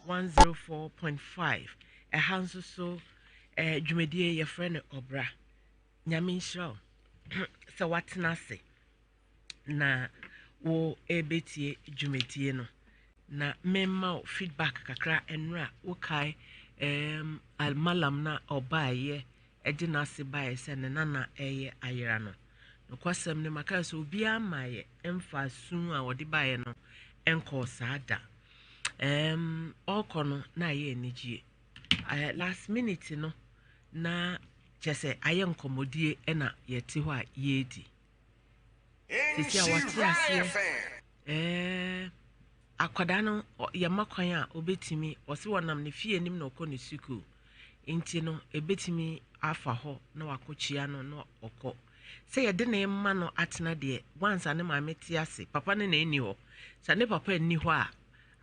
104.5. Ɛha nso so dwumadie yɛfrɛ no Ɔbra. Nyame nhyira wo sɛ woatena ase na wo ɛbɛtie dwumadie no. Na memma wo feedback kakra ɛnora wokae Malam na ɔbaeɛ ɛde n'ase baeɛ sɛ ne nana ɛyɛ ayera no. Nokwasɛm no maka sɛ obiara mmaeɛ ɛmfa su a ɔde baeɛ no ɛnkɔɔ saa da. Ɔrekɔ no na ayɛ anigyeɛ. Last minute no na kyerɛ sɛ ayɛ nkɔmmɔdie ɛna yɛte hɔ a yɛredi. Sisi a wate aseɛ akwadaa no yɛma kwan a obɛtumi ɔse wɔnam ne fie anim na ɔkɔ ne sukuu nti no ɛbɛtumi afa hɔ na wakɔkyia no na ɔkɔ. Sɛ yɛde ne ma no atena deɛ wansa ne maame te ase papa no na ɛnni hɔ. Sɛ ne papa nni hɔ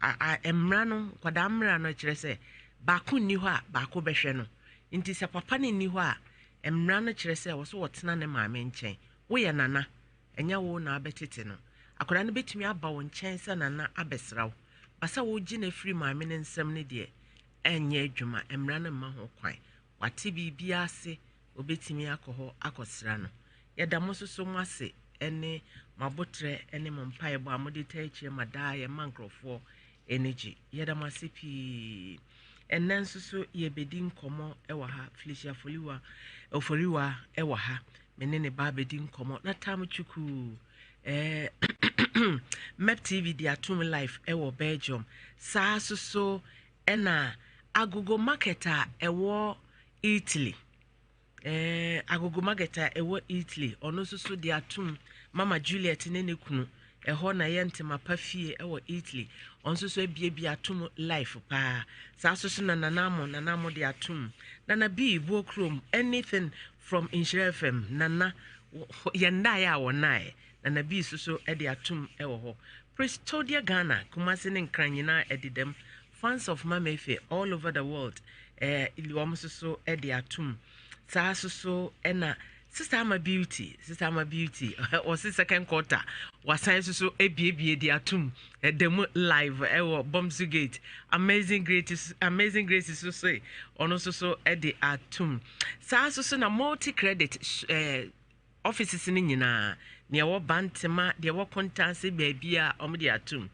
a mmara no nkwadaa mmara no kyerɛ sɛ baako nni hɔ a baako bɛhwɛ no. Nti sɛ papa no nni hɔ a mmara no kyerɛ sɛ wɔ so wɔtena ne maame nkyɛn. Woyɛ nana ɛnyɛ wo na abɛtete no. Akwadaa no bɛtumi aba wo nkyɛn sɛ nana abɛsra wo. Basa wogye no afiri maame no nsɛm no deɛ ɛnyɛ adwuma mmara no mma ho kwan. Wate biribi ase obɛtumi akɔ hɔ akɔsra no. Yɛda mo nso so mo ase ɛne mo abotrɛ ɛne mo mpaebɔ a mode taa akyire ma daa yɛma nkurɔfoɔ ani gye. Yɛda mo ase pii. Ɛnnɛ nso so yɛbɛdi nkɔmmɔ ɛwɔ ha. Felicia Oforiwa ɛwɔ ha. Me ne ne ba bɛdi nkɔmmɔ. Na tam twukuu Mep TV de atom live ɛwɔ Belgium. Saa nso so ɛna Agogo Market a ɛwɔ Italy. Agogo Market a ɛwɔ Italy ɔno nso so de atom Mama Juliet ne ne kunu ɛhɔ na ɛyɛ ntoma pa fie ɛwɔ Italy. Ɔno nso so abiebie atom live paa. Saa nso so na Nanamo de atom. Nana B Buo kurom anything from Nhyira FM. Nana yɛn nnaeɛ a wɔnaeɛ. Nana B nso so de atom ɛwɔ hɔ. Prestodia Ghana Kumasi ne Nkran nyinaa ɛdedam. Fans of Mama Efe all over the world wɔn nso so de atom. Saa nso so ɛna Sister Ama Beauty, Sister Ama Beauty ɔsi second quarter wasan nso so ebiebie de atom ɛda mu live ɛwɔ Bomsu Gate. Amazing Grace, Amazing Grace nso so ɔno nso so de atom. Saa nso so na multi credit offices no nyinaa nea ɛwɔ Bantama deɛ ɛwɔ Kontanse baabi a wɔn de atom.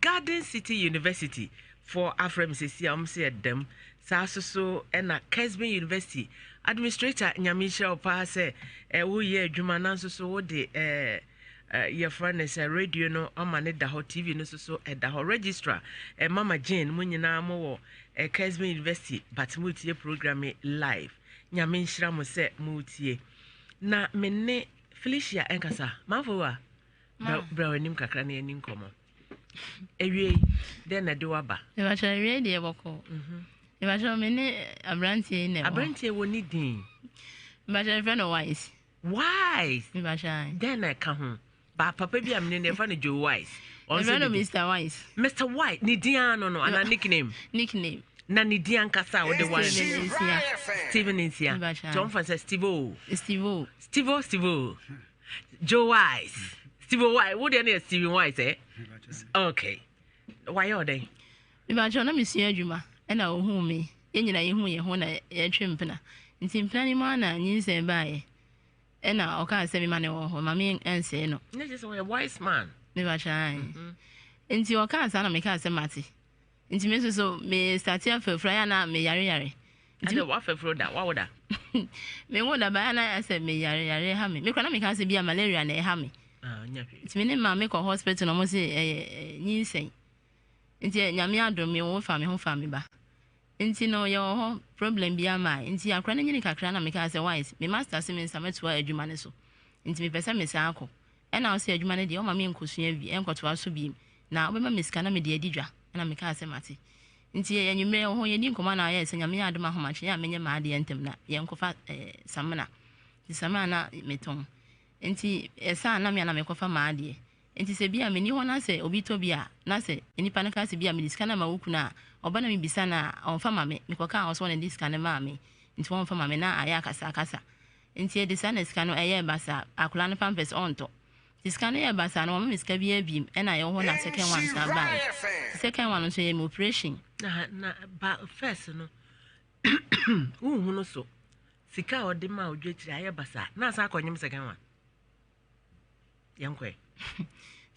Garden City University for afrɛ me sɛsi a wɔn sɛ ɛdam. Saa nso so ɛna Kesben University administrator Nyame nhyira wo paa sɛ woyɛ adwuma nanso so wode yɛfrɛ no sɛ radio no ama ne da hɔ, TV no nso so ɛda hɔ. Registrar Mama Jane mo nyinaa mo wɔ Kesben University but mo tie program live. Nyame nhyira mo sɛ mo tie. Na me ne Felicia ɛnkasa. Manfo wa bra w'anim kakra na yɛni nkɔmmɔ. Ewie dɛn na ɛde waba? Mebakyɛ ewie deɛ bɔkɔ. Mebakyɛ me ne aberanteɛ yi na ɛwɔ. Aberanteɛ wɔ ne din. Mebakyɛ yɛfrɛ no Wise. Wise. Mebakyɛ. Dɛn na ɛka ho? Ba papa bi a mene no yɛfrɛ no Joe Wise. Yɛfrɛ no Mr. Wise. Mr. Wise ne din ano no anaa nickname? Nickname. Na ne din ankasa a wode ware no? Steven Nsia. Steven Nsia. Mebakyɛ. Nti ɔmfa sɛ Steve O. Steve O. Steve O, Steve O. Joe Wise. Steve O Wise. Wo deɛ no yɛ Steven Wise eh? Okay. Wayɛ ɔdɛn? Mebakyɛ na mesua adwuma ɛna ohuu me. Yɛn nyinaa yɛhu yɛn ho na yɛtwe mpena. Nti mpena no mu ara na nyinsɛn baeɛ. Ɛna ɔkaa sɛ mema ne wɔ hɔ ma me ɛnsɛe no. Ne kyerɛ sɛ ɔyɛ wise man. Mebakyɛ ae. Nti ɔkaa saa na mekaa sɛ mate. Nti me nso so me starte afafuro ayɛ na me yare yare. Nti wafafuro da wawo da. Me wo da ba na sɛ me yare yare ha me. Me kora na me ka sɛ bia malaria na ɛha me. Nti me ne maame kɔ hospital na ɔmo se ɛyɛ nyinsɛn. Nti Nyame adom me wo fa me ho fa me ba. Nti no yɛwɔ hɔ problem bi ama. Nti akora no nyini kakra na meka sɛ Wise me master se me nsa mɛtoa adwuma no so. Nti mepɛ sɛ me san akɔ. Ɛna ɔse adwuma no deɛ ɔma me nkɔsua bi ɛnkɔtoa so biem. Na ɔbɛma me sika na mede adi dwa. Ɛna mekaa sɛ mate. Nti anwummerɛ wɔ hɔ yɛdi nkɔmmɔ na ayɛ sɛ Nyame yɛ adom ahomakye a menyɛ m'adeɛ ntɛm na yɛnkɔfa samina. Nti samina na metɔn. Nti ɛsa na me a na mekɔfa m'adeɛ. Nti sɛ bi a menni hɔ na sɛ obi tɔ bi a na sɛ nipa no ka sɛ bi a mede sika no ama wo kunu a ɔba na mebisa no a ɔmfa ma me. Mekɔkaa hɔ sɛ ɔna de sika no maa me nti wɔmfa ma me na ayɛ akasakasa. Nti ɛde saa na sika no ɛyɛɛ basaa. Akwadaa no pampers ɔntɔ. Nti sika no yɛɛ basaa no wamma me sika biara biem ɛna yɛwɔ hɔ na second one san baeɛ. Nti second one no nso yɛyɛ me operation. Na na ba first no wonhu no so sika a ɔde ma odwa akyiri ayɛ basaa na asan akɔnyem second one. Yɛnkɔɛ.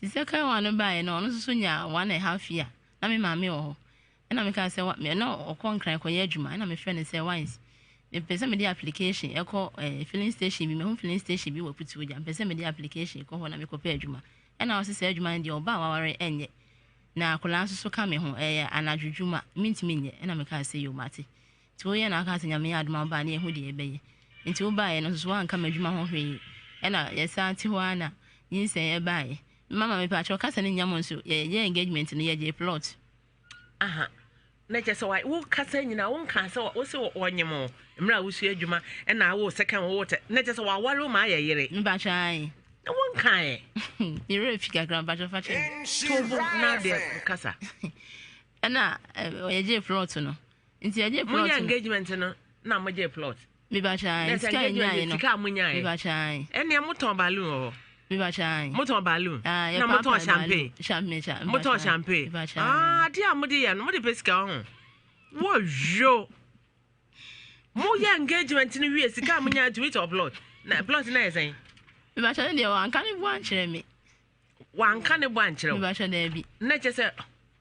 Nti second one no baeɛ no ɔno nso so nyaa one and a half year na me maame wɔ hɔ. Ɛna mekaa sɛ wa na ɔkɔ Nkran kɔyɛ adwuma ɛna mefrɛ no sɛ Wise mepɛ sɛ mede application ɛkɔ eh, filling station bi mahu filling station bi wɔ Putuogya mepɛ sɛ mede application kɔ hɔ na mekɔpɛ adwuma ɛna ɔse saa adwuma no deɛ ɔba a waware ɛnyɛ na akwadaa nso so ka me ho ɛyɛ anadwo dwuma mentumi nyɛ ɛna mekaa sɛ yo mate nti woyɛ na aka sɛ nyame yɛ adom a wobaa ne yɛhu deɛ ɛbɛyɛ nti wobaeɛ no nso so woanka m'adwuma ho hwee ɛna yɛsan te hɔ ara na nyinsɛn ɛbaeɛ mama mepaakyɛw kasa no nnya mo nso yɛyɛ engagement no yɛgyee plot Aha. Na kyerɛ sɛ wa wo kasa nyinaa wo nka sɛ wo se wɔnyem o mmerɛ a wosua adwuma ɛna awo second wo tɛ na kyerɛ sɛ waware wo ma ayɛ yere. Mpakyɛ ae. Na wo nka ɛ. Me werɛ fi kakra mpakyɛ fa kyɛ me. To bo na deɛ kasa. Ɛna yɛgyee plot no. Nti yɛgyee plot no. Monyɛ engagement no na mogyee plot. Mebakyɛ ae, sika a yɛnyaeɛ no. Sika a monyaeɛ. Mebakyɛ ae. Ɛnneɛ motɔn balloon wɔ hɔ. Mebakyɛ ae. Motɔn balloon. Ah, Na motɔn champagne. Champagne, champagne. Motɔn champagne. Mebakyɛ ae. Ah, adeɛ a mode yɛ no, mode pɛ sika wɔ ho. Wɔyɔ. Moyɛ engagement no wie sika a monyaeɛ tumi tɔ plot. Na plot no yɛ sɛn? Mebakyɛ ne deɛ wanka ne bo ankyerɛ me. Wanka ne bo ankyerɛ wo? Mebakyɛ daabi. Na kyerɛ sɛ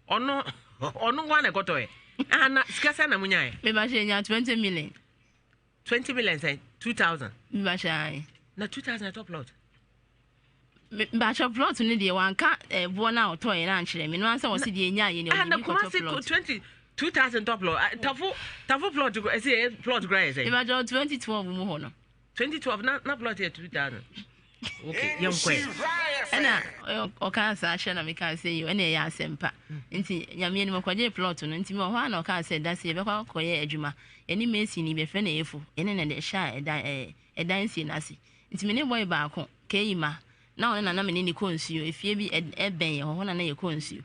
ɔno ɔno nko ara na ɛkɔtɔɛ. Ah, na sika sɛn na monyaeɛ? Mebakyɛ yɛnya 20 million. 20 million sɛn? 2000. Mebakyɛ ae. Na 2000 ɛtɔ plot? Mebakyɛ plot no deɛ wanka ɛboɔ no a ɔtɔeɛ no ankyerɛ me. No ansa wɔse deɛ ɛnyaeɛ no Ah, ɔde na bi kɔtɔ Kumasi plot. 20 2000 tɔ plot. Ah, Tafo tafo plot ɛsɛ yɛ plot koraa yɛ sɛn? Mebakyɛ 2012 mu hɔ no. 2012 na na plot yɛ 2000 okay yɛn kɔ yɛ. Ɛna ɔkaa saa kyerɛ na mekaa sɛ yo ɛna ɛyɛ asɛmpa nti nyame anim ɔkɔgyee plot no nti mewɔ hɔ a na ɔkaa sɛ da sɛ yɛbɛkɔ akɔyɛ adwuma yɛne mason ni bɛfrɛ no efo yɛne na ɛhyɛ a ɛdan ɛɛ ɛdan sie no ase nti me ne boy baako keyi ma na ɔno na na me ne ne kɔ nsuo efie bi ɛbɛn yɛ hɔ hɔ na na yɛkɔ nsuo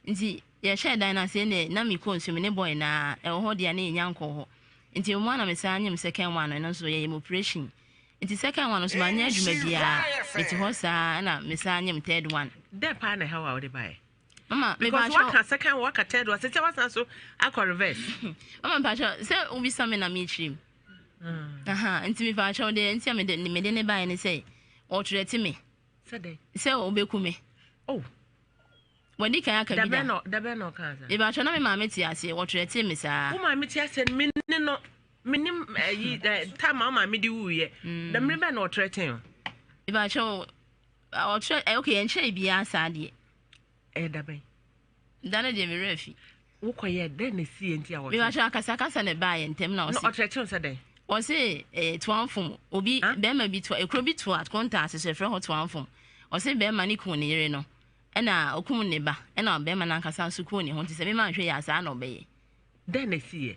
nti yɛhyɛ dan no ase ɛna na mekɔ nsuo me ne boy na ɛwɔ hɔ deɛ na yɛnya nkɔ hɔ Nti ɔmo a na me san nyem second one no ɛno nso yɛyɛ me operation nti second one no nso manyɛ adwuma biara mete hɔ saa ɛna me san nyem third one. Dɛn paa na ɛhaw a wode baeɛ? Mama me Because paatwɔ. waka second one waka third one sɛ wasan so akɔ reverse. Mama me paatwɔ sɛ wobisa me na mekyerɛ mu. Aha nti me paatwɔ deɛ nti a mede mede ne baeɛ ne sɛ ɔtrɛte me. Sɛ dɛn? Sɛ ɔbɛku me. Oh. Wadi kan aka bi da. Da bɛn na ɔkaa saa? Mebakyɛ na me maame te aseɛ, wɔtwerɛtee me saa. Wo maame te aseɛ no, me ne no, me nim ayi eh, time a wo maame de wuiɛ. Mm. Da mmere bɛn na ɔtwerɛtee o? Mebakyɛ ɔtwerɛ, eh, okay, ɛnkyerɛ biara saa deɛ. Ɛyɛ da bɛn? Da no deɛ me werɛ afi. Wokɔyɛ dɛn na ɛsiiɛ nti a wɔtwerɛ? Mebakyɛ akasakasa na ɛbaeɛ ntɛm na ɔse. Na ɔtwerɛtee wo sɛ dɛn? Ɔse eh, toamfom, obi, bɛrima bi toa, ekuro bi toa kontaase so, ɛfrɛ hɔ toamfom. Ɔse bɛrima ne kun ne yere no. Ɛna ɔkum ne ba, ɛna ɔbarima no ankasa nso kuu ne ho, nti sɛ me manhwɛ yie a saa na ɔbɛyɛ. Dɛn na ɛsiiɛ?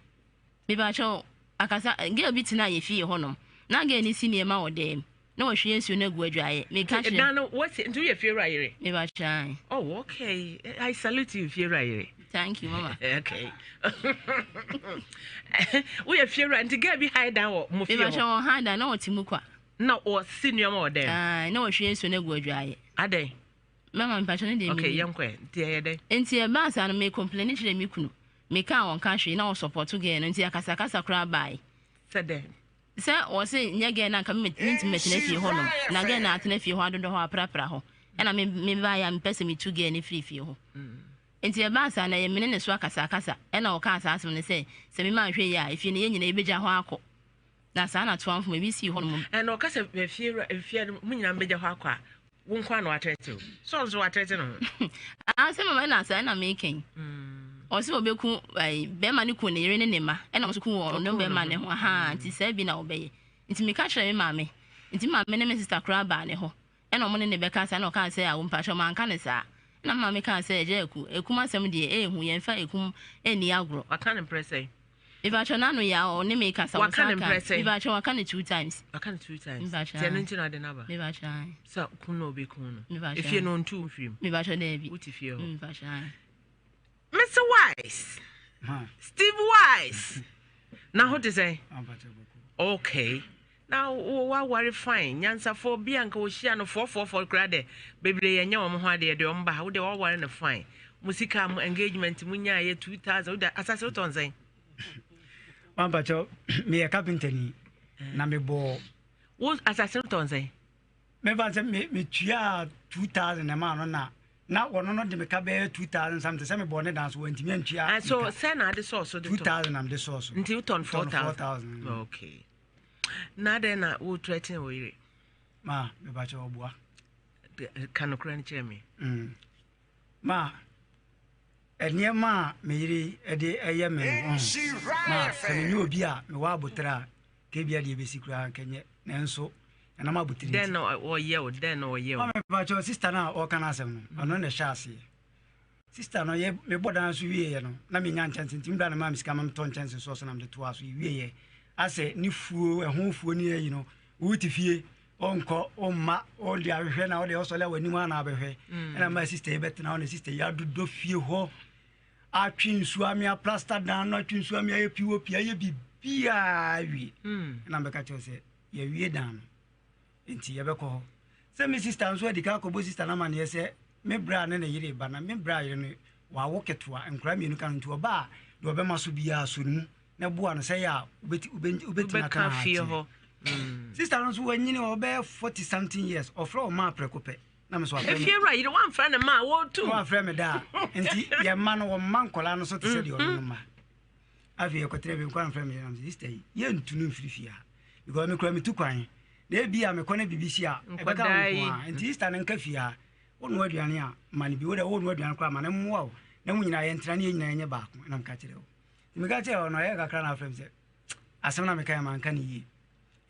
Mepakyɛw, akasa, girl bi tenaa yɛ fie hɔnom, na girl no si nneɛma wɔ dan mu, na wahwie nsuo no agu adwaeɛ, meka Nti kyerɛ. dan no wasi, nti woyɛ fiewura yere? Mepakyɛw, ae. Oh, okay. I salute you, fiewura yere. Thank you, mama. Okay. Woyɛ fiewura, nti girl bi hae dan wɔ mo fie hɔ? Mepakyɛw, ɔhae dan, na ɔte mu kwa. Na ɔsi nneɛma wɔ dan mu? Ae, na wahwie nsuo no agu adwaeɛ. Adɛn? Mama mpakyɛ no deɛ Okay, yɛnkɔ ɛ. Nti ɛyɛ dɛn? Nti ɛbaa saa no me complaini kyerɛɛ me kunu. Me kaa ɔnka hwee na ɔsupporto girl no nti akasakasa koraa baae. Sɛ dɛn? Sɛ ɔse nyɛ girl no anka me mentumi mɛtena fie hɔ nom. Na girl no atena fie hɔ adodɔ hɔ aprapra hɔ. Ɛna me me baeɛ a mepɛ sɛ metu girl no firi fie hɔ. Nti ɛbaa saa no ɛyɛ mene ne so akasakasa. Ɛna ɔkaa saa asɛm no sɛ sɛ me manhwɛ yie a efie no yɛn nyinaa yɛbɛgya hɔ akɔ. Na saa na toamfo ebi sii hɔ nom. Ɛna ɔka sɛ efie wura efie no mo nyinaa mbɛgya hɔ akɔ a wo nko ara na watrɛte o. Sɛ ɔno nso watrɛte ne ho. Ah sɛ mama ɛna saa ɛna meka yi. Ɔsɛ ɔbɛku ɛyi bɛrima no ku ne yere ne ne mma ɛna ɔso ku ɔno bɛrima ne ho ahaa nti saa bi na ɔbɛyɛ. Nti meka kyerɛ me maame nti me maame ne me sista koraa baa ne hɔ Ɛna ɔmo ne no bɛkasa ɛna ɔkaa sɛ awo mpakyɛw manka no saa. Ɛna me maame kaa sɛ agya Aku, ekum asɛm deɛ ɛɛhu yɛnfa ekum nni agorɔ. Waka no mprɛ sɛn? Mepakyɛw n'ano yɛ a ɔne me kasa Waka no ɔsan ka. mprɛ sɛn? Mepakyɛw waka no 2 times. Waka no 2 times. Mepakyɛw Nti ɛno ae. nti na ɔde no aba? Mepakyɛw ae. Sɛ kun na ɔbɛku no. Mepakyɛw Efie ae. no ɔntu wo mfiri mu? Mepakyɛw daabi. Wote fie hɔ? Mepakyɛw ae. Mr. Wise, Steve Wise, na ho te sɛn? Okay. Na wo waware fine nyansafoɔ bi a nka wɔhyia no fɔɔfɔɔfɔ koraa dɛ bebree yɛnyɛ wɔn ho adeɛ deɛ wɔn ba ha wo deɛ waware no fine mo sika mo engagement mo nyaayɛ 2000 wo deɛ asase wotɔn sɛn. Mampakyɛw meyɛ carpenter ni na mebɔ. Wo asase no tɔn sɛn. Mefa sɛ me metua 2000 na ɛmaa no na na wɔno no de me ka bɛyɛ 2000 something sɛ mebɔ ne dan so wɔntumi antua. Ah, so sɛ na ade sɔɔ so de tɔ 2000 na mede sɔɔ so. Nti wotɔn 4000. Okay. Na adɛn na wo threaten wo yere? Ma mebakyɛ ɔboa. Ka nokorɛ no kyerɛ me. Ma nneɛma a me yere de ɛyɛ me no ma sɛ menyɛ obi a mewɔ aboterɛ a kebia deɛ ɛbɛsi koraa nkɛnyɛ nanso ɛnam aboterɛ nti. Dɛn na ɔyɛ wo? Dɛn na ɔyɛ wo? Ma mebakyɛ sista no a ɔka no asɛm no ɔno na ɛhyɛ aseɛ. Sista no yɛ mebɔ dan so wieɛ no na menya nkyɛnse nti me bra no maa me sika ma metɔ nkyɛnse sɔɔ so na mede toaa so yɛwieɛ asɛ ne fuo ɛho fuo ne ayi no wote fie ɔnkɔ ɔmma ɔde ahwehwɛ na ɔde ɔsɔle a w'anim a na abɛhwɛ mm. ɛna ma sista yi bɛtena hɔ na sista yi adodɔ fie hɔ atwe nsuo ame aplasta dan no atwe nsuo ame ayɛ pop ayɛ biribiaa wie mm. ɛna mɛka kyerɛ sɛ yɛwie dan no Enti yɛbɛkɔ hɔ. Sɛ me sista nso adi kan akɔbɔ sista no amanneɛ sɛ me bra ne ne yere reba, na me bra yere no, wawo ketewa, nkwadaa mmienu ka no, nti ɔba a, deɛ ɔbɛma so biara, sɔ ne mu na boa no sɛ ɛyɛ a wobɛtumi atena ha fie akyɛ. hɔ. Sista no nso wanyini, ɔbɛyɛ 40 something years, ɔfrɛ ɔmaa prɛko pɛ, na me nso wafrɛ me. Efie wura yere wamfrɛ ne ma a wɔretu. Wamfrɛ me da a, nti yɛn mma no, wɔmma nkwadaa no so te sɛ deɛ ɔno no mma. Afei yɛkɔtena bi nkwa mfrɛ me yere nam sɛ sister yi yɛntu no mfiri fie ha because mekura metu kwan na ebi a mekɔ na biribi si a ɛbɛka wo nko a nti sister no nka fie ha wonoa aduane a ma no bi wode wonoa aduane koraa ma no mmoa wo na mo nyinaa yɛntena ne yɛn nyinaa yɛnyɛ baako na meka kyerɛ wo nti meka kyerɛ wo no ɛyɛ kakra na afrɛ me sɛ asɛm na meka yɛ manka ne yie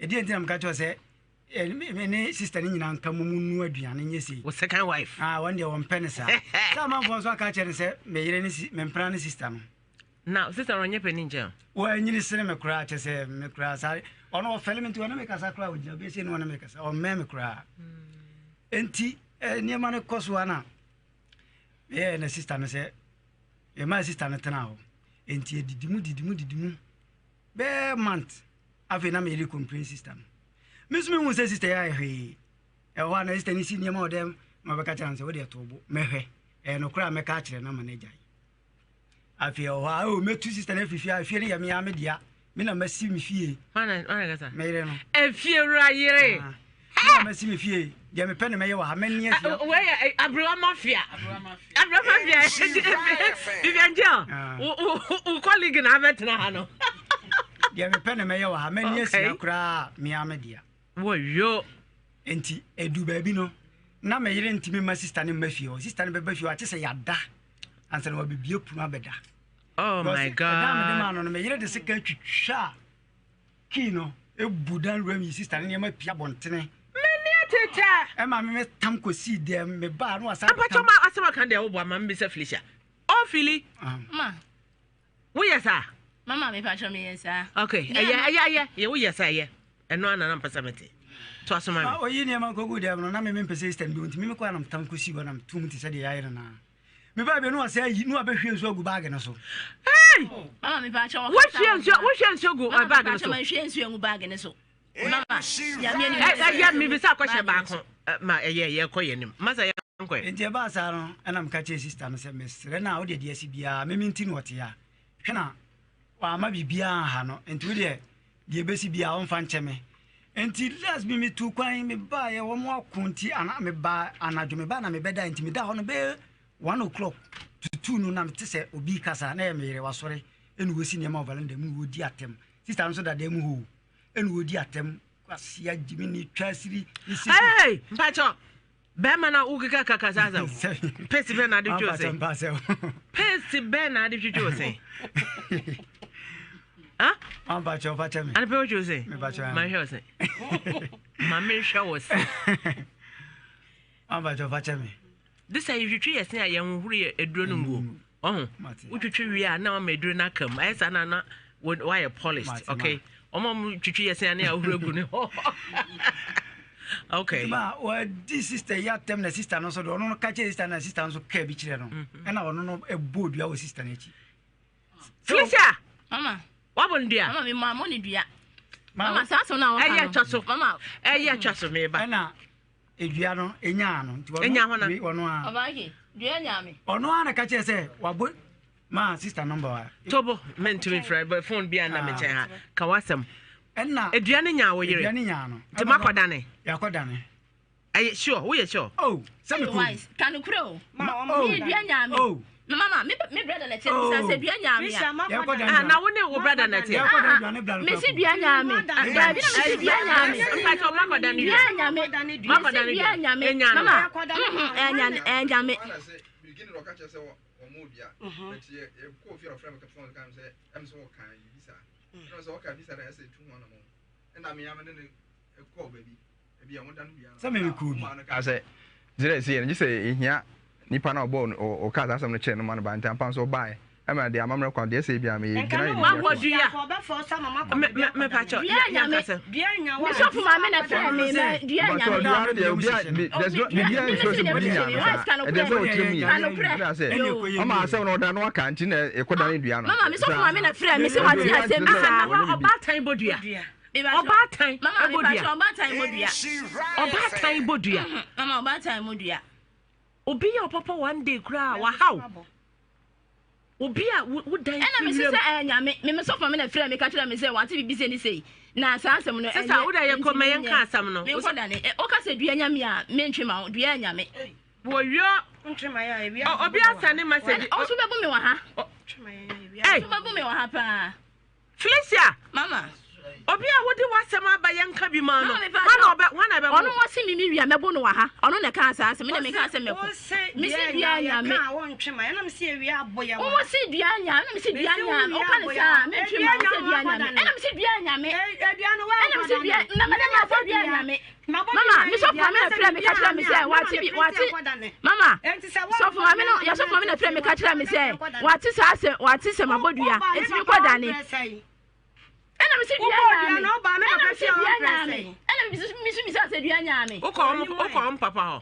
ɛdeɛ nti na meka kyerɛ sɛ me ne sister no nyinaa nka mu mu nua aduane nyɛ sei. Wo second wife. Ah, wɔn deɛ wɔmpɛ ne saa. Sɛ amanfoɔ nso aka kyerɛ no sɛ me yere ne si me mpena ne sister no. Na sister no ɔnyɛ panin nkyɛn o. Wanyini sene me koraa kyɛ sɛ me koraa saa ɔno ɔfɛle me nti ɔne me kasa koraa ɔgyina obi ase ne ɔne me kasa ɔmmɛn me koraa. Nti nneɛma no kɔ so a na meyɛɛ ne sister no sɛ yɛmaa sister no tena hɔ nti yɛdidi mu didi mu didi mu bɛɛ month afei na meyere complain sister no me nso mehu sɛ sister yɛ ayɛ hwee ɛwɔ hɔ a na sister no si nneɛma wɔ dɛm na ɔbɛka kyerɛ no sɛ wode ɛto bo mɛhwɛ ɛyɛ nokorɛ a mɛka akyerɛ no ama no agyae afei ɛwɔ hɔ a oh, mɛtu sister no afiri fie a fie no yɛ me ara me dea me na masi me fie meyere no efie wura yere ah, me na masi me fie deɛ mepɛ na mɛyɛ wɔ ha mɛni afie ah, wei aberewa mafia aberewa mafia Vivian Jill ah. wo colleague na abɛtena ha no deɛ mepɛ na mɛyɛ wɔ ha mɛni asia koraa me ara me dea wɔyo nti edu baabi no na me yere ntumi ma sista no mma fie hɔ sista no bɛba fie hɔ akye sɛ yɛada ansa na wabɛbie pono abɛda oh my god ɛda mede maa no no me yere de sika twitwa kii no ebu dan wura mi sista ne nneɛma pia abɔntene mani atete ɛma me tam kɔsii dɛm me baa no wasa apatɔ ma asɛm aka deɛ wobɔ ama mbisa Felicia ɔfili ah. ma woyɛ saa mama mepatwɔ meyɛ saa ok ɛyɛ ɛyɛ ɛyɛ yɛ woyɛ saa ɛyɛ ɛno ana na mpɛ sɛ mete to aso ma me ɔyi nneɛma kɔgu dɛm no na me mempɛ sɛ sista no bi nti me mekɔ anam tam kɔsi hɔ nam tom te sɛ deɛ yɛayɛ no naa mebaa bi no wasɛ ayi na wabɛhwie nsuo agu baage no so mama mepatwɔ wohwie nsuo wohwie nsuo gu baage no so mehwie nsuo gu baage no so mama ɛyɛ mebisa akɔhyɛ baako ma ɛyɛ yɛkɔ yɛ anim masa yɛ nkɔ nti ɛbaa saa no ɛna meka kyerɛ sista no sɛ mesrɛ no a wode deɛ asi biara meme nti na ɔte a hwɛ na wama biribiara ha no nti wodeɛ deɛ ɛbɛsi biara ɔmfa nkyɛ me nti last bi metu kwan mebaeɛ wɔn ako nti ana meba anadwo meba na mebɛda nti meda hɔ no bɛyɛ 1 o'clock to 2 no na mete sɛ obi kasa na ɛyɛ meyere wasɔre ɛna wɔsi nneɛma wɔ veranda mu wɔdi atɛm sista no nso dada mu hɔ ɛna wɔdi atɛm kwasia gyimi ne twa asiri ne sisi. Hey, mpakyɛ bɛrima na wokeka kaka saa sɛ paste bɛn na ade twitwi wo se paste bɛn na ade twitwi wo se mpakyɛ mpakyɛ me ade pɛ wotwi wo se ma nhwɛ wo se ma menhwɛ wo se mpakyɛ mpakyɛ me de sɛ yɛtwitwi yɛ se a yɛnhohoro yɛ aduro no nguo ɔho wotwitwi wie a na wama aduro no aka mu ayɛ saa na na wayɛ polished okay ɔma mo twitwi yɛ se a ne ahohoro agu ne hɔ okay ma wadi sister yi atɛm na sister no nso de ɔno no ka kyerɛ sister na sister nso kaa bi kyerɛ no mhm. ɛna ɔno no ɛbɔ dua wɔ sister no akyi Felicia mama wabɔ no dua mama mi maa mo ne dua. Mama saa asɛm no a wɔka no. Ɛyɛ atwa so. Mama. Ɛyɛ atwa so meba. Ɛna edua no enyaa no nti ɔno Enyaa hɔ na. ɔno a. Ɔbaaki dua nyaa me. Ɔno a na ka kyerɛ sɛ wabɔ ma sister number wa. Tobo mentumi mfrɛ bɛ phone bi a na me nkyɛn ha ka w'asɛm. Ɛna edua no nyaa wo yere. Edua no nyaa no. Nti makɔdane. Yɛakɔdane. Ɛyɛ sure woyɛ sure. Oh sɛ me kɔ. Wise ka no korɛ o. Ma oh. Me dua nyaa me. Oh. Mama me me brother na kyɛ bisa sɛ dua nyaa me a. Ah na wo ne wo brother na teɛ. Ah me si dua nyaa me. Daabi na me si dua nyaa me. Mpakyɛ ɔmo akɔda ne dua nyaa me. Makɔda ne dua nyaa me. Mama ɛnya ɛnya me. Sɛ me mekɔɔ bi. Kaa sɛ, Zerɛ sei no, gye sɛ ɛhia nipa no a ɔbɔɔ no, ɔkaa saa asɛm no kyerɛɛ no ma no baa, nti ampa nso ɔbaeɛ, ɛma deɛ amammerɛ kwan, deɛ ɛsɛ biara meyɛ, gyina yɛ biribiara Wabɔ dua. Dua nyame. Me sɔfo maame na frɛ me ma dua nyame. Dua no deɛ obiara, there's no, biribiara nsuo sɛ biribi nya no saa, ɛdeɛ sɛ ɔkyerɛ mu yie, ɛna sɛ, ɔma asɛm no ɔda no aka nti na ɛkɔda ne dua no. Mama me sɔfo maame na frɛ me sɛ wate asɛm bi saa. Ɔbaatan bɔ dua. Ɔbaatan bɔ dua. Ɔbaatan bɔ dua. Ɔbaatan bɔ dua. Mama ɔbaatan bɔ dua. Obi yɛ ɔpapa one day koraa wahaw. Obi a wo dan Ɛna mesi sɛ ɛyɛ nyame. Me me sɔfo maame na frɛ me ka kyerɛ me sɛ wate biribi sɛ ne sei. Na saa asɛm no ɛnyɛ. Sisa wo da yɛ kɔ ma yɛn ka asɛm no. Me nkɔ dane. Woka sɛ dua nyame a mentwe ma wo. Dua yɛ nyame. Wɔyɔ. Obi asane message. Ɔso bɛbu me wɔ ha. Ɔso bɛbu me wɔ ha paa. Felicia! Mama. Obi a wode w'asɛm aba yɛnka bi ma no. Mama, mepa Hwan na ɔbɛ hwan na ɛbɛbo? Ɔno wɔse me me wia mɛbo no wɔ ha. Ɔno na ɛkaa saa asɛm. Me na mekaa sɛ mɛko. Mese dua nyame. Wo se dua nyame. Ɛna mese dua nyame. Woka ne saa mentwe ma wo sɛ dua nyame. Ɛna mese dua nyame. Ɛna mese dua na mede ma sɛ dua nyame. Mama, me sɔfo maame na frɛ me ka kyerɛ me sɛ wate bi wate mama sɔfo maame no yɛ sɔfo maame na frɛ me ka kyerɛ me sɛ wate saa sɛ wate sɛ mabɔ dua eti mi kɔ dane ɛna mi si dua nyaa me ɛna mi si dua nyaa me ɛna mi si mi sɛ dua nyaa me. Wokɔ wɔn wokɔ wɔn papa hɔ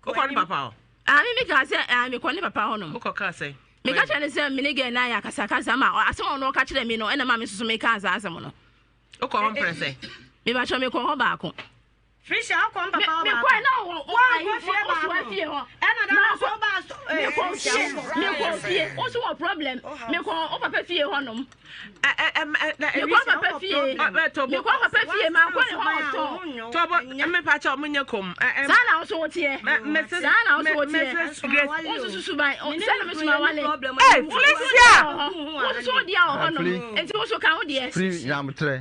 wokɔ ne papa hɔ. Ah mi mi ka sɛ ah mi kɔ ne papa hɔ nom. Wokɔ kaa sɛ. Mi ka kyerɛ ne sɛ mi ne gɛn na ayɛ akasakasa ma asɛm a ɔno ɔka kyerɛ mi no ɛna maa mi soso mi kaa saa asɛm no. Wokɔ hɔ mprɛ sɛ? Mebakyɛ mekɔ hɔ baako. Felicia wokɔ mpapa hɔ baako. Mekɔɛ na wɔ Woankɔ fie baako. baako. Fie hɔ. Ɛna da no nso wobaa so. Mekɔ fie mekɔ fie wo so wɔ problem mekɔ wo papa fie hɔ nom. Mekɔ papa fie mekɔ papa fie mankɔ ne hɔ ɔtɔn. Tɔbɔ mepakyɛ ɔmo nyɛ kom. Saa na wo so woteɛ. Saa na wo so woteɛ. Wo nso susu ban sɛ na mesoma wale. Ee Felicia. Wo nso wo deɛ wɔ hɔ nom nti wo so ka wo deɛ. Firi nyabotrɛ.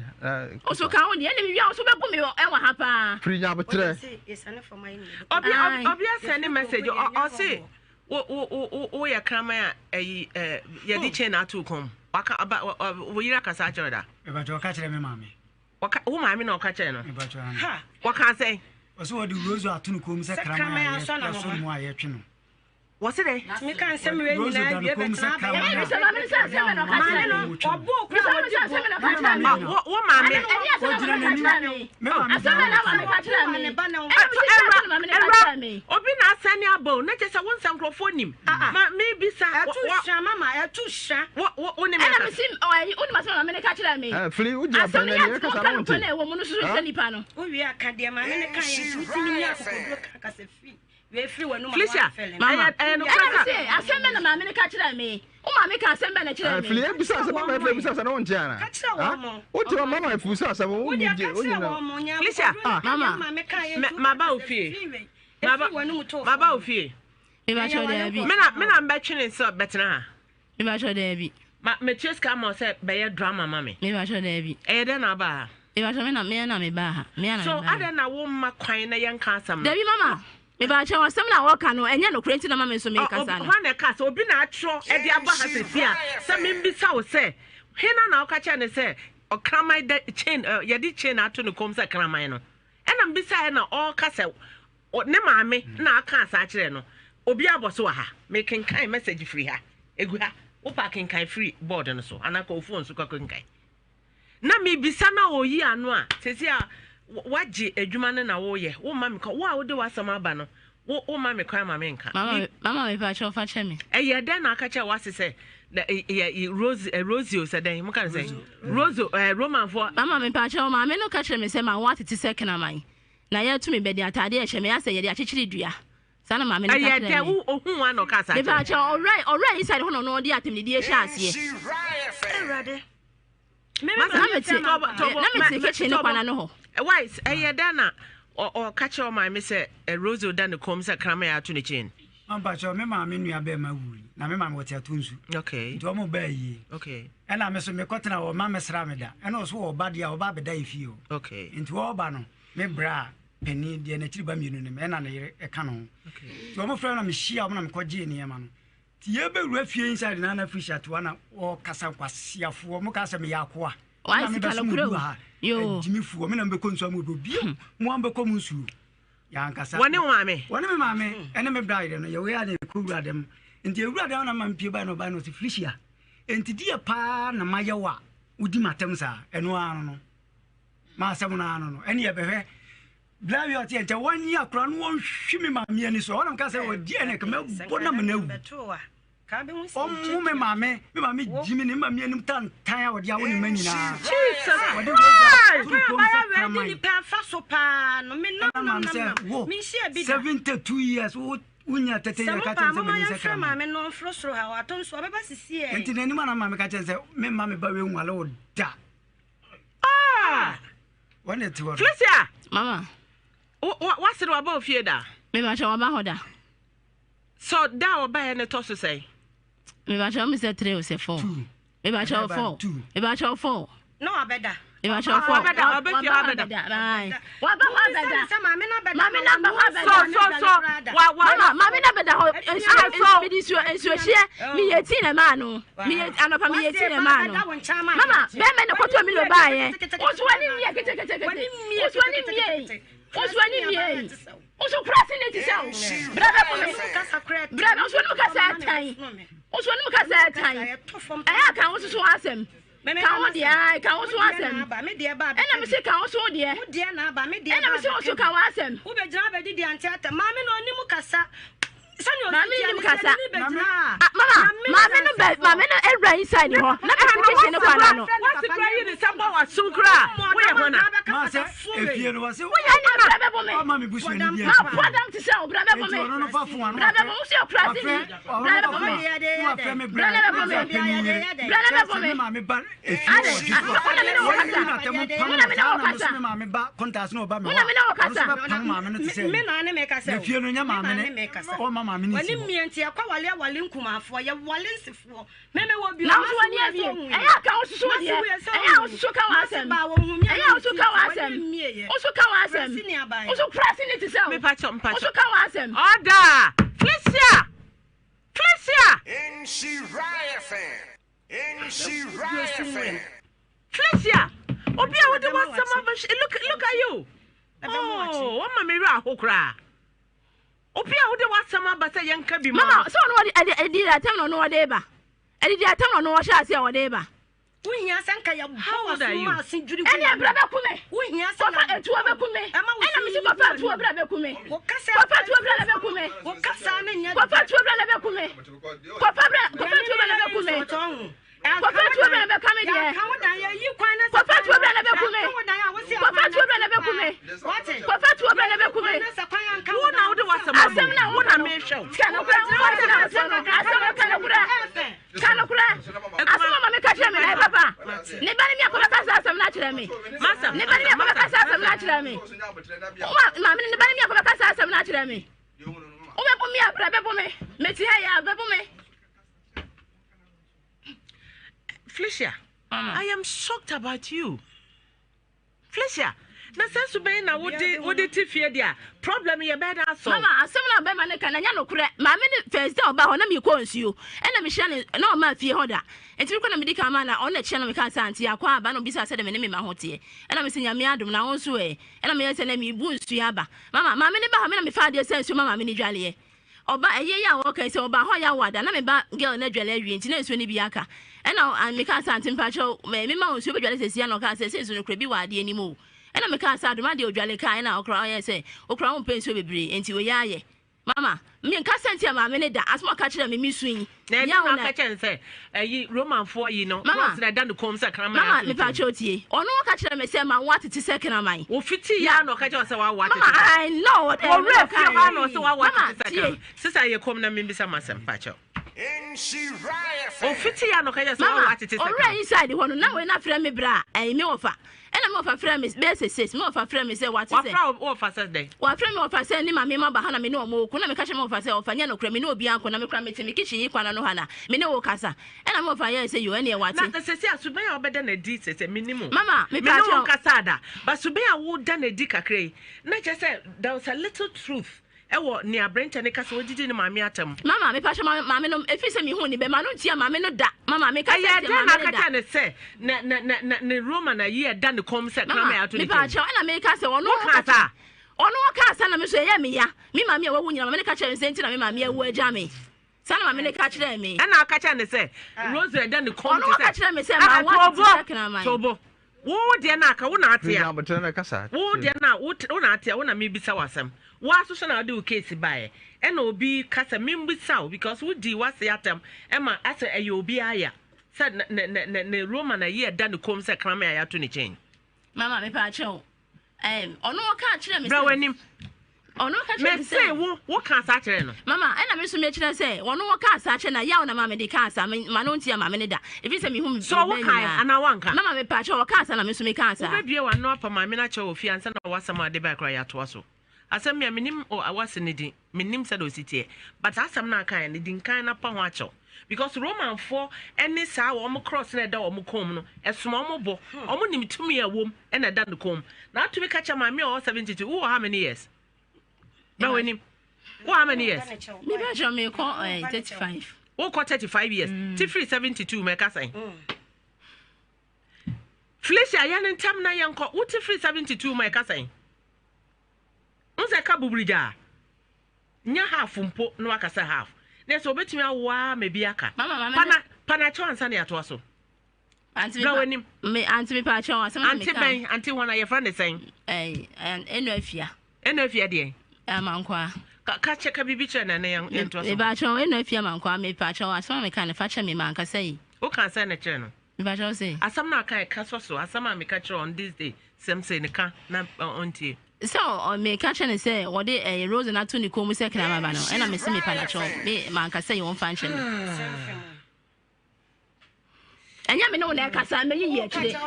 Wo so ka wo deɛ ɛna mewia wo so bɛbu me wɔ ha paa. Firi nyabotrɛ. Obi obi asɛne message ɔse wo wo wo woyɛ kraman a ɛyi ɛ yɛde chain ato kɔn mu. Waka aba wo yere akasa akyerɛ da. Ɛbɛtɛ ɔka kyerɛ me maame. Wɔka wo maame na ɔka kyerɛ no. Ɛbɛtɛ ɔka. Wɔka sɛn. Ɔsɛ wɔde rose ato no kɔn mu sɛ kraman a yɛsɔ no mu a yɛtwe no. Wɔse dɛ. Tumi ka nsɛm wei nyinaa wie bɛtena abɛyɛ. Ɛna bisa maame no sɛ asɛm bɛ na ɔka kyerɛ me. Ɔbɔ okura Bisa maame sɛ asɛm bɛ na ɔka kyerɛ me. Wo maame. Ɛni asɛm bɛ na ɔka kyerɛ me. Asɛm bɛ na maame ka kyerɛ me. Ɛna bisa sɛ asɛm na maame no ka kyerɛ me. Obi na asɛne aba o na kyerɛ sɛ wo nsa nkurɔfoɔ nim. Ma me bisa. Ɛtu hyɛ mama ɛtu hyɛ. Wo ne me Ɛna mesi ɔyi wo nim asɛm na maame no ka kyerɛ me. Fili wo gyina Asɛm pɛn no na yɛ nea ati ɛkasa ɔka na no wonte. kɔ na ɛwɔ mu no soso sɛ nipa no. Wo wie aka deɛ maame no ka yɛ nti wotumi nya akokoduro ka kasa fi. Felicia, Mama, ɛyɛ nokorɛ ɛna sɛ. mese asɛm bɛ na maame no ka kyerɛ me. Wo maame ka asɛm bɛ na kyerɛ me. Fili ebisa asɛm mama efi ebisa asɛm na wonte ana? Wote ma mama efi bisa asɛm wo nyi gye wo nyina. Felicia, mama, maba wo fie. Maba maba wo fie. Meba kyerɛ daabi. Me na me na mbɛtwe ne sɛ bɛtena ha. Meba kyerɛ daabi. Ma metua sika ma sɛ bɛyɛ drama ma me. Meba kyerɛ daabi. Ɛyɛ dɛn na aba ha? Meba kyerɛ me na me na meba ha. Me na So meba. adɛn na wo mma kwan na yɛnka asɛm no? Dabi mama. Meba kyerɛ asɛm na wɔka no ɛnyɛ nokorɛ nti na ma me nso mekasa no. Hwan na ɛka sɛ obi na atwerɛ ɛde aba ha sɛsi a sɛ membisa wo sɛ hena na woka kyerɛ ne sɛ ɔkraman da chain yɛde chain ato ne kɔm sɛ kraman no ɛna mbisaeɛ na ɔreka sɛ ne maame na aka asa akyerɛ no obi abɔ so wɔ ha mekenkan message firi ha egu ha wopa kenkan firi board no so anaa kɔ phone so kɔ kenkan na mebisa na ɔyi ano a sɛsi a wagye adwuma no na woyɛ womma me kɔ wo a wode w'asɛm aba no. Wo wo ma me kwan ma me nka. Mama mama me pa kyɛw fa kyɛ me. Ɛyɛ dɛn na aka kyerɛ wase sɛ na yɛ Rose Rosio sɛ dɛn mo ka no sɛ Roso ɛɛ Romanfoɔ. Mama me pa kyɛw maame no ka kyerɛ me sɛ ma wo atete sɛ kraman na yɛto me bɛde ataade a ɛhyɛ me asɛ yɛde akyekyere dua saa na maame no ka Ɛyɛ kyerɛ dɛn me. wo ohun wa na ɔka saa Me pa kyerɛ. kyɛw ɔwura ɔwura inside hɔ na ɔno ɔde atemnidie hyɛ aseɛ. Awurade. Na mete na mete kitchen no kwan ano hɔ. Wise ɛyɛ dɛn na ɔka kyerɛ ɔmaame sɛ Rose da ne kɔn mu sɛ kraman a ato ne chain. Mpakyɛw me maame nua bɛɛma wui na me maame wɔte ato nsu. Okay. Nti wɔn baa yie. Okay. Ɛna me so mekɔtena hɔ ma mesra me da ɛna ɔso wɔ ɔba deɛ a ɔba abɛda yɛ fie hɔ. Okay. Nti ɔba no me bra panin deɛ n'akyiri ba mmienu ne me ɛna ne yere ɛka ne ho. Okay. Nti wɔn frɛ na mehyia wɔn na mekɔgyee nneɛma no. Nti yɛbɛwura fie inside na na Felicia te hɔ na ɔkasa nkwaseafoɔ mo ka sɛ meyɛ akoa Why na sika mebɛsom no obi kura wɔ o ha yoo. agyimifoɔ me na mebɛkɔ nsuo ama obi obi mo a mobɛkɔ mo nsuo yɛankasa Wɔne wo maame? Wɔne me maame ɛne me bra yerɛ no yɛwɔ yɛ na yɛkɔ wura dɛm nti yɛwura dɛm na ma mpie bae na ɔbae na ɔse Felicia nti deɛ paa na mayɛ wo a wodi m'atɛm saa ɛno ara no no m'asɛm no ara no no ɛne yɛbɛhwɛ Bla wi ɔte nkyɛ wɔnye akora no wɔnhwe me maame ani so ɛhɔ na meka sɛ ɔdi ɛne ka mɛbɔ na mena awu ɔmo me maame me maame gyi me ne maame anim tantan a ɔde awo ne ma nyinaa Jesus ɔde rosa to kurom sɛ kraman ɛna maame sɛ wo 72 years wo wonya tete yɛ ka kyɛn sɛ m'anim sɛ kraman nti n'anim ana maame ka kyɛn sɛ me mma me ba wei nwale wo da Ah! Wɔn na ɛte hɔ no. Felicia! Mama. Wase no waba ofie da? Mebakyɛ waba hɔ da. So da a ɔbaeɛ no tɔ so sɛn? Mebakyɛ wɔn sɛ three o sɛ four. Mebakyɛ four. Mebakyɛ four. Na wabɛda. Mebakyɛ four. Wabɛda wabɛfie hɔ abɛda. Waba hɔ abɛda. Maame na bɛda. Maame na ba hɔ abɛda. So so so. Wa wa. Mama maame na bɛda hɔ. Nsuo mede nsuo nsuo hyeɛ meyɛ tii na maa no. Meyɛ anɔpa meyɛ ti na ɛmaa no. Mama bɛrima na kɔtɔ milo baayɛ. Wosu wani mmie ketekete. Wosu wani mmie. Wosu wani mmie. Wosu kura se ne ti sɛ o. Bra bɛ bɔ me. Bra bɛ wosu wani mu kasa ɛtan. Wosu wani mu kasa ɛtan. Ɛyɛ aka wosu so asɛm. Ka wo deɛ ae ka wo so asɛm. Ɛna me se ka wo so deɛ. Ɛna me se wo so ka wo asɛm. Maame nim kasa. Ah, mama, maame no bɛ maame no ewura inside hɔ. Na bɛ ti kitchen no kwan ano. Wasi kura yi ne nsa bɔ w'asom kura. Woyɛ hɔ na. Maa sɛ efie no wɔsi. Woyɛ ɛni bra bɛ bɔ me. Ɔma mi busuani bi Ma bɔ dam ti sɛ o bra bɛ bɔ me. Eti ɔno no fa fon ano. Bra bɛ bɔ me wosi okura si ni. Bra bɛ bɔ me. Bra bɛ bɔ me. Bra bɛ bɔ me. Ade, wo na me ne wo kasa. Wo na me ne wo kasa. Wo na me ne wo kasa. Me na ne me kasa. Efie no nyɛ maame ne. Ɔma maame ne si hɔ. Wɔne nti ɛkɔ wale awale nkumafoɔ yɛ wale nsefoɔ. Mɛmɛ wɔ bi. Na woso wani abie. Ɛyɛ aka wososo deɛ. Ɛyɛ a wososo ka w'asɛm. Ɛyɛ a woso ka w'asɛm. Woso ka w'asɛm. Woso kura si ne ti sɛ o. Woso ka w'asɛm. Ɔda. Felicia. Felicia. Felicia. Obi a wode w'asɛm aba look look at you. Oh, wɔma me werɛ aho koraa. Obi a wode w'asɛm aba sɛ yɛnka bi ma Mama, sɛ ɔno ɔde ɛde ɛdi atɛm na ɔno ɔde ba. Ɛdidi atɛm na ɔno ɔhyɛ ase a ɔde ba. Wohia sɛ nka yɛbɔ How old w'aso are you? ma ase dwiri Ɛne ɛbrɛ bɛku me. Wohia sɛ Kɔfa etuo bɛku me. Ɛma wo Ɛna so mesi yiyi kɔfa w'anim. tuo bra bɛku me. Wo kasa Kɔfa tuo bra na bɛku me. Wo kasa no nyɛ Kɔfa tuo bra na bɛku me. Kɔfa bra kɔfa tuo bra na bɛku me. Kɔfa tuo bra na bɛka me deɛ. Kɔfa tuo bra na bɛku me. Kɔfa tuo bra na bɛku me. Kɔfa tuo bra na bɛku me. Wo na wode w'asɛm aba Asɛm na wo na mehwɛ wo. Ka nokorɛ asɛm na wotoɔ no asɛm no ka nokorɛ ka nokorɛ asɛm a maame ka kyerɛ me na ɛyɛ papa ne ba ne mi akɔbɛka saa asɛm no akyerɛ me ne ba ne mi akɔbɛka saa asɛm no akyerɛ me wo maame ne ba ne mi akɔbɛka saa asɛm no akyerɛ me wobɛbo me a bra bɛbo me mete ha yɛ a bɛbo me. Felicia, I am shocked about you. Felicia, na sɛ so bɛn na wode wode te fie deɛ problem yɛ bɛn na asɔ. Mama, asɛm na bɛma ne ka na nya nokorɛ. Maame ne first day ɔba hɔ na mekɔ nsuo. Ɛna mehyia ne na ɔma fie hɔ da. Nti mekɔ na medi kan ma na ɔno na kyia na meka sɛ ante akɔ aba na obisa sɛ de me ne me ma ho teɛ. Ɛna mese nyame adom na wo nso ɛ. Ɛna meyɛ sɛ na mebu nsuo aba. Mama, maame ne ba hɔ me na mefa adeɛ sɛ nsuo ma maame ne dwaleɛ. Ɔba, ɛyɛ yi a wɔka yi sɛ ɔba hɔ yɛ awada na me ba girl no adwale awie nti na nsuo no bi aka. Ɛna mekaa sɛ ante mpakyɛw me ma wo nsuo bɛdwale sɛsi a na ɔkaa sɛ sɛ nsuo no kora bi wɔ adeɛ no mu o. Ɛna mekaa sɛ adom adeɛ odwale kaa ɛna ɔkora ɔyɛ sɛ okora wompɛ nsuo bebree nti wei ayɛ. Mama, menkasa ntia maame no da, asɛm a ɔka kyerɛɛ me, mesu yi. Na ɛno Yaw na na. ɔka kyerɛ no sɛ, ayi, Romanfoɔ yi no, Mama, cross na ɛda ne kɔn mu sɛ kraman mama, ato ne mepa tirim. kyɛw tie. Ɔno ɔka kyerɛɛ me sɛ mawo atete sɛ kraman. Wofitii Na, ara na ɔka kyerɛ wo sɛ wawo mama, atete sɛ. I know, ɛ, Wɔwerɛ me na fie hɔ ɔkaeɛ. ara na ɔsɛ wawo Mama, atete sɛ tie. kraman. Sista yɛ komm na membisa mo asɛm, pa kyɛw. Ofitii ara na ɔka kyerɛ sɛ wawo Mama, atete sɛ ɔwerɛ kraman. inside hɔ no, na wei na frɛ me bra, ɛyi, me wɔfa. Ɛna me wɔfa frɛɛ me bɛyɛ sɛ seis, me wɔfa frɛɛ me sɛ wate sɛ. Wafrɛ wo wɔfa sɛ dɛn? Wafrɛ me wɔfa sɛ ne maame maba ha na me ne wɔn reko, na meka kyerɛ me wɔfa sɛ ɔfa nyɛ nokorɛ, me ne obiara nko, na me koraa mete me kitchen yi kwan ano ha na me ne wo rekasa. Ɛna me wɔfa yɛɛ sɛ yoo ɛneɛ wate. Na sɛsɛ a suban a wobɛda no adi sɛsɛ mennim o, Mama, me ne mepaakyɛw. wo nkasaa da, but suban a woda no adi kakra yi, na kyerɛ sɛ there was a little truth Ɛwɔ nea aberanteɛ no ka sɛ wadidi ne maame atɛm. Mama, mepakyɛ ma maame no, ɛfiri sɛ mehuu ne bɛ, ma no ntia maame no da. Mama, meka sɛ Ɛyɛɛ ntia dɛn na maame no aka da. kyerɛɛ no sɛ na na na na ne Roman ayi a ɛda ne kɔn mu sɛ Mama, kraman ato ne tirim? mepakyɛw, ɛna meka sɛ ɔno Wokaa ɔka kyerɛ saa? ɔno ɔkaa saa na me nso ɛyɛɛ me ya. Me maame a wawu nyina, maame no ka kyerɛɛ me sɛ nti na me maame awu agya me. Saa na maame no ka kyerɛɛ me. Ɛna aka kyerɛɛ no sɛ rosary ɛda ne kɔn mu Ɔno te ɔka sɛ kyerɛɛ me sɛ Ah, ma woate te tobo, sɛ kraman. tobo. Wo deɛ no aka, wo na ate a. Abotire no kasa. Wo deɛ no a, wo na ate a, wo na mebisa wo asɛm. Wo ara nso so na wode wo case baeɛ. Ɛna obi ka sɛ membisa wo because wodii w'ase atɛm ɛma asɛ ɛyɛ obiara ya sɛ ne ne ne ne Roman ayi ɛda ne kɔn mu sɛ kraman a yɛato ne kyɛn. Mama mepaakyɛw, ɛɛm, ɔno ɔkaa kyerɛɛ me Bra sɛ. w'anim. Ɔno ɔka kyerɛɛ me Mese sɛ. wo, wokaa saa kyerɛɛ no? Mama, ɛna me nso mekyerɛ sɛ ɔno ɔkaa saa kyerɛ na yaw na maa mede kaa saa, me ma no ntia maame no da, ɛfiri sɛ mehu me So ba wokae nyinaa. anaa woanka? Mama mepaakyɛw, ɔkaa saa na me nso mekaa saa. Wobɛbue w'ano apa maame no akyɛw wɔ fie ansa na w'asɛm a wode bae koraa yɛatoa so. Asɛm yi a mennim w'ase no din, mennim sɛdeɛ ɔsi teɛ, but saa asɛm no a akaeɛ no, di nkan na pa ho akyɛw. Because Romanfoɔ ne saa wɔn cross no a ɛda wɔn kɔn mu no, ɛsoma wɔn bo. Wɔn nim tumi a ɛwɔ mu na ɛda ne kɔn mu. Na atumi ka kyerɛ maame a ɔwɔ 72, wowɔ how many years? Bra w'anim. Wowɔ how many years? Me bɛ kyerɛ mekɔ 35. Wokɔ 35 years. Ti firi 72 ma ɛka sɛn? Felicia, yɛ no ntɛm na yɛnkɔ. Wote firi 72 ma ɛka sɛn? Wo sɛ ɛka buburigya a, nyɛ half mpo na waka sɛ half. Na ɛsɛ obetumi awo ara ma ebi aka. Mama, mama, Pana, pana kyɛw ansa na yɛatoa so. Ante Bra w'anim. Me ante me pa kyɛw asɛm na me Ante ka. bɛn, ante hɔ na yɛfrɛ ne sɛn? Ɛɛ ɛnu afia. Ɛnu afia deɛ? Amankwa. Ka ka kyɛ ka biribi kyerɛ na ɛnɛ yɛn yɛntoa so. Me pa kyɛw ɛnu afia amankwa me pa kyɛw asɛm na me ka ne fa kyɛ me ma ankasa yi. Wo ka sɛn na kyerɛ no? Me pa kyɛw sɛ. Asɛm na aka ɛka sɔ so asɛm a meka kyerɛ on this day sɛm sɛ ne ka na ɔntie. Sɛ ɔ meka kyerɛ no sɛ wɔde ɛɛ rose no ato ne kɔn mu sɛ kraman ba no ɛna mese me pa no kyɛw me ma ankasa yi wɔmfa nkyɛ me. Ɛnyɛ me ne wo na ɛkasa mɛyiyi akyire. Ɛneɛ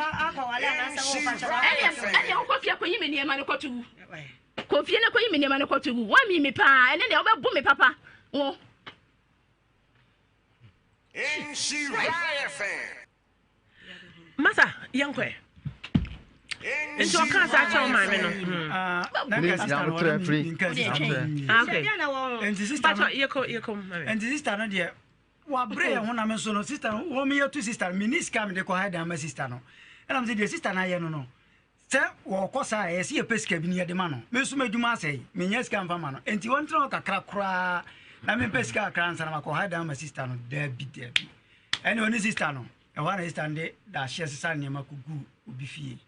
ɛneɛ wokɔ fie kɔyi me nneɛma no kɔto gu. Kɔ fie na kɔyi me nneɛma no kɔto gu. Woamii me paa ɛne deɛ wobɛbo me papa wo. Masa yɛnkɔ ɛ. Nti ɔkaa saa kyerɛ wo maame no. Nti sista no deɛ wabrɛ yɛn ho na me nso no sista no wɔn yɛ tu sista no meni sika mede kɔ ha dan ma sista no ɛna me sɛ deɛ sista no ayɛ no no sɛ wɔkɔ saa ɛyɛ sɛ yɛpɛ sika bi ne yɛde ma no me nso m'adwuma asɛe menyɛ sika mfa ma no nti wɔntena hɔ kakra koraa na mempɛ sika kakra ansa na makɔ ha dan ma sista no daabi daabi ɛne ɔne sista no ɛhɔ na sista no de dahyeɛ sesa nneɛma kɔgu obi fie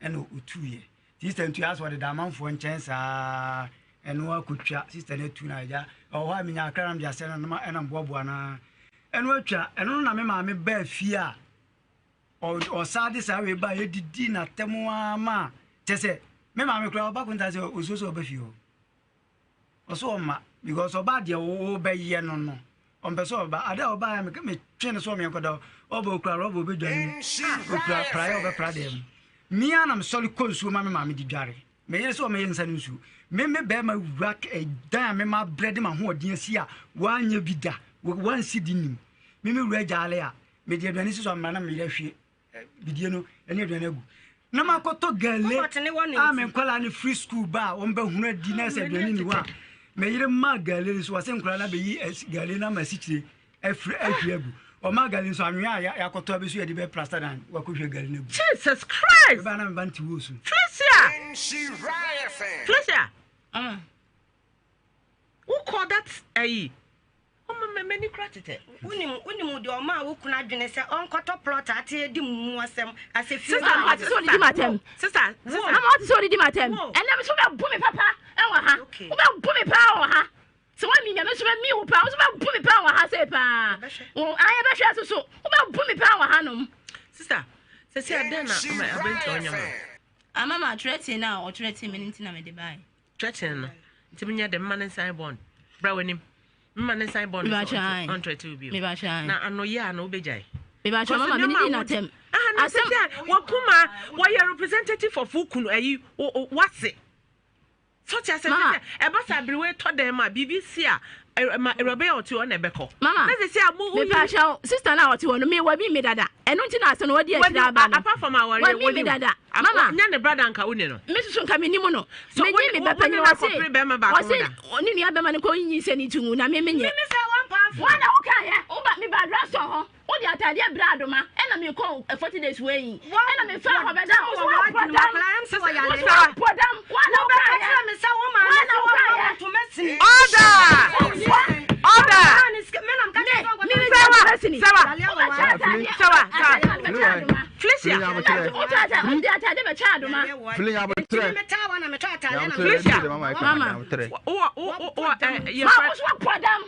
ɛna ɔtuiɛ nti sista no tuiɛ asɛ ɔde da amanfoɔ nkyɛn saa ɛno akɔtwa sista no atu no agya ɛwɔ hɔ a menya akra na mede asɛ no ɛna mboaboa no ɛno atwa ɛno no na me maame baa fie a ɔsaa de saa wei baa yɛdidi n'atɛm ara ma kyɛ sɛ me maame koraa ɔba konta sɛ ɔsuo sɛ ɔba fie hɔ Ɔse ɔmma because ɔba deɛ wobɛyɛ no no ɔmpɛ sɛ ɔba ade a ɔba a metwe no sɛ ɔmeɛ nkɔda ɔba okura rɔba ɔbɛdware mu okura praeɛ ɔbɛpra deɛ mu mea na mesɔre kɔ nsuo ma me maame de dware meyere sɛ ɔmɛyɛ nsa no nsuo me me bɛrima wura dan a mema brɛ de ma hoɔden asi a wanyɛ bi da wansi di nim me me wura gyaale a mede aduane si so amena na meyere ahwie bidie no ne aduane agu na makɔtɔ gale a me nkwadaa no firi sukuu ba a wɔbɛhunu adi na sɛ aduane ni hɔ a me yere ma gale no so wɔsɛ nkwadaa no abɛyi gale no ama asikyire afiri ahwie agu ɔma gale nso anwea a yɛakɔtɔ abɛsu yɛde bɛ plaster dan wakɔhwie gale no agu Jesus Christ meba na meba nte wo so Felicia Felicia wokɔ that ayi Ɔma ma m'ani kura tetɛ. Wonim wonim deɛ ɔmaa wo kunu adwene sɛ ɔnkɔtɔ plot ate adi mu asɛm asɛ fie Sister, Mama ɔte sɛ ɔdidi m'atɛm. Sister, sister. Mama ɔte sɛ ɔdidi m'atɛm. Ɛnna mi so bɛ bu mi papa ɛwɔ ha. Okay. Wobɛ bu mi paa wɔ ha. Sɛ woamii me a, me nso mɛmii wo paa. Wo nso bɛbu me paa wɔ ha sei paa. Wo ayɛ bɛhwɛ so so. Wobɛbu me paa wɔ hanom. Sista, sɛsi adɛn na aberanteɛ ɔnyɛ ma? Ama ma threaten no a ɔthreaten me no nti na mede baeɛ. Threaten no nti menyɛ dɛ mma ne nsan bond. Bra w'anim. Mma ne nsan bond so ɔnthreaten wo bio. Na ano yɛ a na wobɛgyae. Mebakyɛ mama me ne di n'atɛm. Asɛm wakuma wɔyɛ representative of wo kunu ayi wase. So ɔte aseɛ Mama. sɛ ɛba sɛ aberewa tɔ dɛn ma biribi si a ma awuraba yi a ɔte hɔ na ɛbɛkɔ. Mama, Na sɛ sɛ a mo mepa kyɛw, sister no a ɔte hɔ no, me wabi me dada. Ɛno nti na asɛm no wadi Wani akyire aba no. apart from awareɛ Wabi me wani dada. Mama. Nya ne brother nka wo ne no. Me soso nka me nim no. So Me wo gye ne me ba wo ne panyin no ɔse akɔpere bɛrima baako ho ɔse da. ne nua bɛrima no kɔ nyinsɛn ne ti ngu na me menyɛ. Me me sɛ wɔn paafo. Wɔn na woka yɛ, wo ba me ba drugstore hɔ. Wode ataadeɛ brɛ adoma ɛna me kɔ 40 days wei yi ɛna me fa hɔ bɛda wo so wabɔ dam wo so wabɔ dam wana wo kaayɛ wana wo kaayɛ Order! Order! Sewa! Sewa! Sewa! Sewa! Felicia! Felicia! Mama. Wo wo wo eh Ma wo so wabɔ dam.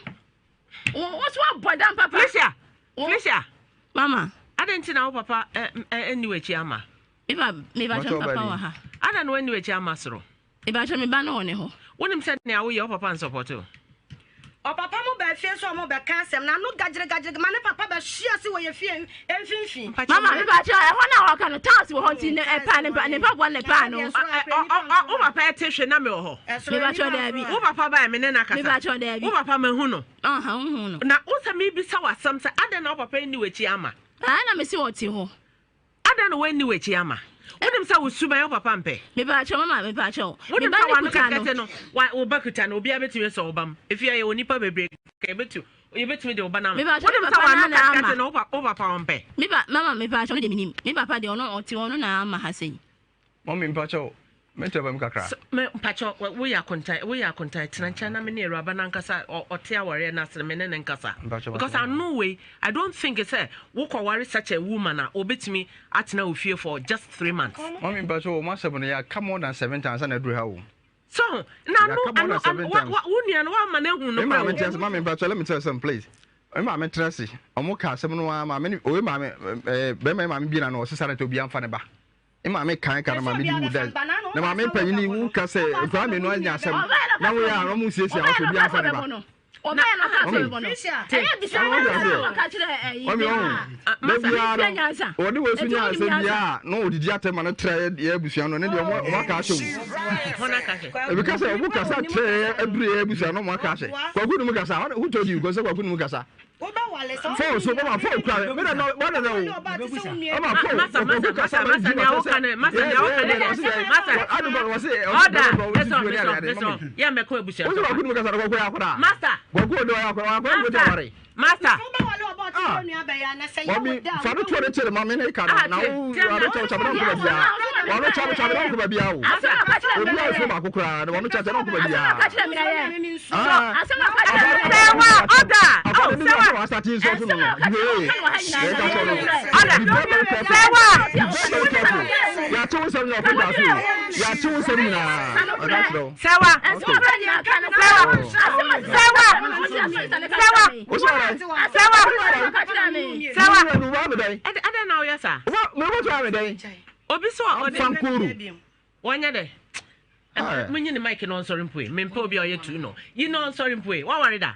Wo so abɔ dam papa. Felicia, Felicia. Mama. Adɛn nti na wo papa ɛnni w'akyi ama? Me ba kyɛ me papa wɔ ha. Adɛn na wanni w'akyi ama soro? Me ba kyɛ me ba no wɔ ne hɔ. Wonim sɛ nea woyɛ wo papa nsɔpɔte o. Ɔpapa mo baa fie sɛ ɔmo bɛka asɛm na ano gagyere gagyere ma ne papa bɛ hwe ase wɔ yɛ fie mfimfini. Mama me ba kyɛ ɛhɔ na ɔka no tiles wɔ hɔ nti ne ɛpaa ne ne mpaboa ne paa no. Wo papa ɛte hwe na me wɔ hɔ. Mebakyɛw daabi. Wo papa bae me ne no akasa. Mebakyɛw daabi. Wo papa mahu no. Ɔha wohu no. Na wo sɛ mebisa wo asɛm sɛ adɛn na wo papa nni w'akyi ama? Ah na mese ɔte hɔ. Adɛn na wanni w'akyi ama? Wonim sɛ wo suban wo papa mpɛ. Mebakyɛw mama mebakyɛw. Wonim sɛ wano kɛkɛte no wo ba kuta no obiara bɛtumi asɔ wo ba mu. Efie a yɛwɔ nnipa bebree yɛbɛtu yɛbɛtumi de wo ba no ama. Wonim sɛ wano kɛkɛte no wo papa ɔmpɛ. Me ba mama mebakyɛw no deɛ menim. Me papa deɛ ɔno ɔte hɔ ɔno na ama ha sei. Mummy mpakyɛw mɛtumi aba mu kakra. So me mpakyɛw woyɛ akontan woyɛ akontan tena nkyɛn na me ne awuraba no ankasa ɔte awareɛ no ase no me ne no nkasa because ano wei I don't think sɛ wokɔware such a woman a obetumi atena wo fie for just 3 months. Mummy mpakyɛw wɔn asɛm no yɛaka more than seven times na aduru ha o. So na ano ano ano wa wa wo nua no wama no ehu no kora o. Me maame tena ase mummy mpakyɛw let me tell you something please. Me maame tena ase wɔn ka asɛm no ara maame ne oye maame ɛɛ bɛrima maame bi na no ɔsesa no nti obi anfa ne ba. Ne maame kan ka na maame de wu da na maame panyin wu ka sɛ nkwadaa mmienu anya asɛm na woyɛ a wɔn nsiesie a wɔsɛ obi anfa ne ba. Mami ɔn da biara no wɔde wɔ so nya asɛm biara na wɔdidi atɛm ma no tra yɛ abusua no ne deɛ wɔn aka ahyɛ wo ebi kasa wɔn kasa trɛ yɛ aduru yɛ abusua no wɔn aka ahyɛ kwaku ne mu kasa who told you kɔsɛ kwaku ne mu kasa. Fon so baba fon kura mi na wa na na o. Ama fon ɔkò kasa ma di ma sɛ yɛ yɛ yɛ ɔsi yɛ adu ba ɔsi ɔsi bɛrɛ bɔ ɔsi tuo ne ade ade mami. Yɛ mɛ kɔ ebusua. Ɔsi wakú ni mu kasa kɔkɔ yɛ akɔda. Master. Kɔkɔ o de ɔyɛ akɔda akɔda ni ko tɛ wari. Master. Mami fa no tuo ne kyerɛ mami ne ka no na wo wano kyɛw kyɛw na nkɔ baabi a wano kyɛw kyɛw na nkɔ baabi a o. Obi a ɔfo baako koraa na wano kyɛw kyɛw na nkɔ baabi a. Sɛwa ɔda. Oh, sɛwa. Ɔda. Sɛwa. Sɛwa. Sɛwa. Sɛwa. Sɛwa. Sɛwa. Ɛdɛ na ɔyɛ saa. Obi so ɔde. Wɔnyɛ dɛ. Munyi ne mic na ɔnsɔre mpue. Mempɛ obi a ɔyɛ tu no. Yi na ɔnsɔre mpue. Waware da.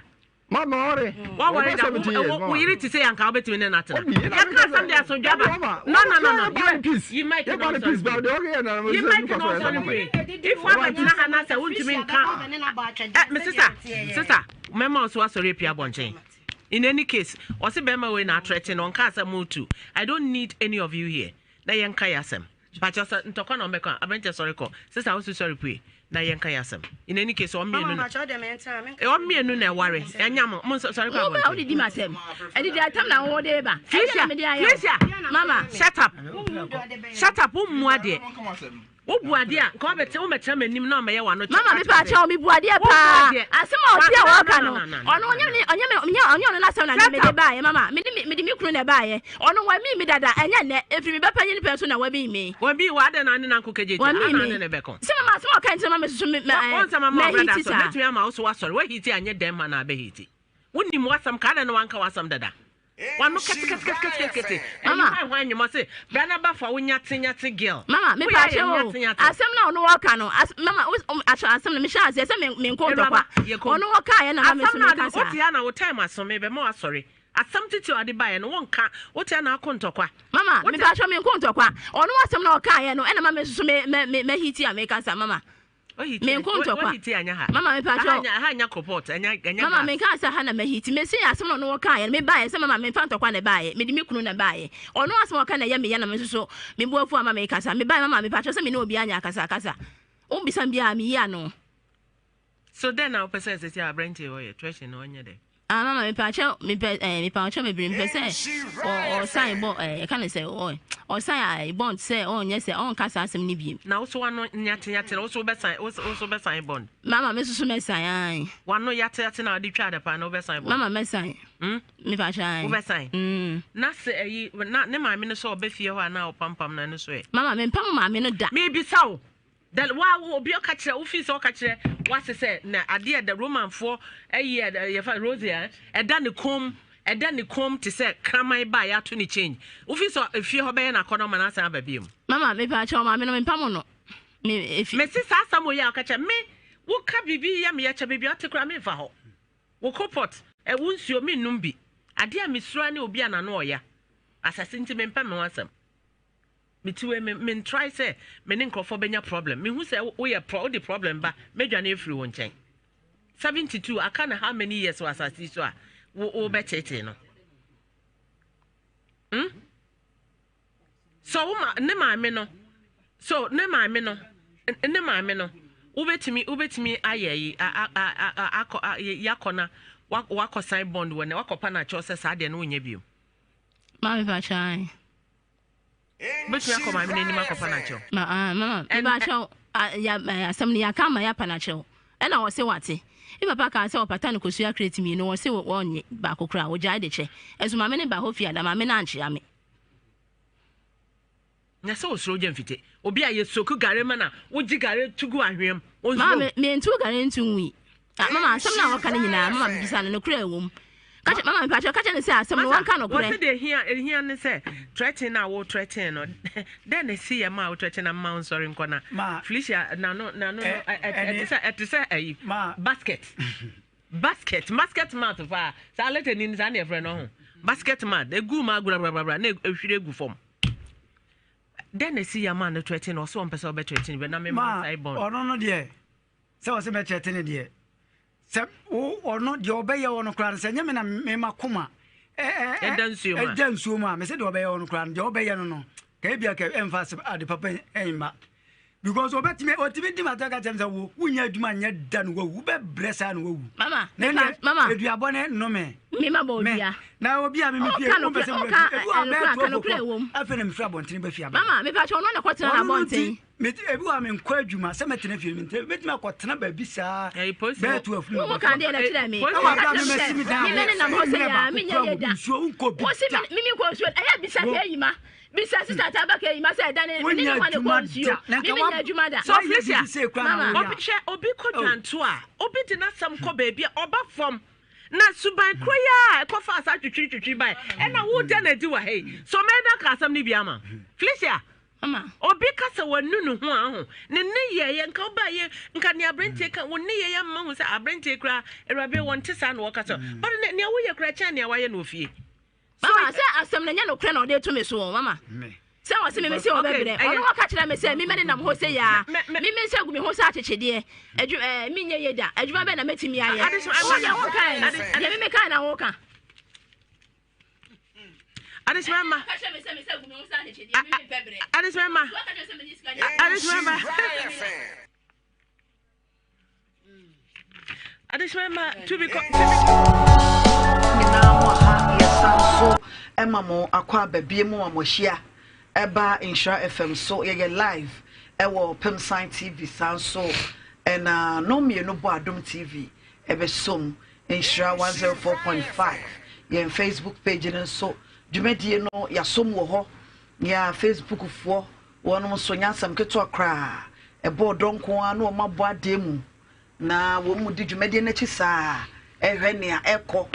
Mama ɔre. Waware da. Wo yere te sɛ yanka wobɛtumi ne no atena. Yɛka asɛm de asomdwe aba. No no no no. Yi mic na ɔnsɔre mpue. Yi mic na ɔnsɔre mpue. If wabɛtena ha na sɛ wontumi nka. Eh, me sister, sister, mɛma wo so asɔre apue abɔnten. In any case, ɔse bɛrima wei na atrɛte no ɔnka asɛm tu. I don't need any of you here. Na yɛnka yɛ asɛm. Mpakyɛw sɛ ntɔkwa na ɔmbɛka a, aberanteɛ sɔre kɔ, sister wo nso sɔre pue na yɛnka yɛn asɛm. In any case, wɔn mmienu na wɔn mmienu na ɛware, ɛnya mo, mo nsɔ sɔre kɔ Wo ba abɔnten. wodidi m'asɛm. Adidi atam na wode ba. Ɛdeɛ Felicia, na mede ayɛ wo. Felicia, Mama. shut up, shut up, wo mmu adeɛ. Wobu adeɛ a, nka wabɛte womɛtena m'anim na ɔmɛyɛ w'ano Mama me pa kyɛw me bu adeɛ paa. Asɛm a ɔte a wɔka no, ɔno ɔnyɛ me ɔnyɛ me ɔnyɛ ɔnyɛ ɔno n'asɛm na me de baayɛ mama. Me de me de me kunu na ɛbaayɛ. Ɔno wamii me dada ɛnyɛ nnɛ. Ɛfiri me ba panyin pɛn so na wamii me. Wamii wo adɛn na ane nanko kegye gye Wamii ana me. ane ne bɛko. Sɛ mama asɛm a ɔka nti na mama susu me Wɔn sɛ mama mɛ ɔbrɛ da hiti so saa. mɛtumi ama wo so wasɔre wahiti anyɛ dɛn ma na abɛhiti. Wonim w'asɛm ka adɛn na wanka w'asɛm dada. Wano ketekete ɛyi Mama. hwan hwan nnwom ɔse bra na ba fa wo nyate nyate girl. Mama, me Woyɛ pa ayɛ kyɛw o. nyate nyate. Asɛm na ɔno wɔka no. As, mama, wo akyɛ asɛm no mehyɛ aseɛ sɛ me me nko ntɔkwa. Awuraba, yɛ komm. Ɔno wɔka yɛ na ma me Asɛm so na me ade ka saa. wote ha na wo time aso me bɛma wasɔre. Asɛm titi a ɔde baeɛ no wonka wote ha na ako ntɔkwa. Mama, me Wote pa kyɛw me nko ntɔkwa. Ɔno asɛm na ɔka yɛ no ɛna ma me so me me me me hiti a me ka saa mama. Me nko ntɔkwa. Mama me pa kyɛw. Mama me nka sɛ ha na mahiti. Me se asɛm na ɔno wɔka yɛ no me baeɛ sɛ mama me mfa ntɔkwa na ɛbaeɛ. Me de me kunu na ɛbaeɛ. Ɔno asɛm a ɔka na ɛyɛ me ya na me nso so me bo afu ama me kasa. Me baeɛ mama me pa kyɛw sɛ me ne obi anyɛ akasa akasa. Wo bisa me biara me yi ano. So dɛn na wopɛ sɛ sɛsi a aberanteɛ yi ɔyɛ trɛhyɛ no ɔnyɛ dɛn? Ah mama mepa kyɛw mepɛ eh mepa kyɛw bebree mepɛ sɛ ɔ ɔsan bɔ eh yɛka ne sɛ ɔ ɔsan a bond sɛ ɔnyɛ sɛ ɔnka saa asɛm no biem. Na wo so wano nyatenyate no wo so wobɛsan wo so wobɛsan bond. Mama me soso mɛsan ae. Wano yateate na wode twa adapaa no wobɛsan bond. Mama mɛsan. Hmm? Mepa kyɛw ae. Wobɛsan. Mm. Na sɛ ayi na ne maame no sɛ ɔbɛ fie hɔ a na ɔpampam no ɛno so ɛ. Mama mempam maame no da. Mebisa wo. Da wa wo obi ɔka kyerɛ wo fi sɛ ɔka kyerɛ wase sɛ na adeɛ ɛda romanfoɔ ɛyi ɛda yɛfa rose ɛ ɛda ne kɔn ɛda ne kɔn te sɛ kraman ba a yɛato ne change wo fi sɛ efie hɔ bɛyɛ n'akɔnɔ ma n'asan aba bio. Mama mepa kyɛw maame no mempa mo no me efi. Mesi saa asɛm wɔ yi a ɔka kyerɛ me woka biribi yɛ me yɛkyɛ baabi a ɔte koraa memfa hɔ wo kopɔt ɛwo nsuo mennom bi adeɛ a mesuro ara ne obi a n'ano ɔya asase nti mempɛ me ho asɛm. Me ti wei me me ntry sɛ me ne nkurɔfoɔ bɛnya problem me hu sɛ woyɛ pro wode problem ba mɛdwane afiri wo nkyɛn 72 aka no how many years wɔ asase yi so a wo wobɛtetee no hmm? so wo ma ne maame no so ne maame no ne maame no wobɛtumi wobɛtumi ayɛ yi akɔ yakɔ na wakɔ sign bond wɔ ne wakɔ pa na akyɛw sɛ saa deɛ no wonyɛ bio. Maame pa kyɛw. Wobɛtumi akɔ maame no anim akɔpa no akyɛw. Ma ah mama meba akyɛw ya asɛm no yɛaka ama yɛapa no akyɛw ɛna wɔse wate. Me papa kaa sɛ ɔpata no kosua crate mmienu wɔse wɔnnye baako koraa wɔgyae de kyɛ. Ɛso maame no ba hɔ fie ada maame no ankyea me. Na sɛ osuro gya mfite. Obi a yɛ soku gare ma na wogye gare to gu ahweam. Onsuro. Mama me mentu gare nto ngui. Ah, mama asɛm no a wɔka no nyinaa mama mebisa no nokorɛ ɛwɔ mu. Ka kyerɛ mama mepa kyɛw ka kyerɛ no sɛ asɛm no wɔnka nokorɛ. Wɔse deɛ ehia ehia ne sɛ threaten na wo threaten no dɛn na esi yɛ ma wo threaten na mma wo nsɔre nkɔ na Felicia n'ano n'ano no ɛte sɛ ɛte sɛ ɛyi basket basket basket mouth paa saa lɛtɛ ni saa na yɛfrɛ no ho basket mouth egu mu agoragoragora na ehwiri egu fam dɛn na esi yɛ ma no threaten no ɔsɛ ɔmpɛ sɛ ɔbɛ threaten bɛ na mema nsae bɔn. Ɔno no deɛ Sɛ ɔsɛ mɛkyerɛ ne deɛ sɛ wo ɔno deɛ ɔbɛyɛ wɔ no koraa no sɛ nyɛ me na mema koma ɛda nsuo mu a ɛda nsuo mu a mesɛ deɛ ɔbɛyɛ wɔ no koraa no deɛ ɔbɛyɛ no no ka ebia ka ɛmfa ade papa ɛmma because ɔbɛtumi ɔtumi di ma ka kyerɛ me sɛ wo wonya adwuma nyɛ da no wawu wobɛbrɛ saa na wawu mama mama aduabɔ ne nnome mema bɔ odua na obi a meme fie wompɛ sɛ meba fie ebi wɔ abɛɛ to ɔbɔkɔ afei na mefiri abɔntene ba fie aba mama mepa kyɛ ɔno na kɔtena na abɔnten Me ebi wɔ a menkɔ adwuma sɛ mɛtena fie no mentena mɛtumi akɔtena baabi saa bɛyɛ to afunu wo ka deɛ na kyerɛ me ɛwɔ abira me mɛsi me dan me ne nam hɔ sɛ yaa menyɛ yɛ da nsuo nkɔ bi wo si me me nkɔ nsuo ɛyɛ bisa ka eyi ma bisa sista ta ba ka eyi ma sɛ ɛda ne ne ne hɔ ne kɔ nsuo me menyɛ adwuma da so Felicia obi hwɛ obi kɔ dwanto a obi de n'asɛm kɔ baabi a ɔba fam na suban koro yi a ɛkɔfa saa twitwiri twitwiri bae ɛna wo dɛ na adi wɔ ha yi so mɛda ka asɛm no bi ama Felicia Mama. Obi ka sɛ wanu ne ho a, ho ne nneyɛeɛ nka wobaeɛ nka nea aberanteɛ ka wo nneyɛeɛ ama hu sɛ aberanteɛ koraa awuraba wɔnte saa na wɔka sɛ but ne nea woyɛ koraa kyɛn nea wayɛ no wɔ fie. Mama sɛ asɛm no nyɛ nokorɛ na ɔde to me so o mama sɛ ɔse me mese ɔbɛbrɛ ɔno ɔka kyerɛ me sɛ me mɛne nam hɔ sɛ yaa me me nsa gu me ho sɛ akyekyedeɛ adwu ɛɛ menyɛ yɛ da adwuma bɛn na mɛtumi ayɛ wo deɛ wo kae no deɛ me mekae na woka. Adesima mma. Adesima mma. Adesima mma. Adesima mma to be. Nyinaa mo aha yɛsan so ɛma mo akɔ aba bie mu a mo ahyia ɛba Nhyira FM so yɛyɛ live. ɛwɔ Pemsan TV saa nso ɛna nnɔnmienu bɔ Adom TV ɛbɛsom Nhyira 104.5 yɛn Facebook page no nso dwumadie no yɛasom wɔ hɔ nea Facebook foɔ wɔnom nso nyɛ asɛm ketewa koraa ɛbɔ ɔdɔ nko ara na wɔn abɔ adeɛ mu na wɔn mu di dwumadie no akyi saa ɛhwɛ nea ɛkɔ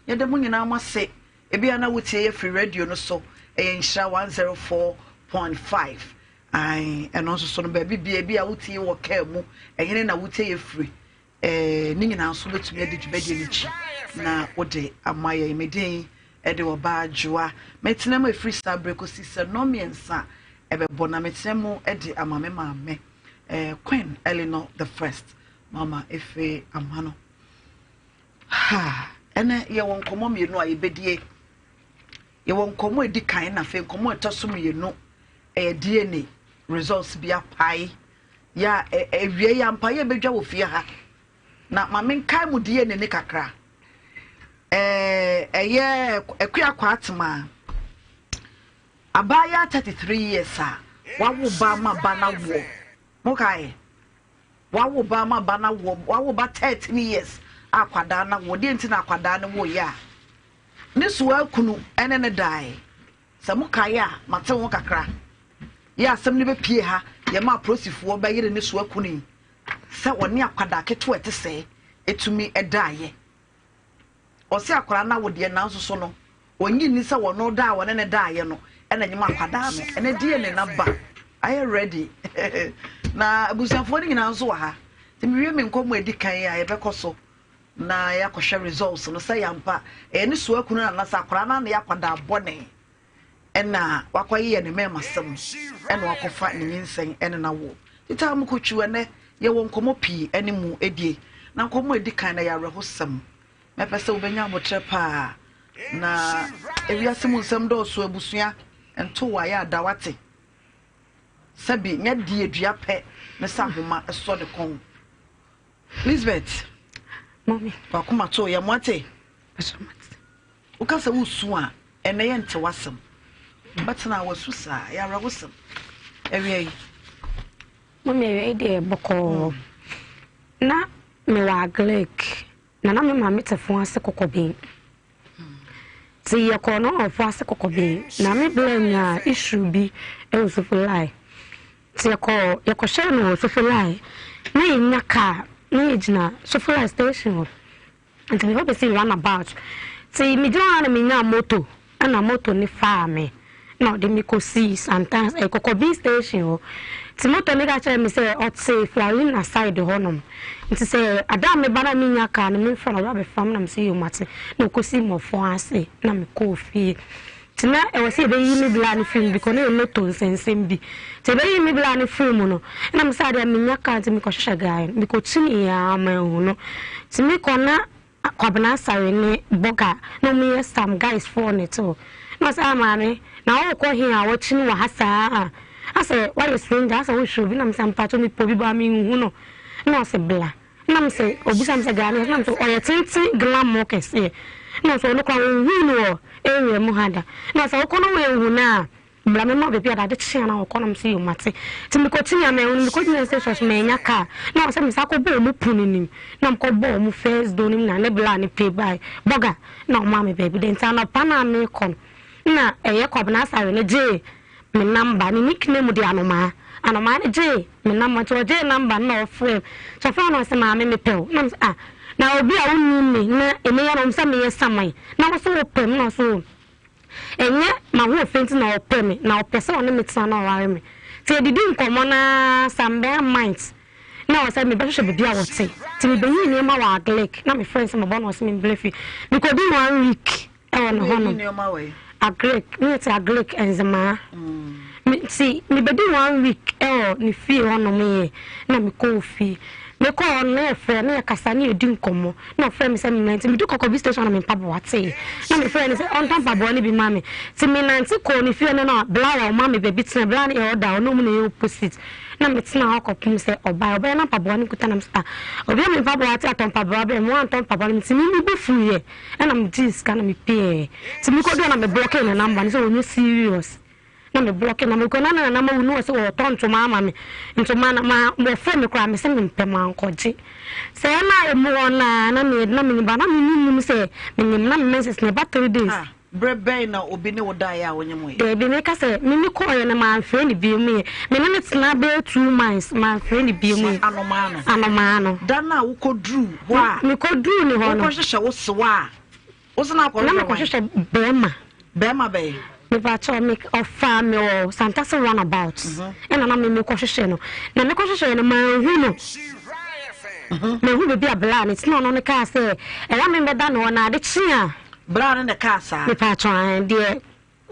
yɛda mu nyinaa mo ase. Ebia na wotie yɛ firi radio no so, ɛyɛ Nhyira 104.5. Ae, ɛno nso so no, baabi bia ebi a wotie wɔ kaa mu, ɛhene na wotie yɛ firi. Ɛɛ, ne nyinaa nso wobɛtumi adi dwumadie no akyi na wode ama yɛn. Me din ɛde ɔbaa Adwoa. Metena mu ɛfiri saa berɛ kɔsi sɛ nnɔnmiɛnsa ɛbɛbɔ na metena mu de ama me maame, ɛɛ, Queen Eleanor the First, Mama Efe Amano. Ha, ɛnɛ yɛwɔ nkɔmmɔ mmienu a yɛbɛdie. Yɛwɔ nkɔmmɔ a ɛdi kan na afei nkɔmmɔ a ɛtɔ so mmienu ɛyɛ DNA results bi apae. Yɛ a ɛwie yɛ ampa yɛ bɛdwa wɔ fie ha. Na ma menkae mu DNA ne kakra. Ɛyɛ Akua Kwatema. Abaayewa 33 years a wawo ba ama ba no awoɔ. Mokae? Wawo ba ama ba no awoɔ, wawo ba 13 years a akwadaa no awoɔ. Deɛ nti na akwadaa no woeɛ a ne soa kunu ne no dae. Sɛ mokae a, mate ho kakra. Yɛ asɛm no bɛpie ha, yɛma apolisifoɔ bɛyere ne soa kunu yi sɛ ɔne akwadaa ketewa ɛte sɛɛ ɛtumi daeɛ. Ɔse akwadaa no awo deɛ nanso so no ɔnyi nni sɛ ɔno da a ɔne no daeɛ no ɛna nyem akwadaa no. Ɛnɛ DNA no aba ayɛ ready na abusuafoɔ no nyinaa nso wɔ ha. Nti mewie me nkɔmmɔ edi kan a yɛbɛkɔ so na yɛakɔhwɛ results no sɛ yɛampa ɛyɛ ne soa kunu anasɛ akwadaa no ana yɛ akwadaa bɔne ɛna wakɔyeyɛ ne mɛɛmasɛm ɛna wakɔfa ne nyinsɛn ɛne no awoɔ. Titaa mu kotwiw ɛnɛ yɛwɔ nkɔmmɔ pii ɛne mu ɛdie na nkɔmmɔ ɛdi kan na yɛ awerɛhosɛm. Mɛpɛ sɛ wobɛnya abotrɛ paa na ewiase mu nsɛm dɔɔso abusua nto wo ayɛ ada wate. Sɛbi nyɛ deɛ dua pɛ ne sɛ ahoma ɛsɔ ne kɔn. Lisbeth, wakoma to yɛ moate. Woka sɛ wosu a, ɛnnɛ yɛnte w'asɛm. Wobɛtena a wasu saa, ɛyɛ awerɛhosɛm. Awia yi. Mami awia yi deɛ bɔkɔɔ. Na mewɔ Agric, na na me maame te fo ase kɔkɔben. Nti yɛkɔɔ no ɔfo ase kɔkɔben, na me bla nyaa issue bi wɔ Sofolai. Nti yɛkɔɔ yɛkɔhyɛɛ no wɔ Sofolai, na yɛnya car, na yɛgyina Sofolai station hɔ. Nti mekɔ bɛsii run about nti megyina hɔ a na menyaa moto ɛna moto no faa me na ɔde me kɔsii Santans eh, Kɔkɔbin station hɔ nti moto no ka kyerɛɛ me sɛ ɔte Florina side hɔ nom nti sɛ ada a meba na menya kaa no memfrɛ no ɔba bɛfa me na mesɛ yoo mate na ɔkɔsii mmɔfɔn ase na mekɔɔ fie Nti na ɛwɔ sɛ yɛbɛyiyi me bla no firi mu because na yɛ lotto nsɛnsɛm bi. Nti yɛbɛyiyi me bla no firi mu no, ɛna me sɛ adeɛ menya car nti mekɔhwehwɛ guy no. Mekɔkyiniiɛ ara manhu no. Nti mekɔ na Kwabena Asare ne Bɔga na wɔn yɛ some guys foɔ na ɛte hɔ. Na ɔsɛ ah maame na wokɔ he a wakyini wɔ ha saa a? Asɛ woayɛ stranger asɛ wohwehwɛ obi na mesɛ mpakyɛw mepɛ obi but menhu no. Na ɔsɛ bla. Na me sɛ obisa me sɛ guy no yɛ na me sɛ ɔyɛ tenten glamour kɛseɛ na ɔsɛ ɔno koraa ɔnhuu no wɔ area mu ha da na ɔsɛ wokɔ na woanhu no a bra me ma baabi a dade kye a na wɔkɔ na me sɛ yo mate nti mekɔ kyini a manhu no mekɔ gyina station so manya car na ɔsɛ me sa kɔ bɔ ɔmo pono nim na mekɔ bɔ ɔmo first door nim na ne bla ne pay by bɔga na ɔmaa me baabi dɛ nti anɔpa na mekɔ no na ɛyɛ Kwabena Asare no gyee me number, ne nickname de Anomaa. Anomaa no gyee me number nti ɔgyee number no na ɔfrɛɛ me. Nti ɔfrɛɛ me na ɔse maame mepɛ wo. Na mese ah na obi a wonnim me na ɛnɛ yi ara na ɔhu sɛ meyɛ saman na wo so wopɛ me na ɔse oh ɛnyɛ m'ahoɔfɛ nti na ɔpɛ me na ɔpɛ sɛ ɔne me tena na ɔware me. Nti yɛdidi nkɔmmɔ no ara some bɛyɛ months na ɔsɛ mebɛhwehwɛ baabi a wɔte. Nti mebɛyii nneɛma wɔ Agric na me friend sɛ mebɔ na ɔse membrɛ fie. Mekɔdii one week Ɛwɔ ne hɔ nom. Agric, ne yɛte Agric Nzemaa. Me nti mebɛdi one week ɛwɔ ne fie hɔ nom yɛ na mekɔɔ fie. Mekɔɔ hɔ no na yɛfrɛ na yɛkasa na yɛdi nkɔmmɔ na ɔfrɛ me sɛ memmra nti medu Kɔkɔbi station na me mpaboa tee na mefrɛ no sɛ ɔntɔ mpaboa no bi ma me. Nti menante kɔɔ ne fie no na Blawa ɔma me baabi tena Blawa no yɛ ɔda ɔne ɔmo na ɛyɛ opposite. Na metenaa hɔ kɔpem sɛ ɔbae. Ɔbaeɛ na mpaboa no kuta na mese ah obi a me mpaboa te atɔ mpaboa brɛ me wantɔ mpaboa no nti me me bo fuiɛ. Ɛna me gyee sika na me pieɛ nti me kɔ duru na me blɔkee ne number no sɛ ɔnyɛ serious Na me blɔke na mekɔ na na nana mawu na ɔsɛ ɔtɔ ntoma ama me ntoma na ma wɔfrɛ me koraa me sɛ mempɛ mankɔgye sɛ na ɛmu hɔ na na me na menim ba na menim sɛ menim na me menses na ɛba 3 days. Ah, berɛ bɛn na obi ne wo daeɛ a wonyem yɛ? Daabi, meka sɛ me me kɔɔyɛ no mamfrɛ no bio mu yɛ me ne no tena bɛyɛ 2 months, mamfrɛ no bio mu yɛ. Anomaa no? Anomaa no. Da no a wokɔduruu hɔ a mekɔduruu ne hɔ no, wokɔhyehyɛ wo sewa a wo se na na akɔhwehwɛ wan? Mekɔhwehwɛ bɛrima. Bɛrima bɛyɛ? Mepakyɛw, me ɔfaa me wɔ Santase roundabout ɛna na me mekɔhwehwɛ no, na mekɔhwehwɛ no manhu no. Mahu baabi a bla ne tena, ɔno no kaa sɛ ɛyɛ me mbɛda ne hɔ na ade kye a Bra no ne kaa saa? Mepakyɛw, deɛ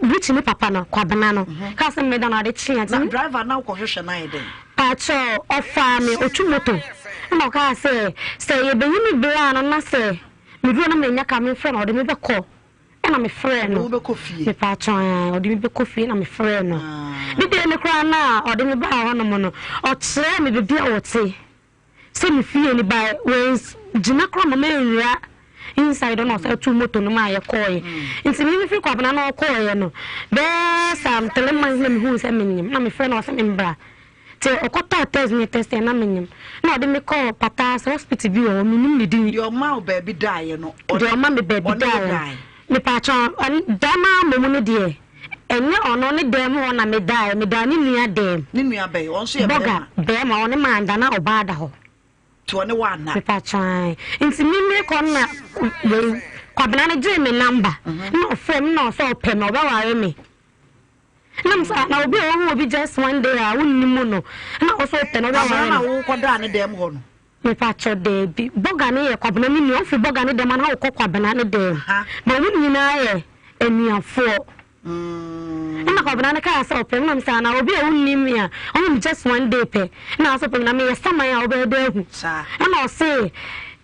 Rikyi ne papa no, Kwabena no kaa sɛ mmɛda no ade kye a. Na driver na wokɔhwehwɛ no ayɛ dɛn? Pakyɛw, ɔfaa me, ɔtwi moto, ɛna ɔkaa sɛ sɛ yɛbɛyi me bla no na sɛ meduro na manya ka memfrɛ no, ɔde me bɛkɔ, ɛna mefrɛ no. Ɔde wo bɛkɔ fie? Mepakyɛw, ɔde me bɛkɔ fie na mefrɛ no. Ne deɛ ne koraa na ɔde me baa hɔnom no, ɔkyerɛɛ me baabi a wɔte sɛ me fie ni ba gyina koraa ma manwura inside na ɔsan tu moto no mu a yɛkɔɔeɛ. Nti me mefiri Kwabena na ɔkɔɔeɛ no bɛɛ some 3 months na mehuu sɛ menyim, na mefrɛ no, ɔsɛ membra, nti ɔkɔtɔɔ test ne test na menyim, na ɔde me kɔɔ Pataase hospital bi wɔ hɔ, menim ne din. Deɛ ɔma wo baabi daeɛ no? Deɛ ɔma me baabi ɔne wo daeɛ daeɛ? Mepaakyɛw, da no ama mu no deɛ, ɛnyɛ ɔno ne dan mu hɔ na medaeɛ, medaa ne nua dɛm. Ne nua bɛyɛ? Ɔno nso yɛ bɔga bɛrima? Bɛrima, ɔne manda na ɔbaa da hɔ. Nti ɔne wo ana? Mepaakyɛw, nti me mekɔ no na wei Kwabena no gyee me number na ɔfrɛ me na ɔsɛ ɔpɛ me, ɔbɛware me, na m sɛ na obi a ɔhu obi just one day a wonni mu no na ɔsɛ ɔpɛ no Kwabena ɔbɛware na no. wokɔdaa ne dɛm hɔ no? Mepaakyɛw, daabi, bɔga no yɛ Kwabena ne nua, wofiri bɔga ne dɛm a na wokɔ Kwabena ne dɛm. Ma wɔn nyinaa yɛ anuafoɔ. Ɛna Kwabena no kaa sɛ ɔpɛ me, na m sɛ ana obi a wonnim me a ɔhu me just one day pɛ na ɔsɛ ɔpɛ me, na meyɛ saman a wobɛyɛ dɛ ahu? Ɛna ɔse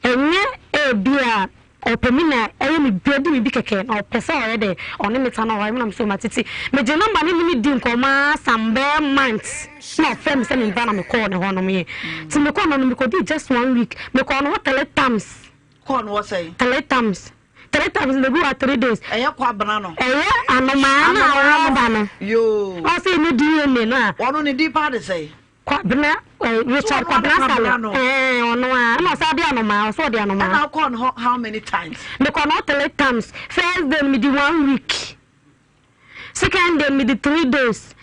ɛnyɛ ebi a ɔpɛ me na ɛyɛ me bi adi me bi kɛkɛ, na ɔpɛ sɛ ɔyɛ dɛ ɔne me ta na ɔware me, na me sɛ ɔma tete megye number ne ne me di nkɔmmɔ some bɛɛ months na ɔfrɛ me sɛ memba, na mekɔɔ ne hɔnom yɛ nti mekɔɔ no no mekɔdii just one week, mekɔɔ no hɔ three times. Kɔɔ no hɔ sɛn? Three times, three times na ebi wɔ 3 days. Ɛyɛ Kwabena no? Ɛyɛ anomaa no a Anomaa no. ɔreba no. Yoo. Ɔsɛ ne DNA no a. Ɔno ne din paa de sɛn? Kwabena Richard So ɔno Kwabena ane Salo. Kwabena no? Ɛɛ, ɔno a ɛna ɔsɛ ɔde anomaa, ɔsɛ ɔde anomaa. Ɛna wokɔɔ no hɔ how many times? Mekɔ no three times. First day no medi one week, second day medi 3 days,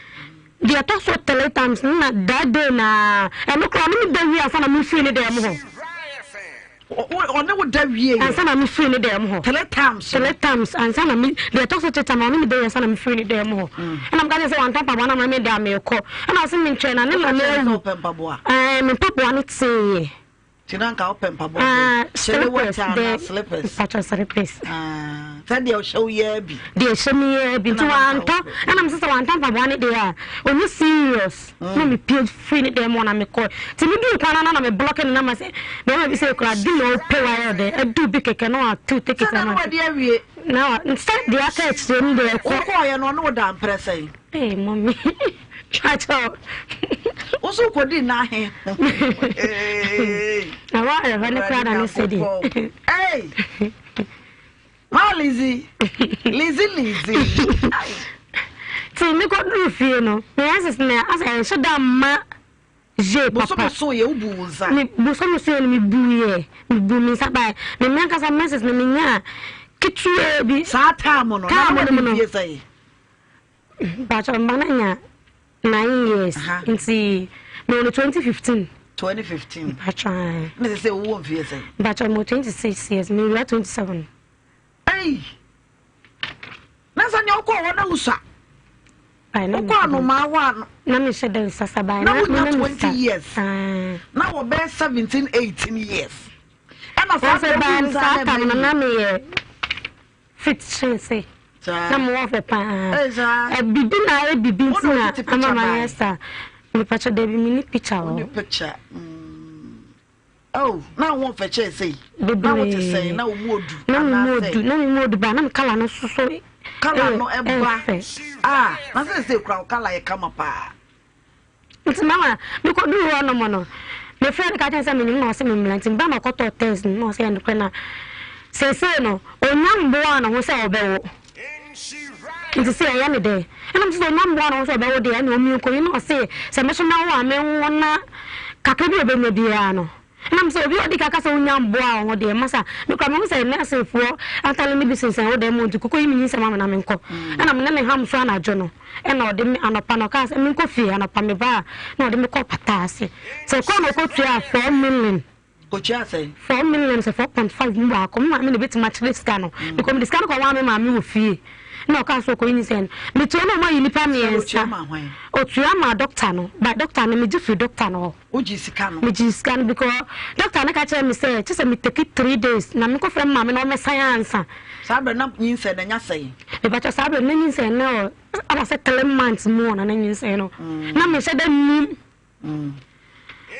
deɛ ɛtɔ so three times no na that day na ɛno koraa ɔne me da wie ansa na mefiri ne dɛm hɔ. Ɔne wo da wie yɛ? Ansa na mefiri ne dɛm hɔ. Three times no? Three times ansa na me deɛ ɛtɔ so three times ɔne me da wie ansa na mefiri ne dɛm hɔ. Ɛna meka kyerɛ sɛ wantɔ mpaboa no ama me de a meekɔ, ɛna ɔse mentwɛn na ne Woka nana kyerɛ no sɛ awu. wopɛ mpaboa? Ɛɛ, me mpaboa no teeɛ. Nti na nka wopɛ mpaboa Ah, bɛn? Kyele slippers wɛte anaa de slippers? Mpatwɔ, slippers. Ah, sɛ deɛ ɔhyɛ wo yɛ bi. Deɛ ɛhyɛ me yɛ bi nti Ɛna na nka wantɔ. wopɛ. Ɛna mesɛ sɛ wantɔ mpaboa no deɛ a ɔnyɛ serious na mepie firi ne dɛm hɔ na mekɔ, nti meduu kwan no na me block ne nama sɛ bɛrima bi sɛ kura di na ɔpɛ wayɛ dɛ adu bi kɛkɛ na watew ticket Sɛ na ama. no wadi awie. Na sɛ deɛ aka akyire no deɛ ɛkɔ. Wokɔɔyɛ no ɔne wo da mprɛ sɛn? Ee, mummy, pakyɛw. Wo so wokɔdi nna ahe? Na woayɛ hɔ ne koraa na ne sɛ deɛ. Hey! Ma Lizzy, Lizzy, Lizzy. Nti mekɔduru fie no, meyɛ sɛ na asɛ ɛnhyɛ da mma ye papa. Bosome so yɛ wobu wo nsa? Me bosome so yɛ no mebu yɛ, mebu me nsa bae me me ankasa menses no menya ketewa bi. Saa time no na time na no mu no wadi mfie sɛn? Mpakyɛ, mba no anya 9 years nti mewɔ no 2015. 2015. Mpakyɛ. Ne sɛ wowɔ mfie sɛn? Mpakyɛ, mewɔ 26 years, mewura 27. Ei! Na sɛ nea wokɔɔ hɔ na wosua. Bae na Wokɔ mehyɛ dɛ anomaa hɔ a no. Na mehyɛ dɛ nsasa bae Na na wonya na 20 mesa. years. Ah. Na wɔbɛyɛ 17, 18 years. Ɛna saa Wɔsɛ berɛ bae wo no nsa saa na tam no ɛma na yie. meyɛ fit kyɛn se Saa. na mewɔ fɛ paa. Ei, saa. Bibi na ayɛ bibi Wo nti na na wotete ama picture mayɛ bae. saa. Mepakyɛ, dabi, menni picture Wo ne wɔ. picture. Oh, na wo fɛ kyɛn sɛ yi. Na wo te sɛn? Bebree. Na wo mu odu Na me mu anaasɛ? odu, na me mu odu ba na me colour no soso. Colour no ɛba. Ɛfɛ. Ah, na sɛ sɛ kura wo colour yɛ kama paa. Nti mama mekɔduru hɔ nom no, mefrɛ no ka kyerɛ sɛ menyim na ɔsɛ memmra, nti meba na ɔkɔtɔɔ test no na ɔsɛ yɛ nokorɛ na seesei no ɔnya mboaa ne ho sɛ ɔbɛwo, nti sɛ ɛyɛ ne dɛ. Ɛna mese sɛ ɔnya mmoa na ɔno nso ɔbɛwo deɛ ɛna ɔmmie nkɔyi na ɔse sɛ me nso mɛwo a menwo na kakra bi a ɔbɛnya biara no. Ɛna mese obi a ɔdi kan ka sɛ wonya mmoa wɔ ho deɛ masa me koraa mehu sɛ nɛɛsefoɔ atare no bi sensɛn wo dan mu nti kɔkɔyi me nyinsɛn ma me na menkɔ. Ɛna me ne no ham so anadwo no ɛna ɔde me anɔpa no ɔkaa sɛ menkɔ fie anɔpa mebaa na ɔde me kɔ pata ase. Sɛ kɔ na ɔkɔtuaa 4 million. Kɔtua sɛn? 4 million sɛ 4.5 mu baako. Me maame na ebetumi akyerɛ sika no. Because mede sika no kɔmaa me maame wɔ fie. Na ɔkaa sɛ ɔkɔyi nyinsɛn no. Metua na ɔmo ayi nipa mmiɛnsa. Otua maa doctor no. But doctor no megye firi doctor no hɔ. Wogye sika no? Megye sika no because doctor no ka kyerɛ me sɛ kyɛ sɛ me take 3 days na menkɔfrɛ me maame na ɔmmɛsan ansa. Saa berɛ na nyinsɛn no anya sɛn? Mepakyɛ saa berɛ no na nyinsɛn no wɔ aba sɛ 3 months mu na na nyinsɛn no. Na menhyɛ da nnim.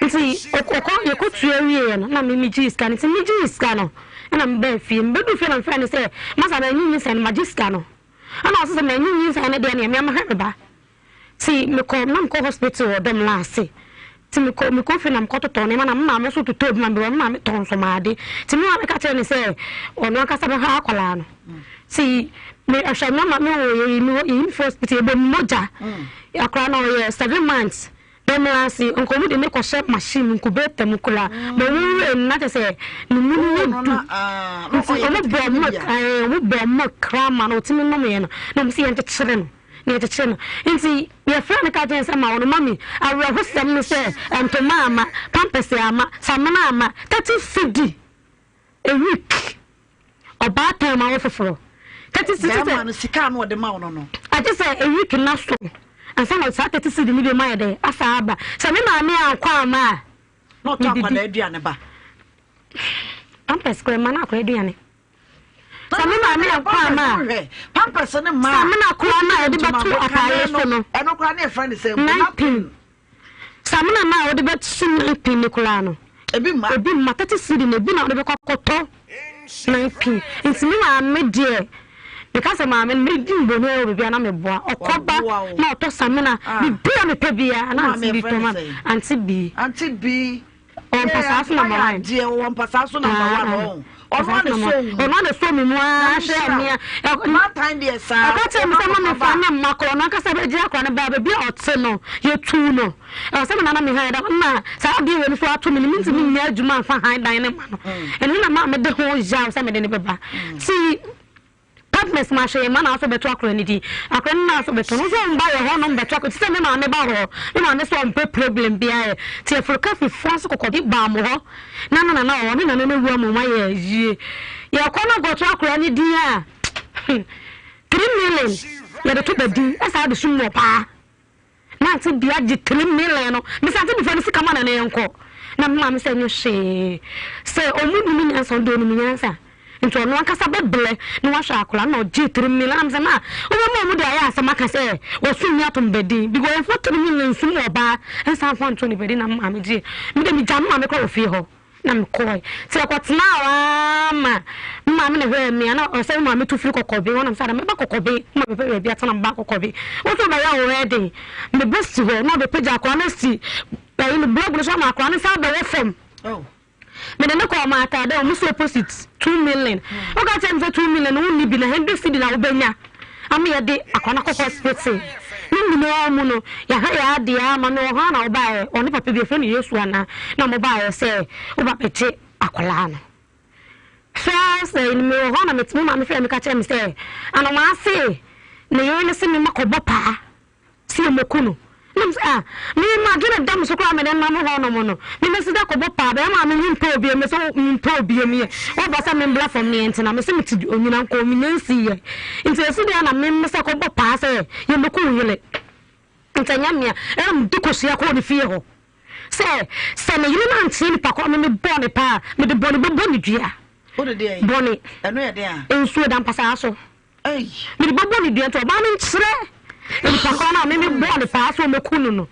Nti ɔkɔ yɛkɔtua wieɛ no na me megyee sika no. Nti megyee sika no ɛna mebaa fie. Mebɛduu fie na mefrɛɛ no sɛ masa manyi nyinsɛn no magye sika no. Ɛna ɔse sɛ manyi nyinsɛn no deɛ neɛ mea mɛhwɛ me ba. Nti mekɔ na mekɔ hospital wɔ dɔm no ase. Nti mekɔ mekɔ fie na mekɔtotɔ nneɛma na me maame nso totɔɔ bi ma me me maame tɔn nsomaade. Nti me maame ka kyerɛɛ no sɛ ɔno ankasa bɛhwɛ akwadaa no. Nti me ɛhwɛ me ma me wɔ yɛyi me yɛyi me fi hospital yɛbɔ me mogya. Akwadaa no ɔyɛ 7 months. Dɛm ara ase, nka ɔmo de no kɔhyɛ machine mu, incubator mu koraa, ma ɔmo wura mu na kyerɛ sɛ ne mu no yɛ du. Nti ɔmo bɔɔ milk, ɛɛ ɔmo bɔɔ milk koraa ma no ɔtumi nomee no, na ɔmo se yɛnkyekyere no, na yɛkyekyere no. Nti yɛfrɛɛ no ka kyerɛɛ no sɛ ma ɔno mummy, awerɛhosɛm ne sɛ ntoma amma, pampers amma, samina amma, 30 cedi a week. Ɔbaatan ma wo foforɔ. 30 cedi sɛ. Bɛɛma no sika a na ɔde ma wo no no. Agye sɛ a week na so ansa na saa 30 cedi no bi ma yɛ dɛ asa aba. Sɛ me maame ankɔ amma a. Na ɔtɔ akwadaa aduane ba. Pampers koraa mma no akwadaa aduane. Sɛ me maame ankɔ amma a. Pampers ne mmaa. Samina koraa no a yɛde bɛto ataareɛ so no. Ɛno koraa ne yɛfrɛ no sɛ. 9 pin. Samina no a wode bɛto 9 pin no koraa no. Ebi mma. Ebi mma 30 cedi na ebi na wode bɛkɔ akɔtɔ 9 pin. Nti me maame deɛ meka sɛ maame no medi mboni wɔ baabi a na meboa. Ɔkɔba na ɔtɔ samina biribi a mepɛ biara na auntie bi tɔ ma me. Auntie bi. Auntie bi. Ɔwɔ mpasaa so number one. Deɛ ɔwɔ mpasaa so number one ɔn. Ɔno ana so mu. Ɔno ana so mu mu ara hwɛ mmea. Matan deɛ saa. Ɔka kyerɛ me sɛ ma mefa ne mma korɔ ɔno ankasa bɛgye akora no baa baabi a ɔte no yɛtuu no. Ɛwɔ sɛ me nana me han dan na saa adeɛ wei no so ato me no mentumi nyɛ adwuma mfa han dan no ma no. Ɛno na maa mede ho yaw sɛ mede no bɛba. Nti partners ma hwee ma na nso bɛto akora no din. Akora no na nso bɛto no nso mba wɔ hɔ nom bɛto akora ti sɛ me maame ba hɔ. Me maame so ɔmpɛ problem biara yɛ. Nti yɛforo ka fi fo ase kɔkɔde baa mo hɔ. Na na nana wɔ hɔ ne nana no awu ama ɔmo ayɛ yie. Yɛkɔ na kɔto akora no din a 3 million yɛde to ba din ɛsaa de sum wɔ paa. Na ante bia gye 3 million no mese ante bifo no sika ma na ne yɛnkɔ na me maame sɛ nyɛ hwee sɛ ɔmu nim nyansa ɔno deɛ ɔnim nyansa nti ɔno ankasa bɛblɛ na wahwɛ akwadaa na ɔgye 3 million na mesɛ ma wobɛma ɔmu de ayɛ asɛm aka sɛ wɔsom ni atom bɛdin because ɔmfa 3 million nsum ɔbaa nsa mfa nto ne bɛdin na me maame gye me de megya me maame kora wɔ fie hɔ na mekɔe nti ɛkɔtenaa hɔ ara ma me maame na hwɛɛ me a na ɔsɛ me maame tu firi kɔkɔbe hɔ na mesɛ ada mɛba kɔkɔbe ma mepɛ baabi atena meba kɔkɔbe wo nso wobɛyɛ wo wedding mebɛsi hɔ na ɔbɛpagya akwadaa no asi ɛyi no blɔg no so ama akwadaa no nsa abɛwɔ fam mede ne kɔɔ ma ataade a ɔmo si opposite 2 million woka kyerɛ me sɛ 2 million no wonni bi na 100 cedi na wobɛnya ama yɛde akwadaa no akɔ hospital ne nyinaa mu no yɛahwɛ yɛ adeɛ ama me wɔ hɔ a na wobaeɛ ɔne papa bi efrɛ no Yesu anaa na mobaeɛ sɛ woba bɛgye akwadaa no first ɛyi me wɔ hɔ na me maame frɛ me ka kyerɛ me sɛ anomaa se ne yere ne se me ma kɔbɔ paa si ɔmɔku no na me sɛ ah me ma adwene da me so koraa mede nam hɔ nom no me mɛsi da kɔbɔ paa bɛrima a me mempɛ obi me so mempɛ obi mu yɛ wɔba sɛ membla fam ne yɛntena me sɛ mete onyina nkɔ menya nsi yɛ nti ɛsi deɛ na me sɛ kɔbɔ paa sɛ yɛmɛku wo yere nti ɛnyɛ mmea ɛna mede kosua kɔɔ ne fie hɔ sɛ ne yere no ankyerɛ nipa kɔ me mebɔɔ ne paa mede bɔne bɛbɔ ne dua bɔne nsuo da mpasaa so mede bɛbɔ ne dua nti ɔbaa no nkyerɛ nipa korɔ no a meme bɔɔ ne paa sɛ ɔmɛku no no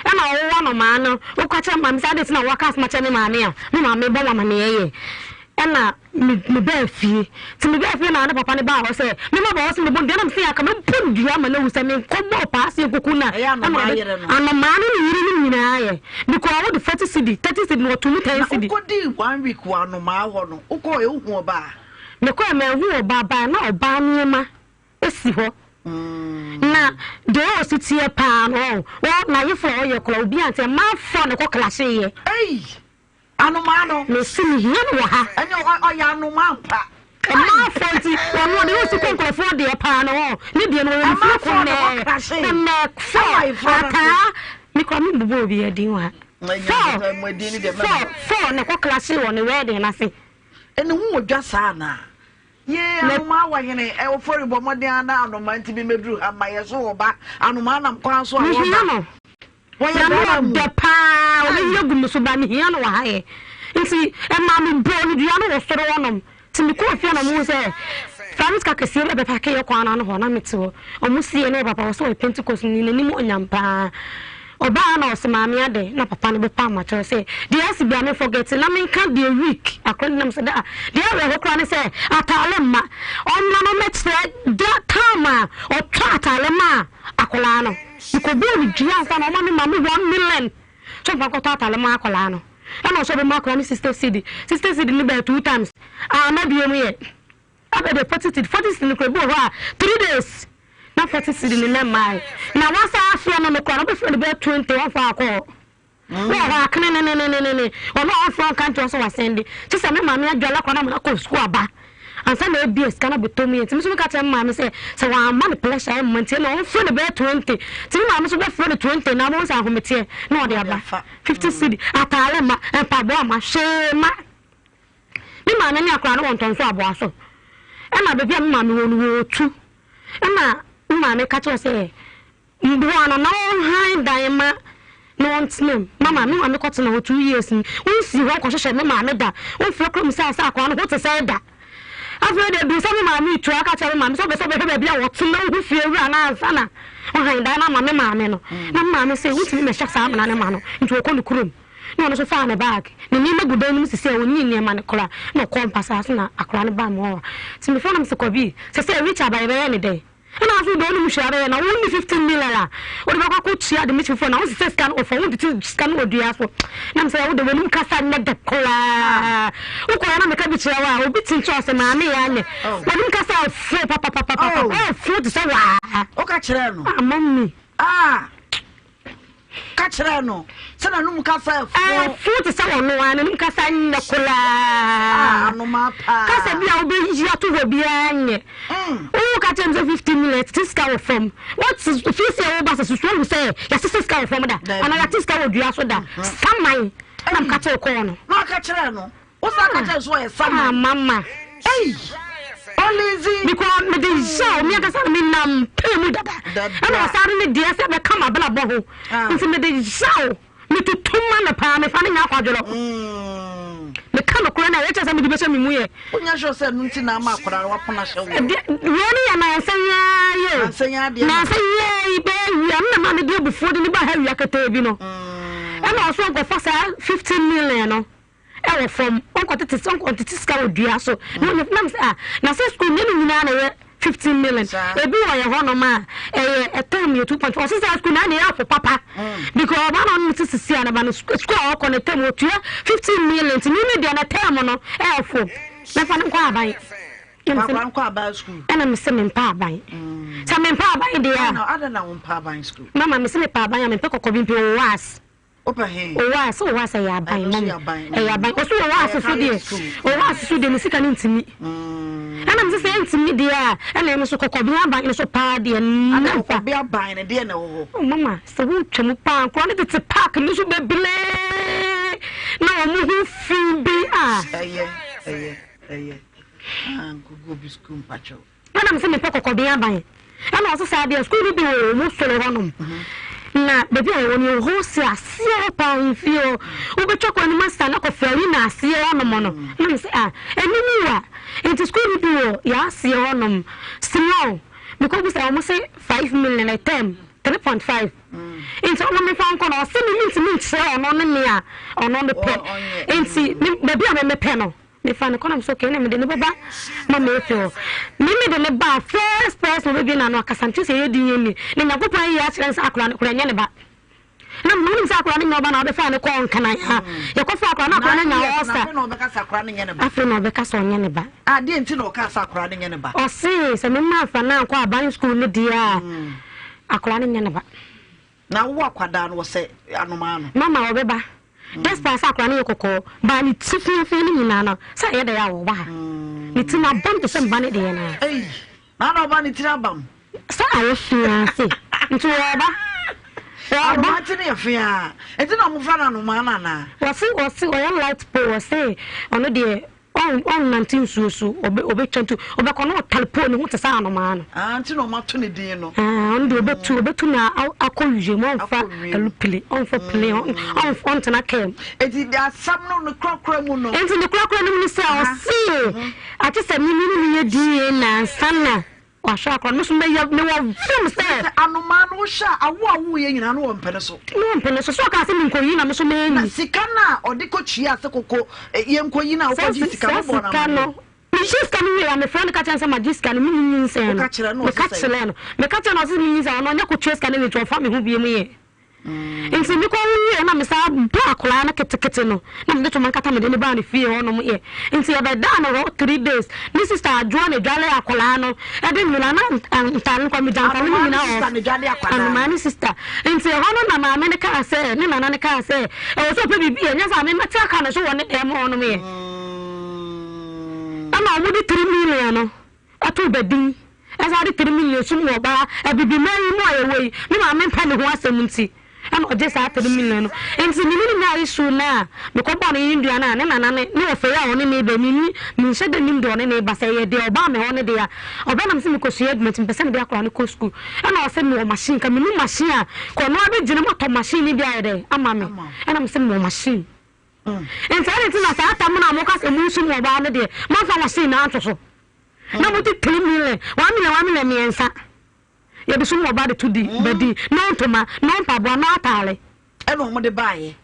ɛna ɔwowɔ anomaa no woka kyerɛ maame sɛ ade na waka asɛm akyerɛ me maame a me maame bɔ mamaneɛ yɛ ɛna mebaa fie nti mebaa fie na ne papa ne baa hɔ sɛ mema bɔ hɔ sɛ mebɔ dua na mesɛ aka mebɔ dua ma no awu sɛ menkɔbɔɔ paa sɛ yɛnkɔku no a anomaa no ne yere no nyinaa yɛ because wode 40 cedi 30 cedi na wɔto mu 10 cedi. Wokɔdii one week wɔ anomaa hɔ no wokɔɔ ɛwohu ɔbaa? Mekɔɛ manhu ɔbaa baa na ɔbaa nneɛma esi hɔ. Na deɛ ɔsi teɛ paa no ɔ wɔ n'ayeforo a ɔyɛ koraa obi ante mmaa fɔ ne kɔ klase yɛ. Ei anomaa no. Mesi mehia no wɔ ha. Ɛnyɛ ɔyɛ anomaa mpa. Mmaa fɔ nti wɔn ɔde ɔsi kɔ nkurɔfoɔ deɛ paa no ɔ ne deɛ no wɔyɛ ne fie kɔnɛɛ kɔnɛɛ fɔ ataa me kora me mbobɔ obi adin wɔ ha fɔ fɔ fɔ ne kɔ klase wɔ ne wedding n'ase. Ɛne ho wɔ dwa saa anaa? Yee anomaa wɔ hene ɛ ofori bɔ mmɔden ara na anomaa ntumi mmɛduru ha mma yɛ so wɔ ba anomaa nam kwan so a Mehia wɔba no. Wɔyɛ Na me bɛrima mu. ɔdɛ paa ɔbɛyi agu me so ba mehia no wɔ ha yɛ nti ɛmaa me bɔɔ no dua no wɔ soro hɔnom nti mekɔɔ fie na ɔmo sɛ fa me sika kɛseɛ bi bɛpake yɛ kwan no ano hɔ na mete hɔ ɔmo sie ne papa wɔ sɛ ɔyɛ Pentecost ni n'anim onyam paa Ɔbaa na ɔse maame adɛn na papa no bɛpa amakyɛw sɛ deɛ asi bia me forget na menka deɛ week akora no nam sɛ daa deɛ awerɛho koraa ne sɛ ataale mma ɔmmra no mɛkyerɛ da time a ɔtwa ataale maa akwadaa no mekɔbɔɔ no dua ansa na ɔma me maame 1 million sɛ ɔmfa nkɔtɔ ataale ma akwadaa no ɛna ɔsɛ ɔbɛma akwadaa no 60 cedi 60 cedi no bɛyɛ 2 times ama bio mu yɛ Afei de 40 cedi 40 cedi no kora bi wɔ hɔ a 3 days na 40 cedi no na mmae na wasa afrɛ no no kora no wobɛfrɛ no bɛyɛ 20 wɔmfa akɔ hɔ wɔ hɔ akenenenenene ɔno a ɔmfrɛ nka nkyerɛ sɛ wasɛnde kye sɛ me maame adwala kora na mena kɔ sukuu aba ansa na ebia sika no bɛtɔ mu yɛ nti me nso meka kyerɛ me maame sɛ sɛ wamma no pressure ɛmma nti na ɔmfrɛ no bɛyɛ 20 nti me maame nso bɛfrɛ no 20 na ama sɛ ahometeɛ na ɔde aba 50 cedi ataale ma mpaboa ma hwee ma. Me maame ne akwadaa no wɔ ntɔnso aboa so. Ɛna baabi a me maame wɔ no wɔretu. Ɛna me maame ka kyerɛ sɛ mboa no na ɔnhan dan ma na ɔntena mu. Mama me maame kɔtena hɔ 2 years ni. Wonsi hɔ nkɔhwehwɛ me maame da. Womfrɛ kora mu sɛ sɛ akwadaa no ho te sɛ da. Afei de edu sɛ me maame tu aka kyerɛ me maame sɛ ɔbɛ sɛ ɔbɛhwɛ baabi a wɔte na wohu fie wura no ansa na ɔhan dan no ama me maame no. Na me maame sɛ wontumi mmɛhyɛ saa amena no ma no nti ɔkɔ ne kurom. Na ɔno nso faa ne bag, ne nneɛma gu dan no mu sisi a ɔnyii nneɛma no koraa na ɔkɔɔ mpasaa so na akwadaa no baa me hɔ. Nti mefrɛ no mese Kwabi, sɛsɛ Richard aba yɛbɛyɛ ne dɛn? Ɛna afei deɛ wonim hwee abɛyɛ na wonni 15 million a wode bɛkɔ akɔtua de mekyimfoɔ na wosesɛ sika no wɔ fam wontete sika no wɔ dua so. Na mesɛ wode w'anim kasa nyɛ dɛ koraa. Wokɔɛ na meka bi kyerɛ wo a obi te nkyɛn ɔsɛ maame yɛ anyɛ. W'anim kasa ɛfo papapapapa ɛfo te sɛ waa. Woka kyerɛɛ no? Ah, mommy. Ah. Ka kyerɛɛ no sɛ n'anom kasa ɛfo. Ɛfo te sɛ ɔno ara n'anom kasa nyɛ koraa. Ah, anomaa paa. Kasa bi a wobɛyi ato hɔ biara nyɛ. Wo ka kyerɛ me sɛ 15 million tete sika wɔ fam. What fie si a woba sɛ susu ahu sɛ yɛasese sika wɔ fam da. Anaa yɛate sika wɔ dua so da. Saman na meka kyerɛ kɔɔ no. Na ɔka kyerɛɛ no. Wo san ka kyerɛ so ɔyɛ saman. Ah, mama. Ei! Olizi. Because me de yaw me ankasa me nam pay mu dada. Ɛna ɔsan de ne deɛ sɛ bɛka m'abrabɔ ho. Nti me de yaw me tutu ma no paa mefa no nyɛ akwadworɔ. Meka nokorɛ no a ɛkyɛ sɛ mede bɛhyɛ me mu yɛ. Wonya sure sɛ ɛno nti na ama akwadaa no wapono ahyɛ wo. Wei no yɛ nansa yi ara yɛ o. Nansa yi ara deɛ. Nansa yi ara yi bɛyɛ wia no na maa mede abufuo de ne ba ha wia ketee bi no. Ɛna ɔso ɔnkɔfa saa 15 million no. Ɛwɔ fam, ɔnkɔtete ɔnkɔtete sika wɔ dua so. Na ɔnyɛ nam sɛ ah, na sɛ sukuu nyɛ ne nyinaa na ɛyɛ 15 million. Ebi wɔ yɛ hɔnom a ɛyɛ ɛtɛm yɛ 2.4. Ɔsɛ sɛ sukuu na ɛna ɛyɛ afo papa. Because ɔba na ɔno ne sisi a na ba no sukuu a ɔkɔ no tɛm otua 15 million. Nti ne deɛ na tɛm no ɛɛfo. Mɛfa no nkɔ aban. Akwadaa nkɔ aban sukuu. Ɛna mese mempɛ aban. Sɛ mempɛ aban deɛ a. Adɛn na wompɛ aban sukuu? Mama mese mepɛ aban a mempɛ kɔkɔɔ bi mpɛ owas. Wopɛ he? Owas, owas ɛyɛ aban mɔmi. Ɛyɛ aban. Ɔso owas so deɛ, owas so deɛ ne sika no ntumi. Ɛna mese sɛ ɛntumi deɛ a, ɛna ɛno so kɔkɔbea aban no so paa deɛ never. Kɔkɔbea aban no deɛ na ɛwɔ hɔ? Oh mama, sɛ wotwa mu paa, nkwadaa no tete park no so bebree na wɔn ho fi bi a. Ɛyɛ, ɛyɛ, ɛyɛ. Ah, nkogu obi sukuu mpakyɛw. Ɛna mese mepɛ kɔkɔbea aban. Ɛna ɔse saa deɛ sukuu no bi wɔ wɔn soro hɔnom. Na baabi a yɛwɔ no yɛwɔ hɔ si aseɛ hɔ paa ahemfie hɔ. Wobɛtwa kwan no mu asiane akɔ Fɛri na aseɛ hɔnom no. Ɛna mese ah, ɛno mu wa. Nti sukuu no bi wɔ yɛ aseɛ hɔnom. Small. Mekɔ bisa wɔn se 5 million a term, 3.5. Nti ɔno mefa nkɔ no ɔse me mentumi nkyerɛ ɔno ne me a ɔno mepɛ. Nti baabi a me mepɛ no. Mefa no kɔ na mesɛ okay na mede ne bɛba ma meefi hɔ. Me mede ne ba first person ɔbɛbie n'ano akasa nkyerɛ sɛ ɛyɛ din yɛ ni. Na Nyankopɔn ayi akyerɛ no sɛ akora no kora ɛnyɛ ne ba. Na wonim sɛ akwadaa no nyɛ ɔba na wobɛfaa no kɔɔ Nkran a, yɛkɔfaa akwadaa no, akwadaa no anya ulcer. Afei na ɔbɛka sɛ akwadaa no nyɛ ne ba. Afei na ɔbɛka sɛ ɔnyɛ ne ba. Ah, deɛ nti na ɔkaa sɛ akwadaa no nyɛ ne ba? Ɔse sɛ me mma amfa no ankɔ aban sukuu no deɛ a, akwadaa no nyɛ ne ba. Na wowɔ akwadaa no wɔsɛ anomaa no. Mama ɔbɛba. Despite sɛ akwadaa no yɛ kɔkɔɔ, but ne ti fiafia no nyinaa no, sɛ ɛyɛ dɛ a ɔba ha. Ne ti no abam te sɛ mma no deɛ no ara. Ei, na na ɔba ne tiri abam. Sɛ ayɛ fiaa sei, nti ɔba. Ɔba. Anomaa ti no yɛ fiaa, nti na wɔfrɛ no anomaa no anaa? Wɔse, wɔse ɔyɛ light pole, wɔse ɔno deɛ Ɔn ɔnnante nsuo so, ɔbɛ ɔbɛtwa nti ɔbɛkɔ na ɔtare pole no ho te sɛ anomaa no. Ah, nti na wɔato ne din no. Ah, ɔno deɛ ɔbɛtu ɔbɛtu na akɔ wiem, ɔmfa Akɔ wiem. alupile, ɔmfa plane, ɔn ɔnf ɔntena kaa mu. Enti de asɛm no ne korakora mu no. Enti ne korakora no mu ne sɛ ɔse, agye sɛ me me ne no yɛ DNA ansa na Wahwɛ akora no, me nso mɛyɛ, mewɔ vim sɛ. Sɛ anomaa no wohwɛ a, awo a wowoeɛ nyinaa no wɔ mpene so. Ne wɔ mpene so. So ɔkaa sɛ menkɔyi na me nso manyi. Na sika no a ɔde kɔtuaa sɛ koko yɛnkɔyi no a wokɔgyee sika no wobɔɔ no amanneɛ? Megyee sika no wieeɛ a, mefrɛɛ no ka kyerɛɛ no sɛ magye sika no, menni nyinsɛn no. Woka kyerɛɛ no na ɔse Meka sɛn? kyerɛɛ no. Meka kyerɛɛ no ɔse menyinsɛn, ɔno ɔnyɛ kɔtua sika no wie nti ɔmfa me ho biom yɛ. Nti mekɔ wo wieɛ na mesan bɔɔ akwadaa no ketekete no na mede toma nkata mede no baa ne fie hɔ nom yɛ nti yɛbɛdaa no hɔ 3 days. Ne sister Adwoa na edwale akwadaa no ɛde nyina na ntaare no kɔ megya ntaare no Anomaa ne nyina sister wɔ na edwale akwadaa no. Anomaa ne sister. Nti ɛhɔ no na maame no kaa sɛ ne nana no kaa sɛ ɛwɔ sɛ ɔpɛ biribi yɛ nyɛ saa me mɛte aka ne so wɔ ne dɛm hɔ nom yɛ ɛna ɔmo de 3 million no ɛtoo badin. Ɛsan de 3 million sum wɔ ɔbaa Abibiman yi mu a yɛwɔ yi, me maame mpɛ ne ho asɛm nti ɛna ɔgye saa 3 million no. Nti me ne no nyaa issue no a, mekɔbɔɔ no India no a, ne nana ne ne ɔfa yi a ɔne me reba yi, menni, menhyɛ da nnim deɛ ɔne no reba, sɛ ɛyɛ deɛ ɔbaa me hɔ no deɛ a, ɔbɛ na mese mekɔsua adwuma nti mepɛ sɛ mede akwadaa no kɔ sukuu. Ɛna ɔse mewɔ machine, nka menni machine a, nka ɔno ara bɛgyina mu atɔ machine no bi ayɛ dɛn ama me. Ɛna mese mewɔ machine. Nti adɛn nti na saa tam no a moka sɛ monsu ma ɔbaa no deɛ, moamfa machine no anto so? Na mo de 3 million, 1 million, 1 million 3 yɛde so mu ɔba de to di bɛdi no ntoma no mpaboa no ataare. Ɛna wɔn de baayɛ.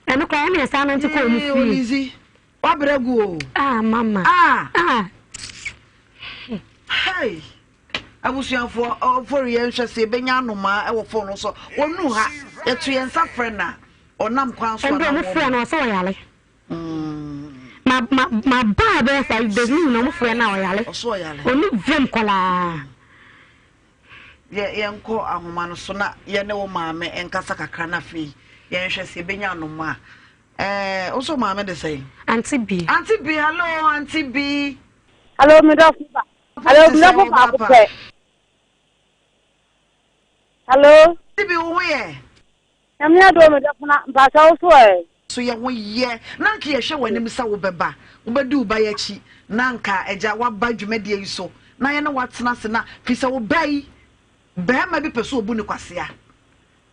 Ɛno koraa ɛna ɛsan nante kɔɔ mu fie. Olizi wabrɛ gu o. Ah mama. Ah. Ah. Hey. Abusuafoɔ ɔfɔri yɛn hwɛ sɛ yɛbɛnya anomaa ɛwɔ fon no so wɔnu ha yɛto yɛn nsa frɛ na ɔnam kwan so Ɛnde anam wɔn frɛ no ɔsɛ ɔyare. Ma ma ma baa bɛyɛ 5 days ne nyinaa ɔmo frɛ no a ɔyare. Ɔso ɔyare. Ɔni vim kɔlaa. Yɛ yɛnkɔ ahoma no so na yɛne wo maame nkasa kakra na afei yɛnhwɛ sɛ yɛbɛnya anomaa. Ɛɛ wo so maame de sɛn? Auntie B. Auntie B, hello Auntie B. Hello, me dɔfo ba. Hello, me dɔfo baako pɛ. Hello. Auntie B, wo ho yɛ? Nyame adom me dɔfo na mpakyɛ wo so ɛ? So yɛ ho yɛ na anka yɛhwɛ w'anim sɛ wobɛba, wobɛdi wo ba yi akyi na anka agya woaba dwumadie yi so na yɛne wo atena ase na firi sɛ wo ba yi barima bi pɛ sɛ ɔbu no kwasea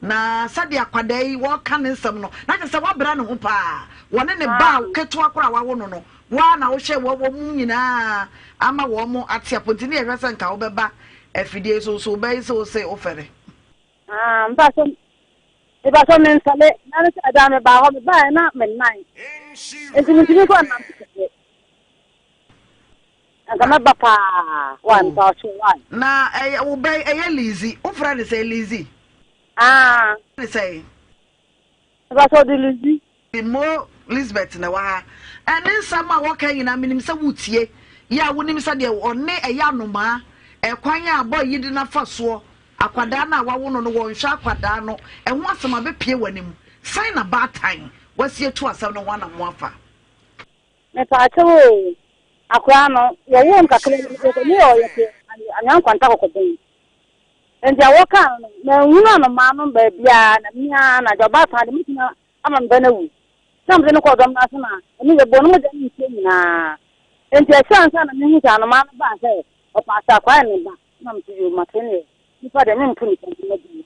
na sɛdeɛ akwadaa yi wɔreka ne nsɛm no na kyerɛ sɛ woabrɛ ne ho paa wɔne ne ba ketewa koraa wawo no no woa na wohwɛ wɔ wɔn mu nyinaa ama wɔn mo ate apɔ nti ne yɛhwɛ sɛ nka wobɛba afidie yi so so wobɛyi sɛ wo se wofɛre. Ah, mpaso mepaso mensɔle na ne sɛ ɛda mebaa hɔ mebaeɛ na menan nti mentumi kɔ nam kɛkɛ nka mɛba paa wa Oh. mpaso wa. Na ɛyɛ wo bɛn ɛyɛ Lizzy wofrɛ ne sɛ Lizzy? Ah. Ne sɛ mepaso de Lizzy. Mo Lisbeth na ɛwɔ ha. Ɛne nsɛm a wɔka nyinaa menim sɛ wotie yɛ a wonim sɛ deɛ ɔne ɛyɛ anomaa ɛkwan a bɔ yi de nafa soɔ akwadaa no a wawo no no wɔnhwɛ akwadaa no ɛho asɛm abɛpie w'anim sɛn na baatan wasi atu asɛm no ho anamo afa. Mepaakyɛw o, akwadaa no wɔwoo no kakra bi ne yɛ ɔyɛ te anyankwanta kɔkɔbɛn nti a wɔkaa no manhunu anomaa no baabiara na mea na agya ɔbaatan de metumi ama me ba no awu na mede no kɔɔ dɔm no ase na ɛne yɛbɔɔ no mogya ne nsuo nyinaa nti ɛhyɛ ansa na mehu sɛ anomaa no baa sɛ ɔpa sɛ akwadaa ne ba na mete yo mate ne nipa deɛ mempo nipa nti madi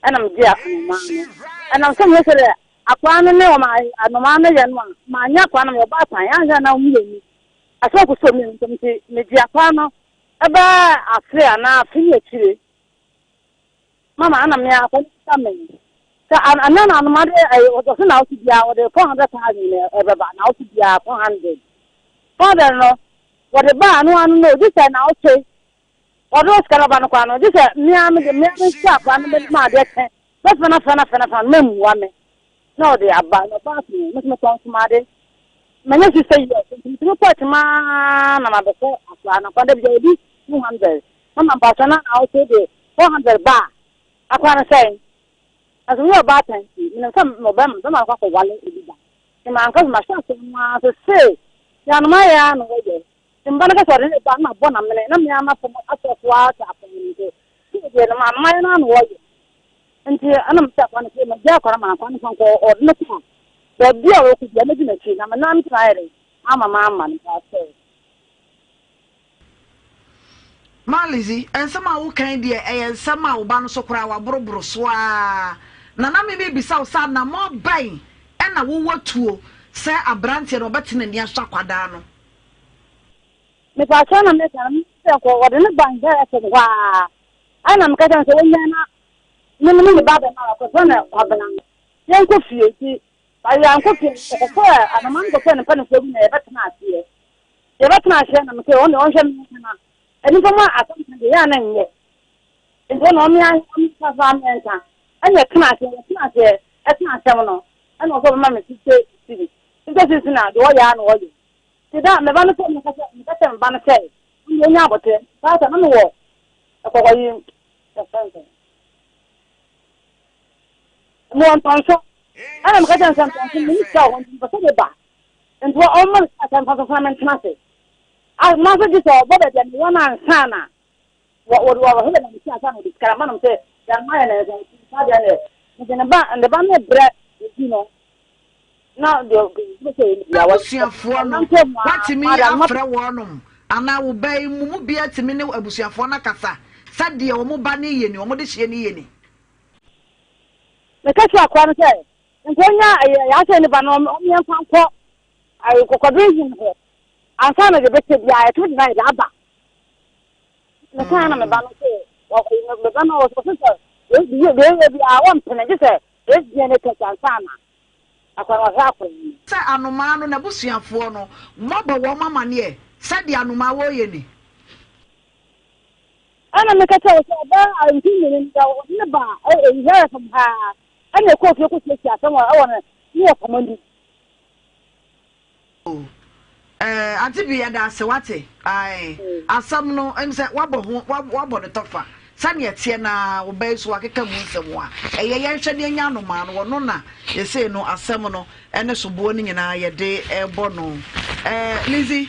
ɛna megye anomaa no ɛnam sɛ meyɛ sɛ dɛ akwadaa no ne ɔma anomaa no yɛ no a maanyɛ akwadaa no meyɛ ɔbaatan anhwɛ na ɔmmienu asɛ ɔkɔsɔ mmienu ntam nti megye akwadaa no ɛbɛɛ afe anaa afe ne akyire mama ana me akɔ sa me sɛ ana na anoma de ɛyɛ ɔsɛ na ɔsi biara wɔde 400,000 na ɛbɛba na ɔsi biara 400 400 no wɔde ba ano ano no gye sɛ na ɔtwe wɔde sika no ba no kora no gye sɛ mmea me de mmea me nsa akora no bɛde ma adeɛ kyɛ. Mɛfrɛ no afrɛ no afrɛ no afrɛ no na mmua me. Na ɔde aba na ɔba ato me nso metɔn ntomade. Manya 60 years nti metumi kɔ akyima na mabɛhwɛ akwadaa no. Akwadaa bi ɔdi 200. Mama mpakyɛ na ɔsɛ de 400 ba a akwadaa no sɛn. Nanso meyɛ ɔbaatan nti menim sɛ ɔbɛma bɛma no kɔ akɔwale obi ba. Nti manka so mahyɛ asɛm no ara sese deɛ anoma yɛ ara na wɔyɛ. Nti meba no ka sɛ ɔde ne ba na mabɔ n'amene na me ara mafam asɔ so ara sɛ akwadaa no nso sɛ deɛ anoma yɛ no ara na wɔyɛ. Nti ɛna mese akwadaa no sɛ magya akwadaa no ma akwadaa no fa nkɔ ɔde no kɔ a baabi a ɔkɔ biara mɛdi n'akyi na me nan nso ayɛ dɛn ama mamma no mpakyɛw. Ma Lizzy, nsɛm a woka yi deɛ ɛyɛ nsɛm a wo ba no so koraa waboroboro so ara. Na na me mebisa wo sɛ anammɔn bɛn na wowɔ tuo sɛ aberanteɛ no ɔbɛte n'ani asɔ akwadaa no? Mepakyɛw na meka no sɛ nkɔ wɔde ne ba nhyɛ fam hɔ ara ɛna meka kyerɛ no sɛ wɔnyaa na me ne ne ba bɛma akɔfrɛ no Kwabena no yɛnkɔ fie nti yɛankɔ fie ɔkɔfrɛ anoma no kɔfrɛ ne mpanimfoɔ bi na yɛbɛtena aseɛ yɛbɛtena aseɛ na mekɛ ɔne ɔnhwɛ me nka na nnipa mu asɛm ka deɛ yɛ a na nyɛ nti ɔne ɔme ɔme fa me nka ɛna ɛtena aseɛ yɛtena aseɛ ɛtena asɛm no ɛna ɔsɛ ɔbɛma me sisi sisi sisi sisi na deɛ ɔyɛ a na ɔyɛ nti da meba no sɛ meka sɛ meka sɛ meba no sɛ ɔne ɔnya abotire saa sɛ na mewɔ ɛkɔkɔ yi mewɔ ntɔnso ɛna meka kyerɛ no sɛ ntɔnso mene sika wɔ hɔ nti mepɛ sɛ meba nti ɔmma me sika sɛ mfa so fa mentena ase nanso gye sɛ ɔbɔ baabi a mewɔ no ansa na wɔde wɔhwɛ baabi a mete ansa na wɔde sika ma nom sɛ yɛama yɛ ne nsa nti saa deɛ deɛ mede ne ba ne ba no brɛ obi no na deɛ Abusuafoɔ no, woatumi afrɛ wɔnom anaa wo ba yi mo mu bi atumi ne abusuafoɔ no akasa sɛ deɛ wɔn ba no yɛ ni, wɔn de hyeɛ no yɛ ni? Meka kyerɛ akoa no sɛ nka ɔnya yɛasɛ ne ba no ɔmeɛ mfa nkɔ kɔkɔbere hene hɔ ansa na deɛ bɛkyɛ biara yɛtumi de no ayɛ de aba. Meka na me ba no sɛ me ba no ɔsɛ sɛ deɛ ɛyɛ biara wɔmpene gye sɛ ɛsua ne kɛse ansa na Sɛ anomaa no n'abusuafoɔ no, moabɔ wɔn amaneɛ sɛ deɛ anomaa wɔ yɛ ni. Ɛna meka kyerɛ wo sɛ ɔbaa a mfe mmienu ni da ɔde ne ba Israel fam ha ɛna ɛkɔɔ fie kɔsiesie asɛm wɔ ɛwɔ ne ne wɔ fam ani. Oh eh, Auntie Bi yɛda ase wate ae asɛm no ɛm sɛ wabɔ ho wabɔ no tɔfa sɛnea ɛteɛ na wo ba yi so wakeka mu nsɛm a ɛyɛ yɛnhwɛ ne anya anomaa no wɔno na yɛsei no asɛm no ɛne soboɔ no nyinaa yɛde ɛbɔ no eh, Lizzy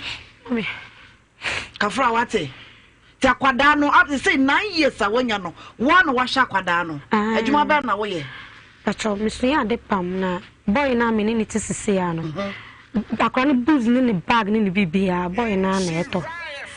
Kafra wate ti akwadaa no sɛ 9 years a wanya no woa na wahyɛ akwadaa no adwuma bɛn na woyɛ? Pacho, mesua ade pam na boy na me ne ne te sisi a no. Akora no boots ne ne bag ne ne biribiara boy na na ɛtɔ.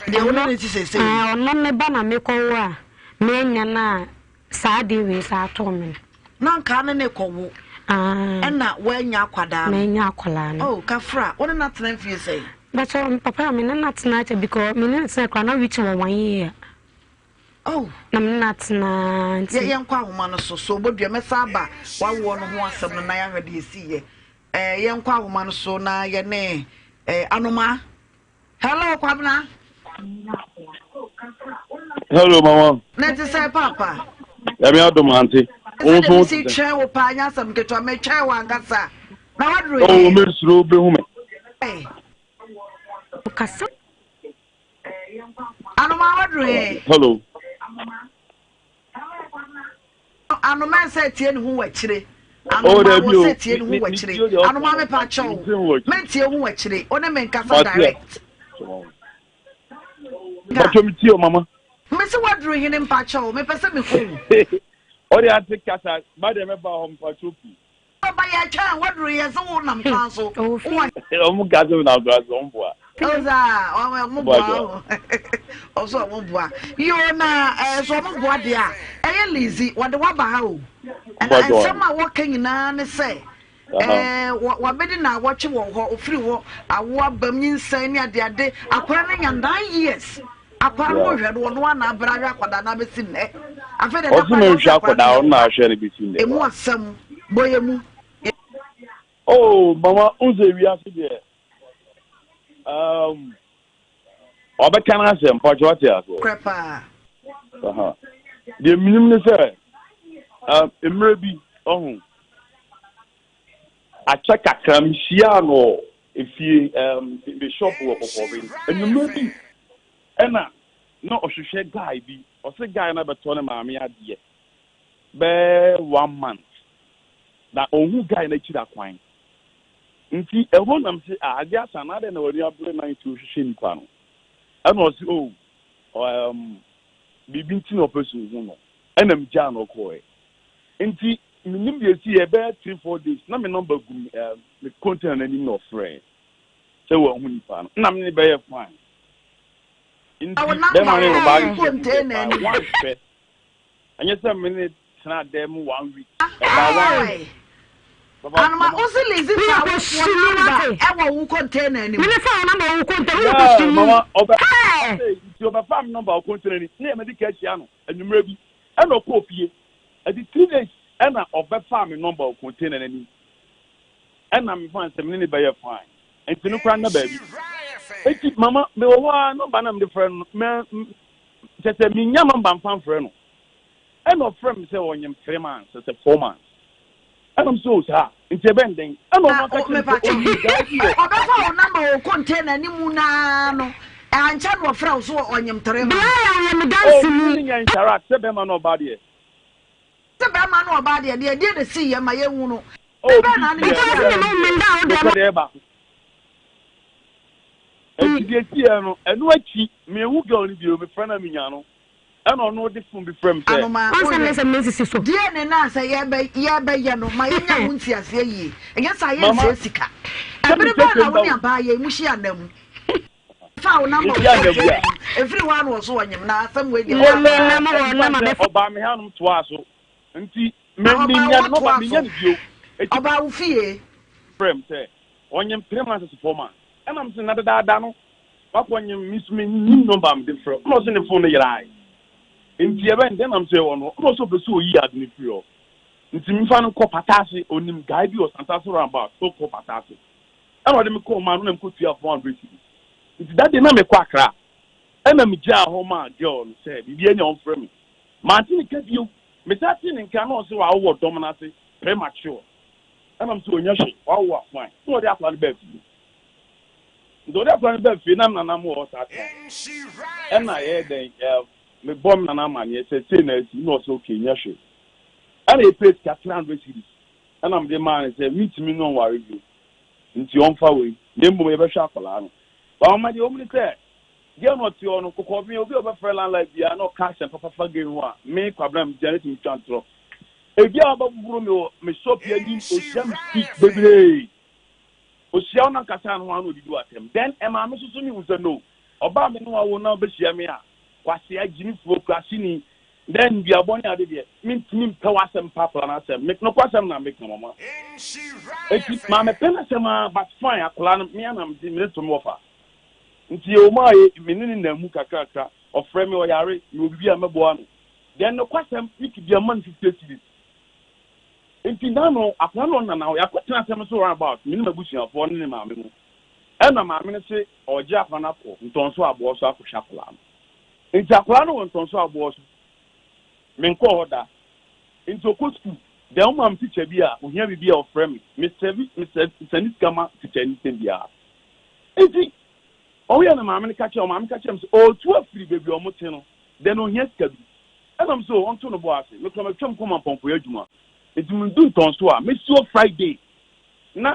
Deɛ wo ne ne te sisi? Ɔno ne ba na mekɔwo a menya na saa adeɛ wei saa atoo me no. Na nkaa ne ne kɔwo. Ɛna woanya akwadaa no. Manya akwadaa no. Oh, Kafra, wo ne no atena mfie sɛn? Pacho, papa me ne no atena akyɛ because me ne no tena koraa na reach wɔ 1 year. Oh. Na me ne no atena nti. Yɛnkɔ ahoma no so so obodua mɛsa aba wawoɔ no ho asɛm no na yɛahwɛ deɛ ɛsiiɛ. Eh, yɛnkɔ ahoma no so na yɛne eh, Anoma. Hello, Kwabena. Hello, mama. Na te sɛ papa. Nyame adom ante. Wo nso wo te sɛ. Twɛn wo paa nyɛ asɛm ketewa metwɛn wo ankasa. Na waduro yɛ. Oh, mesuro bɛhu me. Kasa. Anoma waduro yɛ. Hello. Anoma sɛ tie ne ho wɔ akyire. Anoma wɔ sɛ tie ne ho wɔ akyire. Anoma mepa kyɛw. Mentie ho wɔ akyire. Wo ne me nkasa direct. Mpakyɛw mi tie o mama. Mesi waduru hene mpakyɛw mepɛ sɛ mehu. Ɔde ante kasa ba deɛ mɛba hɔ mpakyɛw pii. Ɔba yɛ twɛn waduru yɛ sɛ wo nam kwan so. Ɔmo ka sɛ nam kwan so ɔmo boa. Ɔsa ɔmo boa ɔso ɔmo boa. Yoo na ɛɛ so ɔmo boa deɛ a ɛyɛ Lizzy wɔde waba ha o. Ɛna nsɛm a wɔka nyinaa ne sɛ ɛɛ wabɛdi na awɔtwe wɔ hɔ ofiri hɔ awo abam nyinsɛn ne adeade akwadaa no nya 9 years akwadaa no hwɛ no ɔno ana abere ahwɛ akwadaa no abɛsi nnɛ afei de ɔsi mi nhwɛ akwadaa ɔno na ahwɛ no bɛsi nnɛ. Emu asɛm bɔ yɛ mu. Oh mama, n sɛ wiase deɛ ɔbɛka no asɛm mpakyɛ wate aseɛ. Korɛ paa. Deɛ menim ne sɛ Mmerɛ bi, ɔho, akyɛ kakra, mehyiaa no wɔ efie, me shop wɔ Kɔkɔɔben. Anwummerɛ bi, ɛna na ɔhwehwɛ guy bi, ɔse guy no abɛtɔ ne maame adeɛ bɛyɛ one month, na ɔnhu guy no akyiri akwan. Nti ɛhɔ na mese, ah, adeɛ asa na adɛn na w'ani abere na nti wohwehwɛ nipa no? Ɛna ɔse, oh, biribi nti na ɔpɛ sɛ ohu no. Ɛna megyaa no ɔkɔɔɛ. Nti mennim deɛ ɛsiiɛ, ɛbɛyɛ 3, 4 days na me number gu me me container no anim na ɔfrɛɛ sɛ wahu nipa no. Ɛna me ne no bɛyɛɛ fine. Na wo Nti number bɛrima no ne wɔ ɔbaa wo no hyia mu deɛ container baa anim. once pɛ. Ɛnyɛ sɛ me ne tenaa dan mu one week, ɛbaa once. Hey! Papa, Anoma, mama. wo se Lizzy faa wo foɔ number ɛwɔ wo container anim. Mene fa wo number wɔ wo container, woyɛ Yeah, kɔsini. mama, ɔbɛ Hey! ɔsɛ nti ɔbɛfaa me number wɔ container anim. Ne yɛ mede ka ahyia no anwummerɛ bi. Ɛna ɔkɔɔ fie. Ɛdi 3 days ɛna ɔbɛfaa me number wɔ container n'anim. Ɛna me fa sɛ me ne ne bɛyɛ fine. Nti no koraa nna baabi. Eti mama, mewɔ hɔ a number na mede frɛ no, mɛ kyɛ sɛ menya number mfa mfrɛ no. Ɛna ɔfrɛ me sɛ ɔnyem 3 months, sɛ 4 months. Ɛna m sɛ o saa, nti ɛbɛn den. Ɛna ɔno aka kyerɛ me sɛ ɔyi guy bi wɔ. Ɔbɛfa wo number wɔ container anim naa no, ankyɛ na ɔfrɛ wo so ɔnyem 3 months. Bla yɛ me Oh, danseni. me ne nya interact sɛ bɛrima na ɔbaa deɛ. Sɛ bɛrima na ɔbaa deɛ, deɛ deɛ na si yɛ ma yɛnhu no. Oh, Bɛbɛn na ne bibi Nti si ɔse yɛ, me ma wo menda wo deɛ mepɛ deɛ ɛba. Nti deɛ si yɛ no, ɛno akyi, mehu girl no bio, mefrɛ no a menya no. Ɛna ɔno de phone bi frɛ me sɛ. Anoma, Ɔnsɛm ne wohwɛ nsɛm ne nsisi so. Deɛ ne na sɛ yɛbɛ yɛbɛyɛ no ma yɛnya ho nteaseɛ yie. Ɛnyɛ saa Mama, yɛnsɛe sika. sɛ Ɛbere mehyɛ bɛn na chamber wo ne o. abaa yɛ mu hyia nna mu? Fa wo number wɔ Mehyia nna mu container a. mu. Ɛfiri hɔ a na ɔso ɔnyem na asɛm wei deɛ Oh, Na me woaka. na ma wɔ na ɛmfa ma sɛ bɛfa. ɔbaa me hanom toaa so. Nti me Na ɔbaa menya wo ne number atoa menya so. ne bio. Eti Ɔbaa wo fie. frɛ me sɛ ɔnyem 3 months 4 months. Ɛna me sɛ na dedaada no wakɔ nyem me nso mennim number a mede frɛ. Ɛna ɔsɛ ne phone no yerae. Nti ɛbɛn dɛn na me sɛ ɛwɔ no. Ɛna ɔsɛ ɔpɛ sɛ ɔyi ade no firi hɔ. Nti memfa no nkɔ Pataase, onim guy bi wɔ Santase roundabout, sɛ ɔkɔ Pataase. Ɛna ɔde me kɔɔ maa no na mekɔtua 400 cedis. Nti that day na mekɔ Accra. Ɛna megyaa hɔ maa girl no sɛ biribi anya ɔmfrɛ me. Mante ne ka bio. Mesan tee ne nka na ɔse wawo wɔ dɔm no ase premature. Ɛna me sɛ ɔnya hwee, wawo a fine. Na ɔde akwadaa no baa fie. Nti ɔde akwadaa no baa fie na me nana mo wɔ hɔ saa time. Ɛna yɛyɛ dɛn, mebɔ me nana amanneɛ sɛ sei na asi, na ɔsɛ okay nyɛ hwee. Ɛna yɛpɛɛ sika 300 cedis ɛna mede maa no sɛ mentumi ne ɔnware bio nti ɔmfa wei na mmom yɛbɛhwɛ akwadaa no. But mama deɛ ɛwɔ mu ne sɛ girl no ɔte hɔ no kɔkɔɔbea obi a ɔbɛfrɛ landline biara na ɔka asɛm papa fa girl ho a me Kwabena megyina ne tumi twa ntorɔ. Ebi a ɔbɛboboro me wɔ me shop anim ɔhyia me street bebree. Ɔhyia wo na nkasa no ho ano ɔdidi w'atɛm. Then ɛmaa me soso mehu sɛ no ɔbaa me ne wawo na ɔbɛhyia me a kwasea gyimifoɔ kuraseni then nnuabɔ ne ade deɛ mentumi mpɛ w'asɛm mpa akwadaa no asɛm. Me nokwasɛm na meka mama. Eti maa mepɛ n'asɛm ara but fine akwadaa no me ana mede mede to me wɔfa. Nti yɛwɔ mu a yɛ me ne ne nam mu kakrakra ɔfrɛ me ɔyare mewɔ biribi a mɛboa no. Then nokwasɛm week bia mma no 50 cedis. Nti da no akwadaa no ɔnana hɔ yɛakɔtena asɛm no so round about me ne m'abusuafoɔ ne ne maame mu. Ɛna maame no se ɔregye akwadaa no akɔ ntɔnso aboɔ so akɔhwɛ akwadaa no. Nti akwadaa no wɔ ntɔnso aboɔ so. Menkɔɔ hɔ da. Nti ɔkɔ school. Then ɔma me teacher bi a ohia biribi a ɔfrɛ me. Me sɛvi me sɛ sɛne sika ma teacher ni sɛm biara. Nti ɔyɛ na maame no ka kyerɛ maame ka kyerɛ me sɛ ɔretu afiri baabi a ɔmo te no. Then ohia sika bi. Ɛna m sɛ ɔnto no bɔ ase. Mekura matwam kɔma mpɔmpɔyɛ adwuma. Nti medu ntɔnso a mesi hɔ Friday na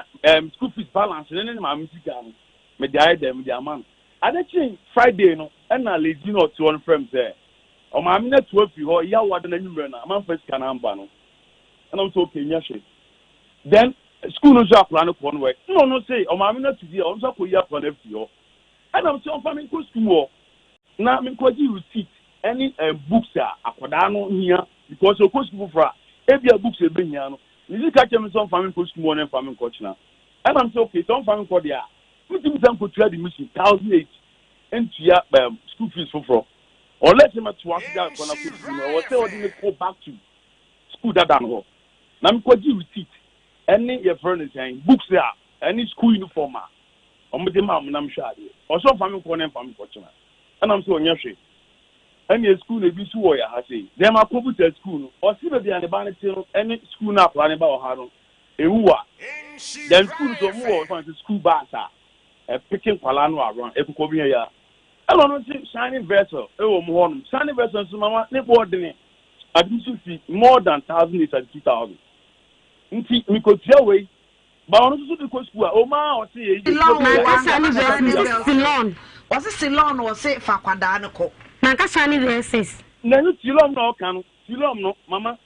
school fees balance ne ne maame sika no mede ayɛ dɛ mede ama no. Ade kyee Friday no ɛna lady na ɔte hɔ no frɛ me sɛ ɔmaame no atu afiri hɔ yaw ade no anwummerɛ no amamfa sika no amba no. Ɛna m sɛ okay nyɛ hwee. Then school no nso akwadaa no kɔ no wɛ. Ɛna ɔno se ɔmaame no atu bi a ɔno nso akɔyi akwadaa no afiri hɔ. Ɛna m sɛ ɔmfa me nkɔ school hɔ na menkɔgye receipt ɛne books a akwadaa no hia because ɔkɔ school foforɔ a ebia books a ebehia no. Ne sika kyerɛ me sɛ ɔmfa me nkɔ school hɔ na mfa me nkɔ kyena. Ɛna m sɛ okay sɛ ɔmfa me nkɔ deɛ a metumi sɛ nkɔtua admission 1,800 ntua school fees foforɔ unless mɛtoa so de akɔ na kɔ school no ɛwɔ sɛ ɔde me kɔ back to school dada no hɔ na mekɔgye receipt ɛne yɛfrɛ no sɛn books a ɛne school uniform a ɔmo de ma mo nam hwɛ adeɛ ɔsɛ ɔmfa me nkɔ ne mfa me nkɔ kyena. Ɛna m sɛ ɔnyɛ hwee. Ɛnneɛ sukuu no ebi nso wɔ yɛ ha sei. Then makɔbusa sukuu no, ɔse baabi a ne ba no te no ɛne sukuu no a akwadaa no ba wɔ ha no ɛwu wa. Then sukuu no nso ɔmo wɔ fa no sɛ sukuu bus a ɛpeke nkwadaa no around ɛkokɔ bi yɛ a. Ɛna ɔno nso shining vessel ɛwɔ ɔmo hɔ nom. Shining vessel nso mama ne boɔ dene ade nso fi more than 1800 to 2000. Nti mekɔtua wei Ba ɔno nso so de kɔ sukuu a, ɔma a ɔse yɛ yi. Silon wɔ Nankasa ne verse Shining mese Vessel. Silon. Ɔse Silon ɔse fa akwadaa no kɔ. Nankasa ne verses. Na ɛno Silom na ɔka no, Silom no, mama,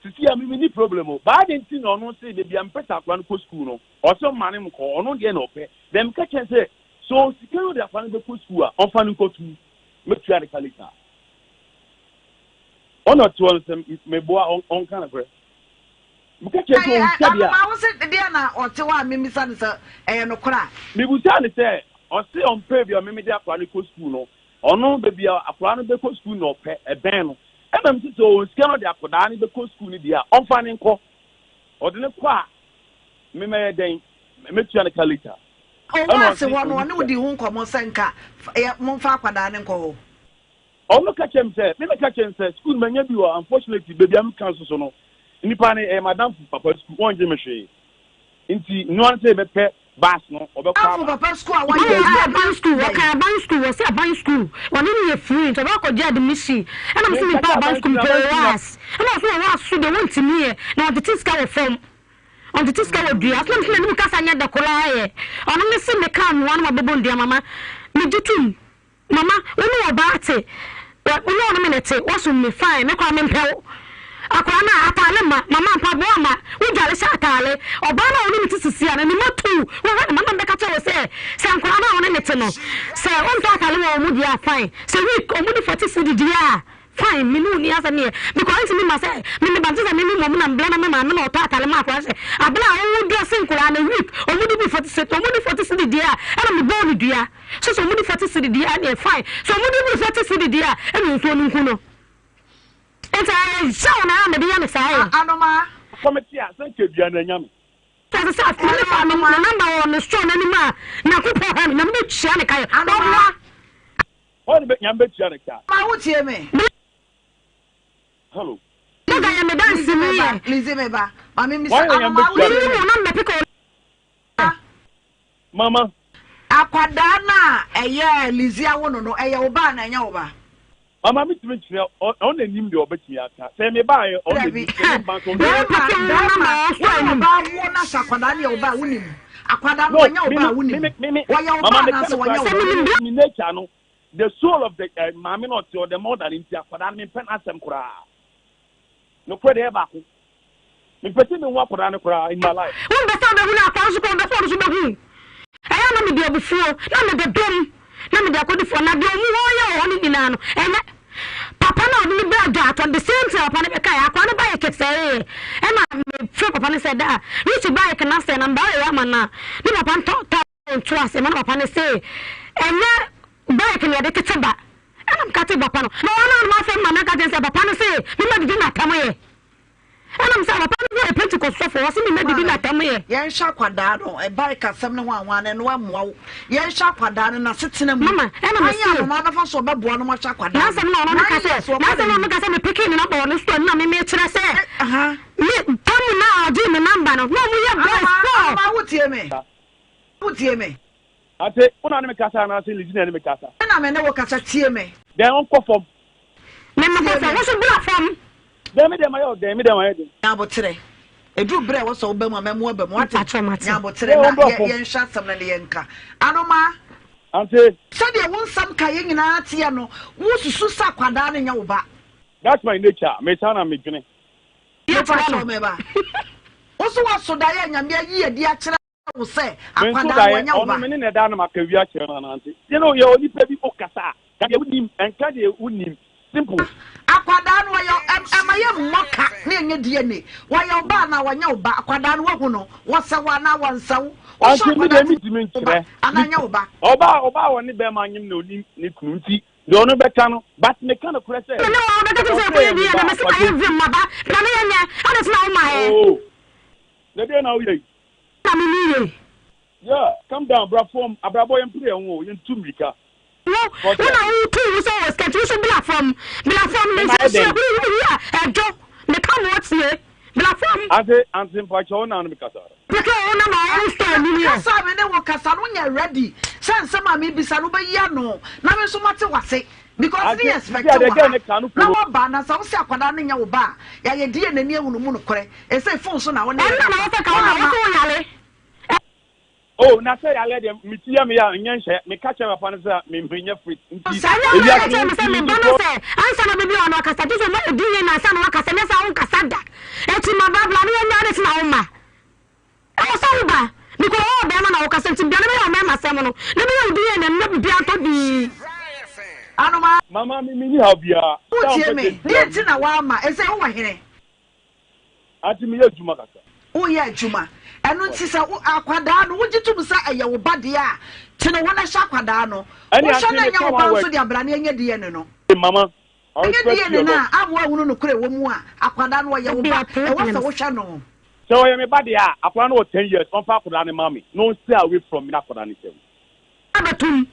sisi a me menni problem o, but adɛn nti na ɔno se baabi a mepɛ sɛ akwadaa no kɔ sukuu no, ɔse ɔmma no nkɔ, ɔno deɛ na ɔpɛ, then meka kyerɛ no sɛ, sɛ ɔwɔ sika na ɔde akwadaa no bɛkɔ sukuu a, ɔmfa no nkɔ sukuu, mɛtua ne ka later. Ɔna ɔte hɔ no sɛ meboa ɔnka nokorɛ. Meka kyerɛ sɛ ɔwɔ sika deɛ a. Anoma wo se deɛ na ɔte hɔ a memisa no sɛ ɛyɛ nokorɛ a. Mebusaa no sɛ ɔse ɔmpɛ baabi a meme de akwadaa no kɔ sukuu no, ɔno baabi a akwadaa no bɛkɔ sukuu na ɔpɛ, ɛbɛn no. Ɛna mese sɛ ɔwɔ sika na ɔde akwadaa no bɛkɔ sukuu no deɛ a, ɔmfa no nkɔ. Ɔde no kɔ a, me mɛyɛ dɛn? Mɛtua no ka later. Ɔwɔ Ɛna ase ɔse hɔ no ɔnni ɔne wo sika. dii ho nkɔmmɔ sɛ nka momfa akwadaa no nkɔ hɔ? Ɔno ka kyerɛ me sɛ, me meka kyerɛ no sɛ sukuu no manya bi wɔ unfortunately baabi a meka nso so no nnipa no ɛyɛ m'adamfo papa sukuu wɔngye me hwee nti noa no sɛ yɛbɛpɛ bus no ɔbɛkɔ Adamfo aba. papa sukuu a Ɔno wɔyɛ ɔse aban sukuu, wɔka aban sukuu, wɔse aban sukuu, wɔne no yɛ free nti ɔbɛkɔ akɔgye admission, ɛna mese Menka mempɛ sɛ aban aban sukuu sukuu, mepɛ aban sukuu na. OAS, ɛna ɔse OAS so deɛ wɔntumi yɛ na wɔntete sika wɔ fam, ɔntete sika wɔ dua so, na mese m'anim kasa nyɛ dɛ koraa yɛ, ɔno mese meka mmoa no mabɛbɔ ndua mama, megye tom. Mama, wo ne ɔbaa te, wo ne ɔno me na te, woasom me fine, me koraa mempɛ wo. Akwadaa no a, ataale mma, mama mpaboa mma, wo dware hyɛ ataale. Ɔbaa no a wo ne no te sisi a, n'anim atu wo, wohwɛ no, mama mebɛka kyerɛ wo sɛ, sɛ nkwadaa no a wo ne no te no, sɛ wontɔ ataale wɔ wɔn mu deɛ a, fine, sɛ week wɔn di 40 cedi deɛ a, Fine, me ne wo nni asɛm yɛ because ɛntumi mma sɛ me me ba nte sɛ me me mmom na mbla na me maame na ɔtɔ atare ma akwadaa hyɛ abla a ɔwɔ dua se nkwadaa no week ɔmo de bi 40 cedi ɔmo de 40 cedi deɛ a ɛna me bɔɔ no dua so sɛ ɔmo de 40 cedi deɛ a ɛna fine sɛ ɔmo de bi 40 cedi deɛ a ɛna nsuo no nku no nti ɛyɛ yaw na a mede yɛ no saa yɛ. Anomaa. Kɔmete a sɛ nka dua no anya me. Sɛ sɛ afei me fa me number wɔ me store n'anim a Nyankopɔn hwɛ me na me bɛ tua ne ka yɛ ɔboa. Hɔ ne bɛ Nyame bɛtua no ka. Ma wo tie me. Hello. Sugar yɛ me danse ni yɛ. Lizzy me ba. Ma me misa Wɔn na Nyame ano ma wo bɛtua tie no me. Mo na mbɛ pika o. Mama. Akwadaa no a ɛyɛ Lizzy awo no no ɛyɛ wo ba anaa ɛnyɛ wo ba? Mama me tumi kyerɛ ɔno na nim deɛ ɔbɛtumi aka sɛ me ba yɛ ɔno na nim sɛ me ba nso ɔno na Bɛrima bɛrima wo ne ɔbaa wo na sɛ akwadaa no yɛ wo ba a wonim akwadaa no wɔnyɛ wo ba a wonim wɔyɛ wo ba anaasɛ wɔnyɛ wo ba. Me nature no the soul of the eh, maame na ɔte ɔdɛ mother no nti akwadaa no mempɛ n'asɛm koraa nokorɛ deɛ ɛyɛ baako mepɛ sɛ mehu akwadaa no koraa in my life. Wompɛ sɛ wobɛhu no akwadaa nso kɔ wompɛ sɛ ɔno nso bɛhu ɛyɛ a na mede abufuo na mede dom na mede akɔdi fɔ na deɛ ɔmu hɔ yɛ wɔ hɔ no nyinaa no ɛnyɛ papa no a ɔde no brɛ dwaatɔ the same thing papa no bɛkaeɛ akoa no bike sɛeɛ ɛna mefrɛ papa no sɛ daa Richie bike no asɛe na mebaa yɛ ama no a ne papa ntɔ ta nto ase ma na papa no se ɛnyɛ bike na yɛde tete ba ɛna meka te papa no na wɔn a wɔn afɛm ma mɛka kyɛn sɛ papa no se mema didi na atam yɛ Ɛna me sɛ papa no yɛ Pentecost sɔfo, ɔse me mma didi na tam yɛ. Yɛnhwɛ akwadaa no, ɛbae kasɛm ne hwanhwan no, ɛno ɛmmoa wo. Yɛnhwɛ akwadaa no n'asetena mu. Mama, ɛna me Kwan se. a anomaa bɛfa so ɔbɛboa no mo ahwɛ akwadaa no. N'asɛm na ɔno no ka Nine sɛ, years ɔkɔ n'asɛm na n'anim. ɔno ka sɛ me peke ne number wɔ ne store no na me me kyerɛ sɛ, Aha. me tam na ɔgyee me number no, na ɔmo yɛ boys Anomaa, four. anomaa wotie me? Wotie me? Ate, wo na ne me kasa anaasɛ Lizzy na ne me kasa? Me na me ne wo kasa, tie me. Dɛn ɔnkɔ fam. Me me kɔ fam, wo nso bra fam. Dɛn me deɛ mayɛ wo dɛn, me deɛ mayɛ dɛn. Nya aboterɛ. Ɛduru berɛ a ɛwɔ sɛ woba mu a, mɛmo aba mu. Woate? Mpakyɛw mate. Nya aboterɛ Dɛn na ɔmbra yɛ, fam. yɛnhwɛ asɛm no na yɛnka. Anomaa. Ante. Sɛdeɛ wo nsɛm ka yɛn nyinaa teɛ no, wosusu sɛ akwadaa no nyɛ wo ba? That's my nature, me saa na medwene. Mepakyɛw me ba. Wo nso woaso daeɛ a Nyame ayi adi akyerɛ wo sɛ Me nso akwadaa no daeɛ, wanyɛ wo ɔno ba. me ne no ɛda na maka wie akyerɛ no anante. You know, yɛwɔ nipa bi wokasa a, ka deɛ wonim, ɛnka deɛ wonim. Simple. Akwadaa no wɔyɛ ɛma yɛ mmɔ ka ne ɛnyɛ DNA. Wɔyɛ wo ba anaa wɔnyɛ wo ba. Akwadaa no wahu no, wɔsɛ wo anaa wɔnsɛ wo. Wohwɛ Ante me akwadaa deɛ ti mentumi wo ba nkyerɛ. anaa nyɛ wo ba. Ɔbaa ɔbaa a ɔne bɛrima anyem na onim ne kunu nti deɛ ɔno bɛka no but meka nokorɛ sɛ Me ne wo bɛka sɛ sɛ ɔsɛ ɛkɔyɛ yɛ me DNA ba na a mese mayɛ ɔgye. vim maba na meyɛ nyɛ ɛna sɛ na wo ma ɛ. Oh na deɛ na woyɛ yi. Na me ni ye. Yeah calm down bra fam abrabɔ yɛn pere yɛn ho o yɛn tu mirika. Wo wo na wo tu wo sɛ wɔ sika nti wo so bla fam bla fam me nso hyɛ hu hu hu a ɛdwo me ka mo tie bla fam. Ante ante mpakyɛ wo na no kasa. Peke wo na ma wo store ni yɛ. Kasa a me ne wo kasa no wonyɛ ready sɛ nsɛm a mebisa no wobɛyi ano na me nso mate wase because ne yɛ expect wɔ ha na waba na sɛ wose akwadaa no nyɛ wo ba a yɛayɛ DNA ni ahunu mu nokorɛ ɛsɛ phone so na wo ne yɛ Ɛnna na kasa wosɛ ka wo na wose wo yare. Oh na sɛ yaleɛ deɛ me ti yɛ me ya nyɛ nhyɛ me ka kyerɛ papa no sɛ me me nyɛ fit nti Saa nneɛma no ewiase ka kyerɛ me sɛ me ba no sɛ ansa na bɛbi ɔno akasa gye sɛ ɔma ɛdi yie na ansa na wakasa nyɛ saa wonkasa da enti ma ba bla ne yɛnya ade na wo ma ɛwɔ sɛ wo ba because ɔwɔ bɛrima na wokasa nti bia ne bɛyɛ ɔmɛrima sɛm no ne bɛyɛ wo DNA no na biribi atɔ dii. Anoma. Mama me me ni haw biara sɛ Wotie ɔmpɛ me? sɛ Deɛ bia nti na woama ɛsɛ wowɔ hene? Aunty meyɛ adwuma kakra. Woyɛ adwuma. Ɛno nti sɛ wo akwadaa no wogye tom sɛ ɛyɛ wo ba deɛ a, tene wo na hwɛ akwadaa no. Ɛne Wohwɛ aunty na ɛnyɛ meka wo ba one nso word. deɛ bra na yɛnyɛ DNA no. Mama, I Ɛnyɛ respect you DNA a no lot. a, ama woahunu nokorɛ ɛwɔ mu a, akwadaa no ɔyɛ wo ba. Ɛwɔ sɛ wohwɛ no. Sɛ ɔyɛ me ba deɛ a, akwadaa no wɔ 10 years, ɔmfa akwadaa no ma me na ɔn stay away from me na akwadaa no nsam. Abɛtom.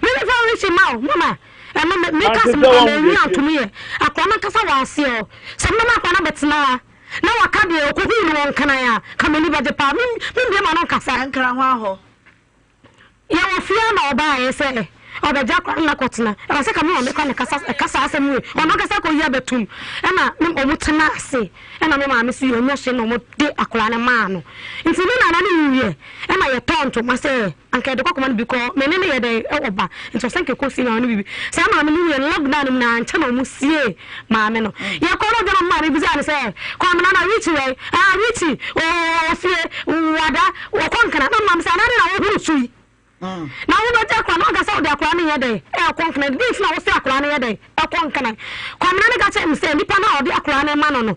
Me me fa resi ma wo mama. Ɛno me me ka Ante sɛ sɛ me wahu ma deɛ nyi ɛteɛ. atom yɛ. Akora no ankasa wɔ aseɛ hɔ. Sɛ me ma akora no abɛtena ha na waka deɛ ɔkɔhuu no wɔ Nkran a, ka m'ani bɛgye paa. Me me mbie m'ano nkasa. Nkran hwan hɔ? Yɛwɔ fie ha na ɔbaeɛ sɛ ɔbɛgye akora no na kɔtena. Ɛwɔ sɛ ka me maame kora na ɛkasa ɛka saa asɛm wei. Ɔno ankasa kɔyi abɛtom. Ɛna me ɔmo tena ase. Ɛna me maame so yɛnyɛ hwee na ɔmo de akora no maa no. Nti me nana no wuiɛ ɛna yɛtɔɔ ntoma sɛ Anka yɛde kɔ kɔma no bi kɔ me ne no yɛ dɛn ɛwɔ ba nti ɔsɛ nka ɛkɔ sie maame no bibi saa maame no wuiɛ no lockdown no mu na ankyɛ na ɔmo sie maame no yɛkɔ no ɔgyina maame bisa no sɛ kwamena na Richie wɛ ah Richie ɔwɔ fie wada ɔkɔ nkana na maame sɛ anade na wohuru so yi na wobɛgye akora no anka sɛ wode akora no yɛ dɛn ɛkɔ nkana de nti na wosɛ akora no yɛ dɛn ɛkɔ nkana kwamena no ka kyerɛ me sɛ nipa no a ɔde akora no ma no no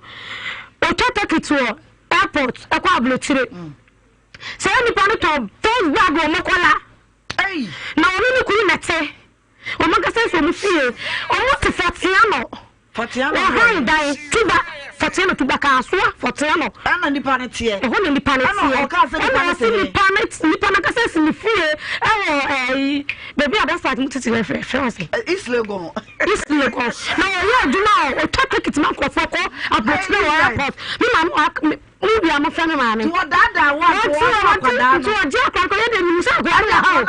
ɔtwa ticket wɔ airport ɛkɔ aburokyire. Saa nipa no tɔ first bag wɔ Mɔkɔla. Na ɔno ne kunu na ɛte. Wɔn ankasa nso wɔn fie. Wɔn te Fɔteano. Wɔhan dan tuba Fɔteano tuba Kasoa Fɔteano. Ɛna nipa no teɛ. Ɛhɔ na nipa no teɛ. Ɛna ɔsi nipa no nipa no ankasa si ne fie ɛwɔ ɛyi baabi a dasa mo tete yɛ fɛ fɛ ɔsɛ. East Legon. East Legon. Na ɔyɛ adwuma a ɔtwa ticket ma nkurɔfoɔ kɔ aburokyire wɔ airport. Me maame Wo wia mo fɛ me maame. Nti wɔdaadaa wo a nti wɔfa akwadaa no. Nti wɔgye akwadaa no yɛ de nim sɛ akwadaa no wɔ ha o.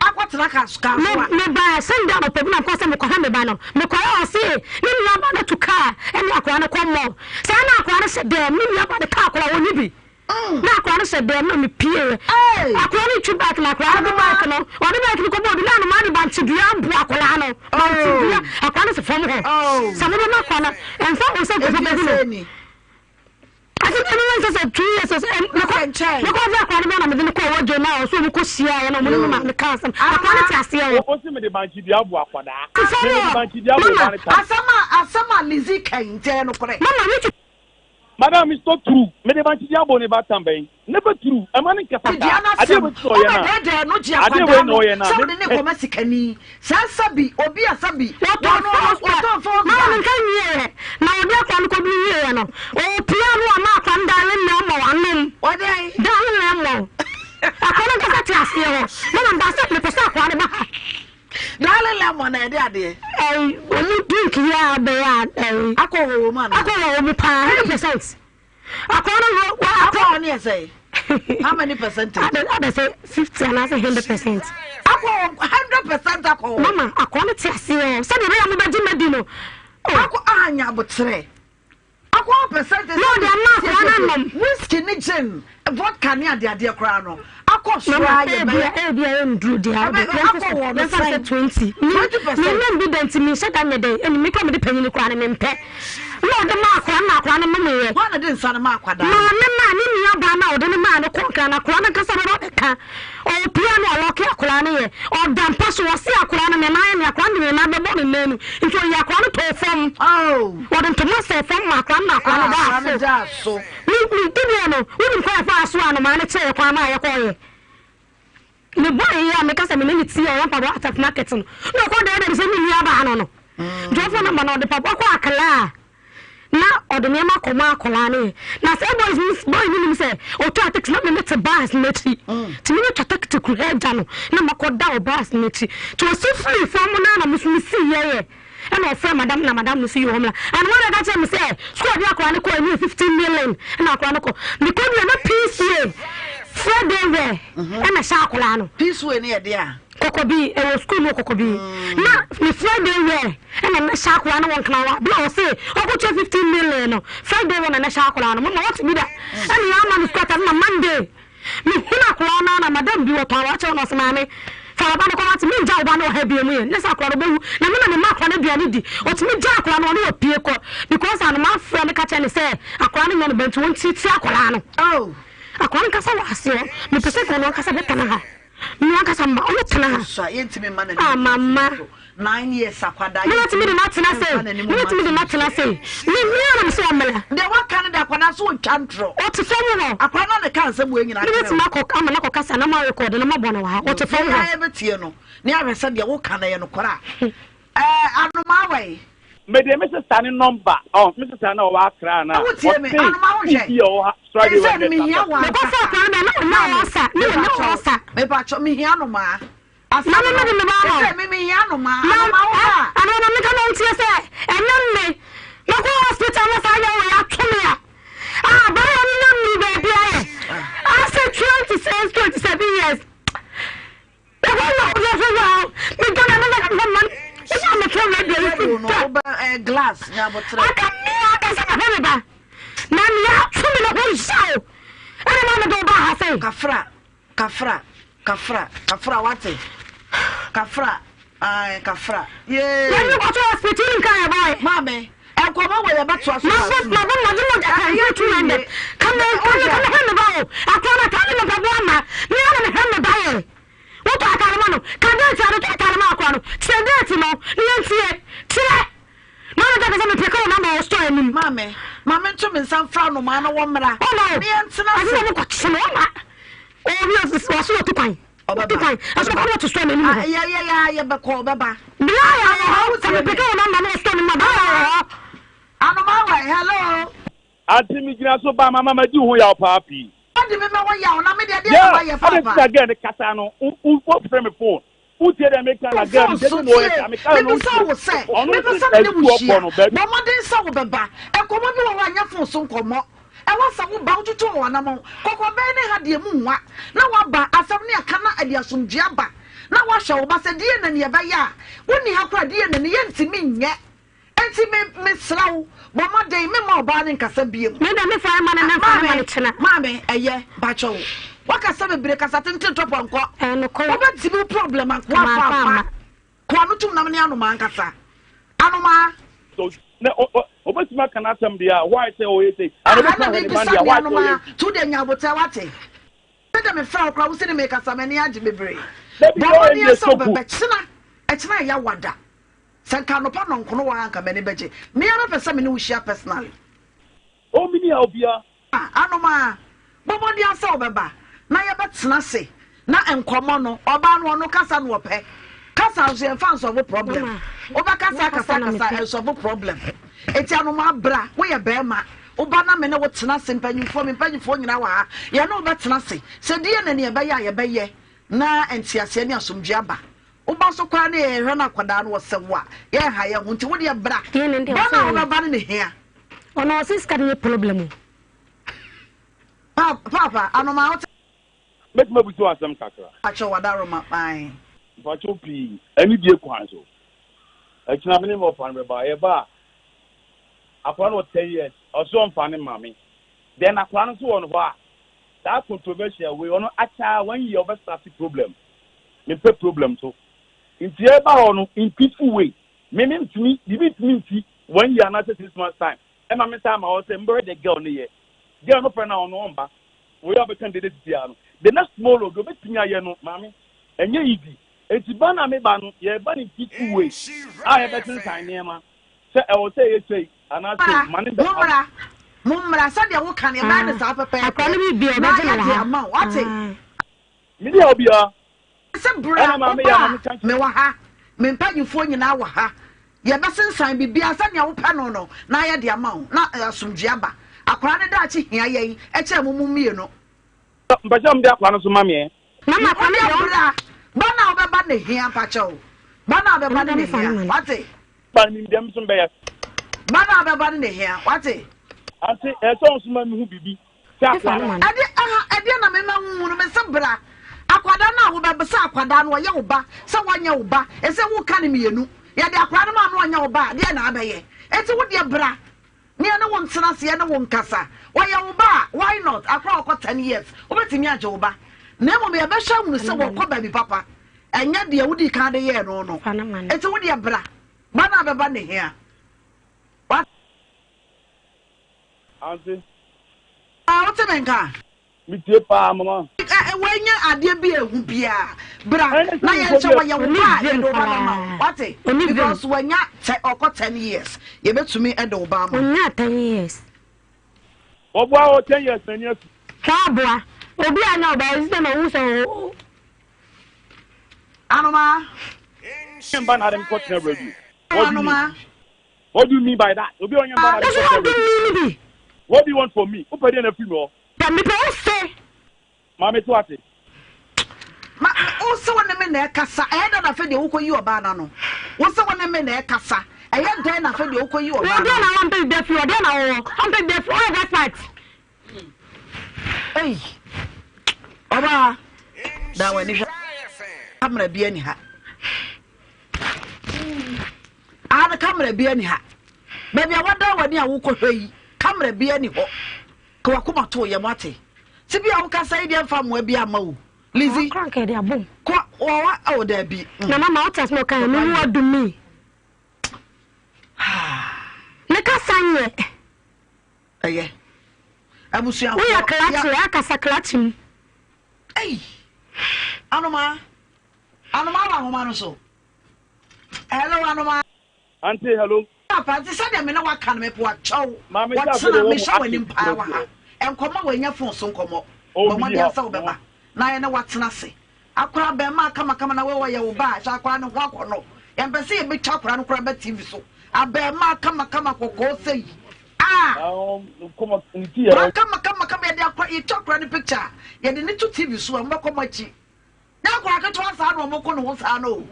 Akɔtena kaa so a. Me ba Sunday anɔpa bi na mekɔ sɛ mekɔhwɛ me ba no. Mekɔyɛ ɔse ne nua ba no to kaa ɛne akwadaa no kɔ mall. Saa na akwadaa no hyɛ dɛm ne nua ba no kaa akwadaa wɔnni bi. Na akwadaa no hyɛ dɛm na mepie. Akwadaa no twi bike na akwadaa no de bike no ɔde bike no kɔbɔ obi na anomaa de bankye dua abo akwadaa no. Bankye dua akwadaa no si fam hɔ. Sɛ mobɛma akwadaa no ɛmfa ho sɛ nkurɔfoɔ bɛhu no. Ase ɛno yɛ nsɛ sɛ 2 years sɛ mekɔ mekɔ fɛ akora no bɛ na mede no kɔ ɔwɔ na ɔso ɔmo kɔ hyia yɛ na ɔmo ne me maame ka asɛm akora no te aseɛ wɔ. Ɔsi mede bankye dua bo akwadaa. Sɛ Mede bankye dua bo Mama ba ne tam. asɛm a asɛm a Lizzy ka yi nti ɛyɛ nokorɛ. Mama Richie. Madam it's not true mede bankye dua bo ne ba tam bɛn never true ɛma ne nkasa Dua saa no adeɛ asɛm wei ti na ɔyɛ na wobɛdɛɛdɛɛ no gye adeɛ akwadaa wei na no ɔyɛ na sɛ me wode ne kɔma sikani saa sabi obi a sabi Wɔtɔ wɔno false bag. wɔtɔn false Mama bag. menka nwieɛ na ɔde akora no kɔduru wieɛ no ɔpia no ama akora no dare lemon anom Ɔdɛn? dare lemon akora no nkasa te aseɛ hɔ mama mba sɛ mepɛ sɛ akora no ba ha Dare lemon na ɛde adeɛ. Ɛyi ɔmu drink yi a bɛyɛ a ɛyi Akɔ wɔ wɔ mu anaa? akɔ wɔ mu paa 100% akora no wɔ wɔ Akɔ wɔ ne yɛ sɛ how many percentage? Ada ada sɛ 50 anaasɛ 100%. Akɔ wɔ 100% akɔ wɔ. Mama akora no te aseɛ hɔ sɛdeɛ ɛbɛyɛ a mobɛgye madi no. Oh. Akɔ ahanya abotrɛ. Alcohol percentage. Na ɔde ama akwadaa no anom. Whiskey ne gin, vodka ne adeadeɛ koraa no, akɔ soro Mama ara yɛ ebia bɛyɛ. ebia ɛnduru deɛ Ɛbɛ ade yɛmfa akɔ sɛ wɔ no yɛmfa sɛ sɛn? 20 me 20%. menom bi da nti menhyɛ da nyɛ dɛn ɛni me kora mede panyini koraa no mempɛ na ɔde ma akwadaa no na akwadaa no nomeeɛ. Hwan na de nsa no ma akwadaa no? Maame no a ne nua baa no a ɔde no maa no kɔ nkran no akwadaa no ankasa bɛba bɛka ɔpia no ɔlɔke akwadaa no yɛ ɔda mpa so ɔse akwadaa no ne nan yɛ ne akwadaa no de ne nan bɛbɔ ne nan mu nti ɔyi akwadaa no too fam ɔde ntoma sɛɛ fam ma akwadaa no na akwadaa no daa so me me didiɛ no wonim kwan a ɛfaa so a anomaa no kyerɛɛ kwan maa yɛkɔɔyɛ me bɔ yi a meka sɛ me ne ne tie ɔwɔ mpaboa ataf market no na ɔkɔ dɛɛdɛ no sɛ me nua baa no no nti ɔfɔ namba na ɔde paboa kɔ akra. Na ɔde nneɛma kɔma akwadaa no yɛ. Na sɛ boys no boy no nim sɛ ɔtwa taxi na me mete bus no akyi. Nti me metwa taxi kuru ha agya no na makɔda wɔ bus no akyi. Nti ɔsi firi fam no na me nso mesi yɛyɛ. Ɛna ɔfrɛ madam na madam no nso yi ɔmmra. And wɔn na ɛka kyerɛ me sɛ sukuu a ɔde akwadaa no kɔ ɛnyɛ 15 million ɛna akwadaa no kɔ. Mekɔ dua na PCA Friday wear ɛna hyɛ akwadaa no. PCA no yɛ deɛ a? Kɔkɔbi, ɛwɔ sukuu mu wɔ Kɔkɔbi. Na me Friday wear ɛna na hyɛ akwadaa no wɔ Nkrawa. Bere a ɔse ɔkɔtua 15 million no, Friday wear na na hyɛ akwadaa no. Mama wate bi da. Ɛna yɛama no sukuu atade na Monday mehunu akwadaa no ara na madam bi wɔtɔn awakyɛw na ɔse maame fa wo ba no kɔ wate mengya wo ba no wɔ ha bio mu yɛ nyɛ sɛ akwadaa no ɔbɛwu na me na mema akwadaa no aduane di. Ɔtumi gya akwadaa no ɔne ɔpie kɔ because anomaa frɛ no ka kyerɛ no sɛ akwadaa no nyɛ ne ba nti ɔntiatia akwadaa no. Oh. Akwadaa no nkasa wɔ aseɛ mepɛ sɛ nka ɔno ankasa bɛtena ha. Me ankasa mma ɔno tena ha. So a yɛntumi mma n'anim Ah, mama. so. 9 years akwadaa. Me bɛtumi de n'atena Mfa se. n'anim Me bɛtumi de mma n'atena se. Me me ara me sɛ ɔmmra. Deɛ waka no de akwadaa so ɔntwa ntorɔ. Ɔte fam hɔ. Akwadaa no na ka nsɛm wei nyinaa Me kyerɛ bɛtumi wo. akɔ ama n'akɔ kasa na ma record na ma bɔ no wɔ ha. Ɔte fam hɔ. Yɛn bɛtie no ne ahwɛ sɛ deɛ woka no yɛ nokorɛ a. Ɛɛ anomaa wɔ yi. Mede me sister ne number ɔ me sister na ɔwɔ Accra na Wotie me, anoma wo hwɛ. obi a ɔwɔ ha Friday Sɛ no mehia wo Mekɔ sɛ akwadaa no na ɔnya ɔsa ne ɔnya ɔsa. Mepatwɔ mehia anomaa. Na me mede me ba no. Sɛ me mehia anomaa. Anomaa wo ha. Ana na meka na ɔntie sɛ ɛnyɛ me. Mekɔ hospital na saa yɛ wɔ yɛ ato me a. Ah, bɛrɛ ɔno me baabi ayɛ. Asɛ 26, 27 years. Ɛhɔ na ɔyɛ so wɔ me Ghana no na na man ɛna me fɛ radio yi Table no da. wobɛ ɛɛ glass nyabotrɛ. Aka me aka sɛ mahwɛ me ba na nea ato me no ho yaw ɛna ma mede wo ba ha sɛ. Kafra kafra kafra kafra wate kafra ae kafra yee. Yɛne no kɔto hospital wonim kaa yɛbaeɛ. Maame nkɔmɔ wɔ yɛbɛtoa so Mabɔ part two. mabɔ mabɔ mogya Ɛyɛ ka 200 ka me ka me ka mehwɛ me ba o akora no atade ne mpaboa ma me ara na mehwɛ me ba yɛ wotɔ atade ma no ka date a wotɔ atade ma akora no kyerɛ date no ne yɛntie kyerɛ na ɔno kyɛ sɛ mepeke wo namba wɔ store anim. Maame ma mento me nsa mfra anomaa no wɔmmra Ɔma o ne yɛntena ɛsɛ ase. sɛ mokɔkye no ɔma obi ɔso ɔtu kwan ɔtu kwan ɛsɛ ɔkɔ no ɔte store n'anim hɔ. Yɛ yɛ yɛ yɛbɛkɔ ɔbɛba. Bia yɛ wɔ hɔ sɛ mepeke wo namba no wɔ store no mu a bia yɛ wɔ hɔ. Anomaa wɔ hello. Ante mi gyina so ba mama ma di ho yaw paa pii. Ɔde me mɛwɔ yaw na me deɛ deɛ na Yeah, mayɛ ade papa. sisa girl ne kasa no, wo wo frɛ me phone. Wo tie deɛ meka na girl no Phone so dede na ɔyɛ tie. ka meka no Mebisa wo sɛ, Ɔno mepɛ nso sɛ me ne wo ɛsu hyia. ɔkɔ no baabi. Bɔ mmɔden sɛ wobɛba. Nkɔmmɔ bi wɔ hɔ a nyɛ phone so nkɔmmɔ. Ɛwɔ sɛ woba, wotutu wɔ w'anammɔn. Kɔkɔbɛn ne ha deɛ mu nwa. Na woaba, asɛm no yɛka na ɛde asomdwoeɛ aba. Na woahwɛ wo ba sɛ DNA ne yɛbɛyɛ a, wonni ha koraa DNA no yɛntumi nyɛ. Enti me, mesrɛ wo, bɔ mmɔden, memma ɔbaa no nkasa biom. Me deɛ me fa ma no na fa ma no kyena. Maame, ɛyɛ, mpakyɛ wo. Wakasa bebree, kasa tenten tɔ pɔnkɔ. Ɛyɛ nokorɛ. Wobɛtumi wo problem a, wafa Mamfa amma. amma. Koa no tum nam ne anomaa nkasa. Anomaa. So na obetumi aka n'asɛm deɛ a why sɛ ɔyɛ sei Aha ana na obetumi ahwɛ ne ba mebisa deɛ a me why sɛ ɔyɛ anomaa. To deɛ nya aboterɛ wate. Sɛdeɛ mefrɛ wo koraa wo se ne mekasa m'ani agye bebree. Dabi Bɔ deɛ ɔyɛ mmɔden deɛ sɛ so good. wobɛba kyena. Ɛkyena ɛyɛ wada. Sɛ nka anɔpa nɔnkono wɔ ha nka m'ani bɛgye. Me ara mɛpɛ sɛ me ne wo hyia personally. Oh me ni haw biara. Ah Anomaa, bɔ mmɔden ara sɛ wobɛba na yɛbɛtena ase na nkɔmmɔ no, ɔbaa no ɔno kasa na ɔpɛ. Kasa nso yɛmfa nsɔlvo problem. Wobɛkasa akasa akasa ɛnsɔlvo problem. Enti Anomaa bra, woyɛ barima, woba na me ne wo tena ase, mpanyimfoɔ, me mpanyimfoɔ nyinaa wɔ ha, yɛne wo bɛtena ase. Sɛ DNA ne yɛbɛyɛ a yɛbɛyɛ na nteaseɛ ne asomdwoeɛ aba. Woba so koraa ne yɛhwɛ no akwadaa no ɔsɛ wo a yɛnha yɛn ho nti wo deɛ bra. Ba no a wobɛba no ne hia. Ɔno ɔse sika no yɛ problem o. Paapa anomaa wote. Mɛtumi abusa wo asɛm kakra? Pakyɛw wadaroma ae. Mpakyɛw pii, anidie kwan so. Ɛkyena me ne me wɔfa no bɛba. Yɛba a, akwadaa no wɔ 10 years, ɔse ɔmfa ne maame. Then akwadaa no nso wɔ no hɔ a, saa controversial wei, ɔno akyɛ a one year ɔbɛ start problem. Mempɛ problem so. Nti yɛba hɔ no, in peaceful way, me mentumi, biribi ntumi nsi one year anaasɛ 6 months time, ɛma me nsa ama hɔ sɛ mbɛhwɛ deɛ girl no yɛ. Girl no frɛ no a ɔno ɔmba. Wei a ɔbɛka no dede sisi ara no, the next tomorrow deɛ ɔbɛtumi ayɛ no, maame, ɛnyɛ easy. Nti ba no a meba no, yɛreba no in peaceful way a yɛbɛsensan nneɛma sɛ ɛwɔ sɛ ɛyɛ sei anaa sei, ma ne mbɛhaw. Mommra, mommra, sɛdeɛ woka no yɛbɛyɛ no saa Akwadaa no pɛpɛɛpɛ bi bia na ɔbɛgye no wɔ yɛde ha. ama wo, wate? Mene a obiara. Sɛ berɛ Ɛna a maame woba yɛ ama a meka kyerɛ. mewɔ ha, me mpanyimfoɔ nyinaa wɔ ha. Yɛbɛsensan biribiara sɛnea wopɛ no no na ayɛ de ama wo, na asomdwoe aba. Akwadaa no daakye hia yɛn kyɛn mo mo mmienu. Mpɛ sɛ ɔmde akwadaa no nso ma me ɛ. Mama akwadaa no deɛ Wodeɛ bra, ba no a wobɛba no na ɛhia, mpakyɛw. Ba no a wobɛba no na ɛhia, wate? Ba no menim deɛ me nso mebɛyɛ. Ba no a wobɛba no na ɛhia, wate? Ante, ɛsɛ sɛ wo nso ma mehu biribi. Sɛ akwadaa no. Ɛdeɛ, aha, ɛdeɛ na mema wo hunu, mese bra. Akwadaa no a wobɛba, sɛ akwadaa no ɔyɛ wo ba, sɛ wanyɛ wo ba, ɛsɛ woka no mmienu. Yɛde akwadaa no ma no ɔnyɛ wo ba a, deɛ na abɛyɛ? Enti wo deɛ bra na yɛne wo ntena ase, yɛne wo nkasa. Ɔyɛ wo ba a, why not? Akwadaa a ɔkɔ ten years, wobɛtumi agye wo ba. Na mmom yɛbɛhwɛ ahunu sɛ wɔkɔ baabi papa, ɛnyɛ deɛ wodii kan de yɛɛ no no. Enti wo deɛ bra, ba no a bɛba no hia. Wate? Ante. Ah, wote me nka? Metie paa, mama. Ɛ, wei nyɛ adeɛ bi a ɛhu biara. Bra na yɛnhyɛ wɔyɛ wo ba a yɛde wo ba bɛma wo. Wate? Because wanya tɛ ɔkɔ ten years. Yɛbɛtumi de wo ba ama. Ɔnyaa ten years. Ɔboa wɔ ten years n'ani afi. Saa aboa. Obi a anya ɔba ɔsi sɛ na ɔwu sɛ o. Anoma. Mba na ade nkɔ tena radio. Anoma. What do you mean by that? Obi a ɔnyɛ mba na ade kɔ tena radio. What do you want from me? Wopɛ deɛ na afiri me hɔ. Pɛ mepɛ wo se. Maame to ase. Ma wo se wo ne me na ɛkasa ɛyɛ dɛn na afei deɛ wokɔ yi ɔbaa no ano wo se wo ne me na ɛkasa ɛyɛ dɛn na afei deɛ wokɔ yi ɔbaa no ano. Ɔdeɛ na wɔmpɛ biribi afiri ɔdeɛ na wɔwɔ ɔmpɛ biribi afiri ɔyɛ that part. Ei ɔbaa da w'ani hwɛ kamera bi ani ha aha no kamera bi ani ha baabi a wadan w'ani a wokɔhwɛ yi kamera bi ani hɔ. Ka w'akoma to wo yam, wate? Ti bi a wokasa yi deɛ mfa mmoa bi amma o. Lizzy. Ɔkora nka ɛde abom. Kɔ wɔwa oh daabi. Mm. Na mama wote asɛm ɔka me mu adu mi. Ne kasa nyɛ. Ɛyɛ. Abusuafoɔ. Woyɛ klakye akasa klakye mu. Ei. Anoma. Anoma wɔ ahoma no so. Hello Anoma. Auntie hello. Papa nti sɛdeɛ me ne wo aka no mepo akyɛw Maame sɛ afei wɔkyena deɛ wɔn mehyɛ ate w'anim paa wɔ ha nkɔmmɔ wɔ ɛnyɛ phone so nkɔmmɔ Oh bɔ mini mmɔden ha sɛ wobɛba na yɛne woatena ase akora bɛrima kamakama na wei ɔyɛ wo ba a hwɛ akora ne ho akɔnnɔ yɛmpɛ sɛ yɛbɛtwa akora no koraa ba TV so abɛrima kamakama kɔkɔɔ sɛ yi a kɔmɔ ne ti yɛ kora kamakamakama yɛde akora yɛtwa akora no picture a yɛde ne to TV so a mobɛkɔ mo akyi nyɛ akora ketewa saa na ɔmo ko ne ho saa no o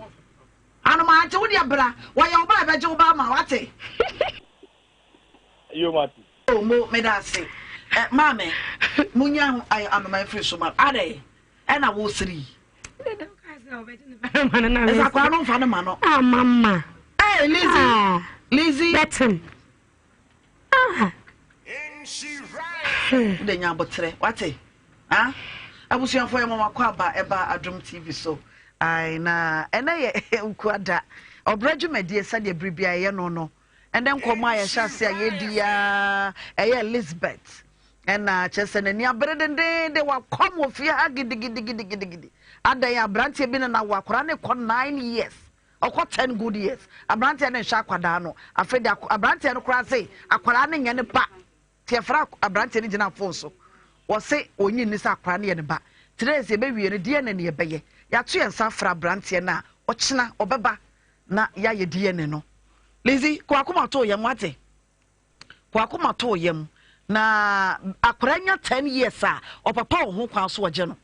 Anomaa nti wo deɛ bra wɔyɛ wo ba a yɛbɛgye wo ba ama wate. Yo mate. Oh mo meda ase eh, maame munya ho eh, anoma mfiri so ma adɛ ɛna wo siri yi. Ɛsɛ akwadaa no nfa ne ma no. Ah mama. Hey Lizzy. Ah. Lizzy. Betin. Ah. Wode nya aboterɛ wate ah abusuafoɔ yɛ mama kɔ aba ɛba Adom TV so ai na ɛnɛ yɛ nkuada ɔbrɛ dwumadie sɛdeɛ bere biara ɛyɛ no no ɛnɛ nkɔmmɔ a yɛhyɛ ase a yɛdi ya ɛyɛ Elizabeth ɛna kyerɛ sɛ n'ani abere dendenden wakɔm wɔ fie ha gidigidigidigidi adan aberanteɛ bi na na wɔ akwadaa ne kɔ 9 years Ɔkɔ ten good years abranteɛ no nhyɛ akwadaa no afei de abranteɛ no koraa se akwadaa no nyɛ ne ba te ɛfra abranteɛ no gyina phone so wɔse wɔnyi nni sɛ akwadaa no yɛ ne ba three days yɛbɛwie no DNA ne yɛbɛyɛ yɛato yɛn nsa afra abranteɛ no a ɔkyena ɔbɛba na yɛayɛ DNA no Lizzy kɔ akoma to yɛn wate kɔ akoma to yɛn na akwadaa nya ten years a ɔpapa wɔ ho kwan so ɔgye no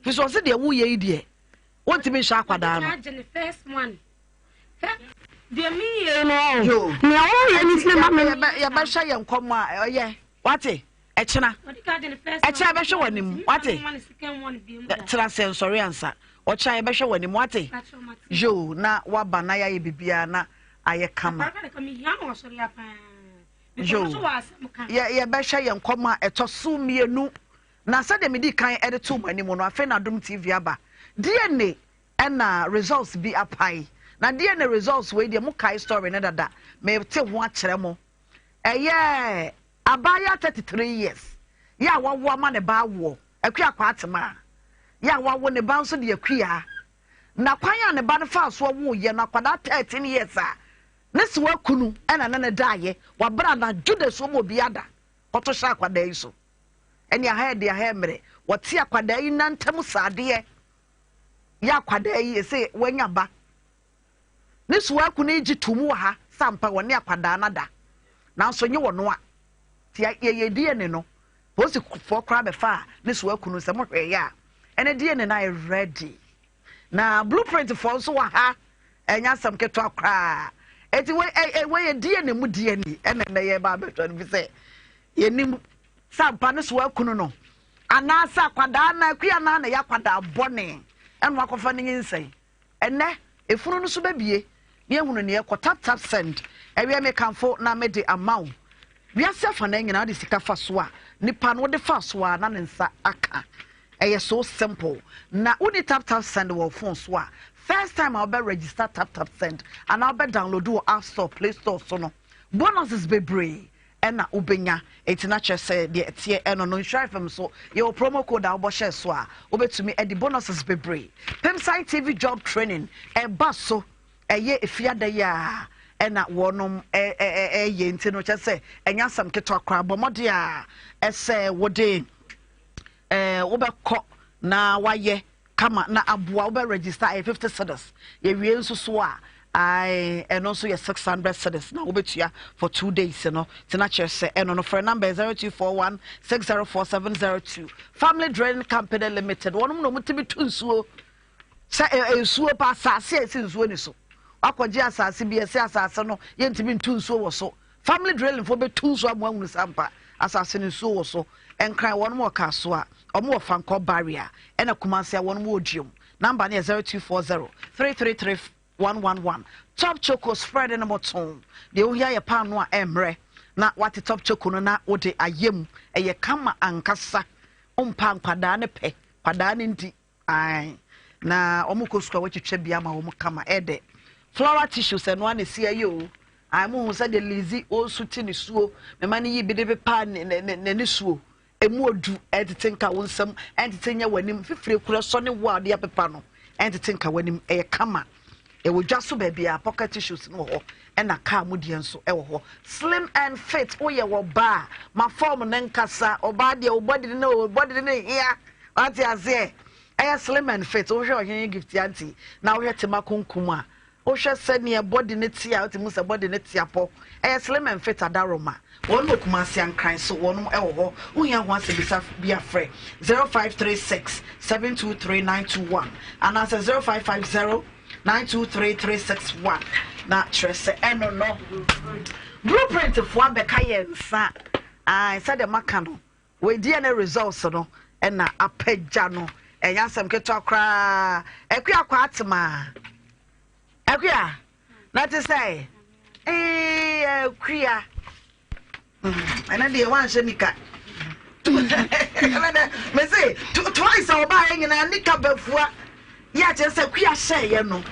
Fi sɛ ɔse deɛ woyɛ yi deɛ wontumi nhyɛ akwadaa no. Deɛ meyɛ no nea wɔyɛ no ntina ma me. Yɛbɛhwɛ yɛn nkɔmmɔ a ɛyɛ wate ɛkyena ɛkyena yɛbɛhwɛ w'anim wate tena sɛ nsɔre ansa ɔkyena yɛbɛhwɛ w'anim wate yoo na waba na yɛayɛ biribiara na ayɛ kama yoo yɛbɛhwɛ yɛn nkɔmmɔ a ɛtɔ so mmienu. Na sɛdeɛ medii kan de too mo anim no, afei na Adom TV aba. DNA na results bi apae. Na DNA results wei deɛ mokae story no dada, mete ho akyerɛ mo. Ɛyɛ abaayewa 33 years yɛ a wawo ama ne ba awoɔ, Akua Kwaatemaa, yɛ a wawo ne ba nso de Akua. Na kwan a ne ba no faa soɔ woeɛ no, akwadaa 13 years a ne sewa kunu na ne no daeɛ, wabere anadwo dasuo ma obi ada kɔto hyɛ akwadaa yi so. Ɛne aha yɛ de aha yɛ mmerɛ. Wɔte akwadaa yi nan ntam sɛ adeɛ. Yɛ akwadaa yi ɛsɛ wanya ba. Ne soa kunu yi gye to mu wɔ ha sɛ ampa wɔne akwadaa no ada, nanso nye wɔn a. Nti yɛyɛ DNA no, polisifoɔ koraa bɛfaa ne soa kunu sɛ mohwɛeɛ a, ɛnɛ DNA no ayɛ ready. Na blueprint foɔ nso wɔ ha, ɛnyɛ asɛm ketewa koraa. Eti wei ɛ ɛ wei yɛ DNA mu DNA ɛna ɛnɛ yɛba abɛhwɛ no fi sɛ yɛnim sɛ ampa ne soa kunu no anaasɛ akwadaa no akua no na ɛyɛ akwadaa bɔne ɛna wakɔfa ne nyinsɛn. Ɛnnɛ, efunu no so bɛbue na yɛahunu nea ɛkɔ. Tap tap send, ɛwiɛ me kamfo na mede ama wo. Wiase afanaa nyinaa wode sika fa so a, nipa no wode fa so a na ne nsa aka. Ɛyɛ so simple. Na wonni tap tap send wɔ wo phone so a, first time a wobɛ register tap tap send anaa wobɛ download wɔ app store, play store so no, bonuses bebree ɛna wobɛnya. Enti na kyerɛ sɛ deɛ ɛteɛ ɛno no. Nhyira FM so yɛwɔ promo code a wobɔ hyɛ so a wobɛtumi adi bonuses bebree. Pemsan TV job training ɛba so ɛyɛ efiada yi a ɛna wɔnom ɛyɛ nti no kyerɛ sɛ ɛnyɛ asɛm ketewa koraa. Bɔ mmɔden a ɛsɛ wode wobɛkɔ na wayɛ kama na aboa wobɛ register ɛyɛ 50 cedis yɛwie nso so a ae ɛno nso yɛ 600 cedis na wobɛtua for two days no nti na kyerɛ sɛ ɛno no frɛ number 0241 604702 Family Drilling Company Limited wɔnom na wɔtumi tu nsuo sɛ nsuo pa asase a ɛsi nsuo ni so wakɔgye asase bi ɛsɛ asase no yɛntumi ntu nsuo wɔ so Family drilling foɔ bɛtu nsuo ama wahunu sɛ ampa asase no nsuo wɔ so. Nkran wɔnom wɔ Kasoa, wɔn wɔ Fankɔ Barrier, ɛna Kumasi a wɔnom wɔ Duom. Number no yɛ 0240 333 111. Top Choco spread no mo too. Deɛ wohia yɛ paano a ɛmmerɛ na wate Top Choco no na wode ayɛ mu. Ɛyɛ kama ankasa. Wompa nkwadaa no pɛ, nkwadaa no ndi. Ae na wɔn kɔ sukuu a wɔatwitwa bi ama wɔn kama ɛdɛ. Floral tissues ɛno ara na esi ɛyɛ o. Ae mo hu sɛ deɛ Lizzy ɔresu te ne suo. Mema no yi bi de pepa ne ne ne ne suo. Emu odu ɛntete nka wo nsam ɛntete nyɛ w'anim fifire kura sɔ ne wo a ɔde apepa no ɛntete nka w'anim ɛyɛ kama. Ɛwɔ dwa so baabi a pocket tissues no wɔ hɔ ɛna kaa mu deɛ nso ɛwɔ hɔ. Slim and fit woyɛ wɔ baa ma form ne nkasa ɔbaa deɛ wo body ne wo body ne hia. Wate aseɛ? Ɛyɛ slim and fit. Wohwɛ Ɔhene Gift Auntie na wohwɛ Tema Kunkum a, wohwɛ sɛdeɛ body no te a, wote mu sɛ body no te apɔ. Ɛyɛ slim and fit Adaroma. Wɔn wɔ Kumasi Ankran so, wɔn wɔ hɔ. Wohia ho asɛmmisa bi a frɛ 0536 723 921 anaasɛ 0550 923 361 na kyerɛ sɛ ɛno no. Blueprint foɔ abɛka yɛn nsa. Ae, sɛdeɛ maka no, Wei DNA results no na apagya no. Ɛnyɛ asɛm ketewa koraa. Akua kɔ atema. Akua, na te sɛ ee akua. Ɛnɛ deɛ wanhyɛ nika. Ɛnɛ deɛ mese twice a ɔbaeɛ nyinaa nika bɛfua. Yɛ akyerɛ sɛ akua hyɛeɛ no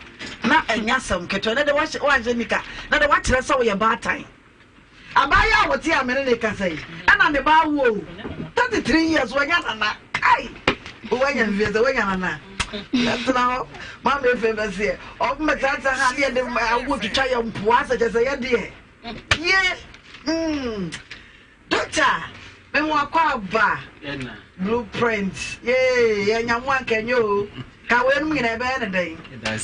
na ɛnyɛ asɛm ketewa. Ɛnɛ deɛ wanhyɛ nika. Na deɛ wakyerɛ sɛ woyɛ baatan. Abaayewa a wɔte a me ne ne kasa yi, ɛna ne ba awo o. 33 years wanya nana. Kai! Wanya mfie sɛ wanya nana. Yɛtena hɔ, maame efe bɛseɛ. Ɔmo bɛtenatena ha ne yɛde awo twitwa yɛ mpoa sɛ kyɛ sɛ yɛ deɛ. Ye! Hmm. Doctor, me ho akɔ aba. Blueprint. Yee, yɛnya mo anka ɛnyɛ o. Ka wei nom nyinaa ɛbɛyɛ ne dɛn?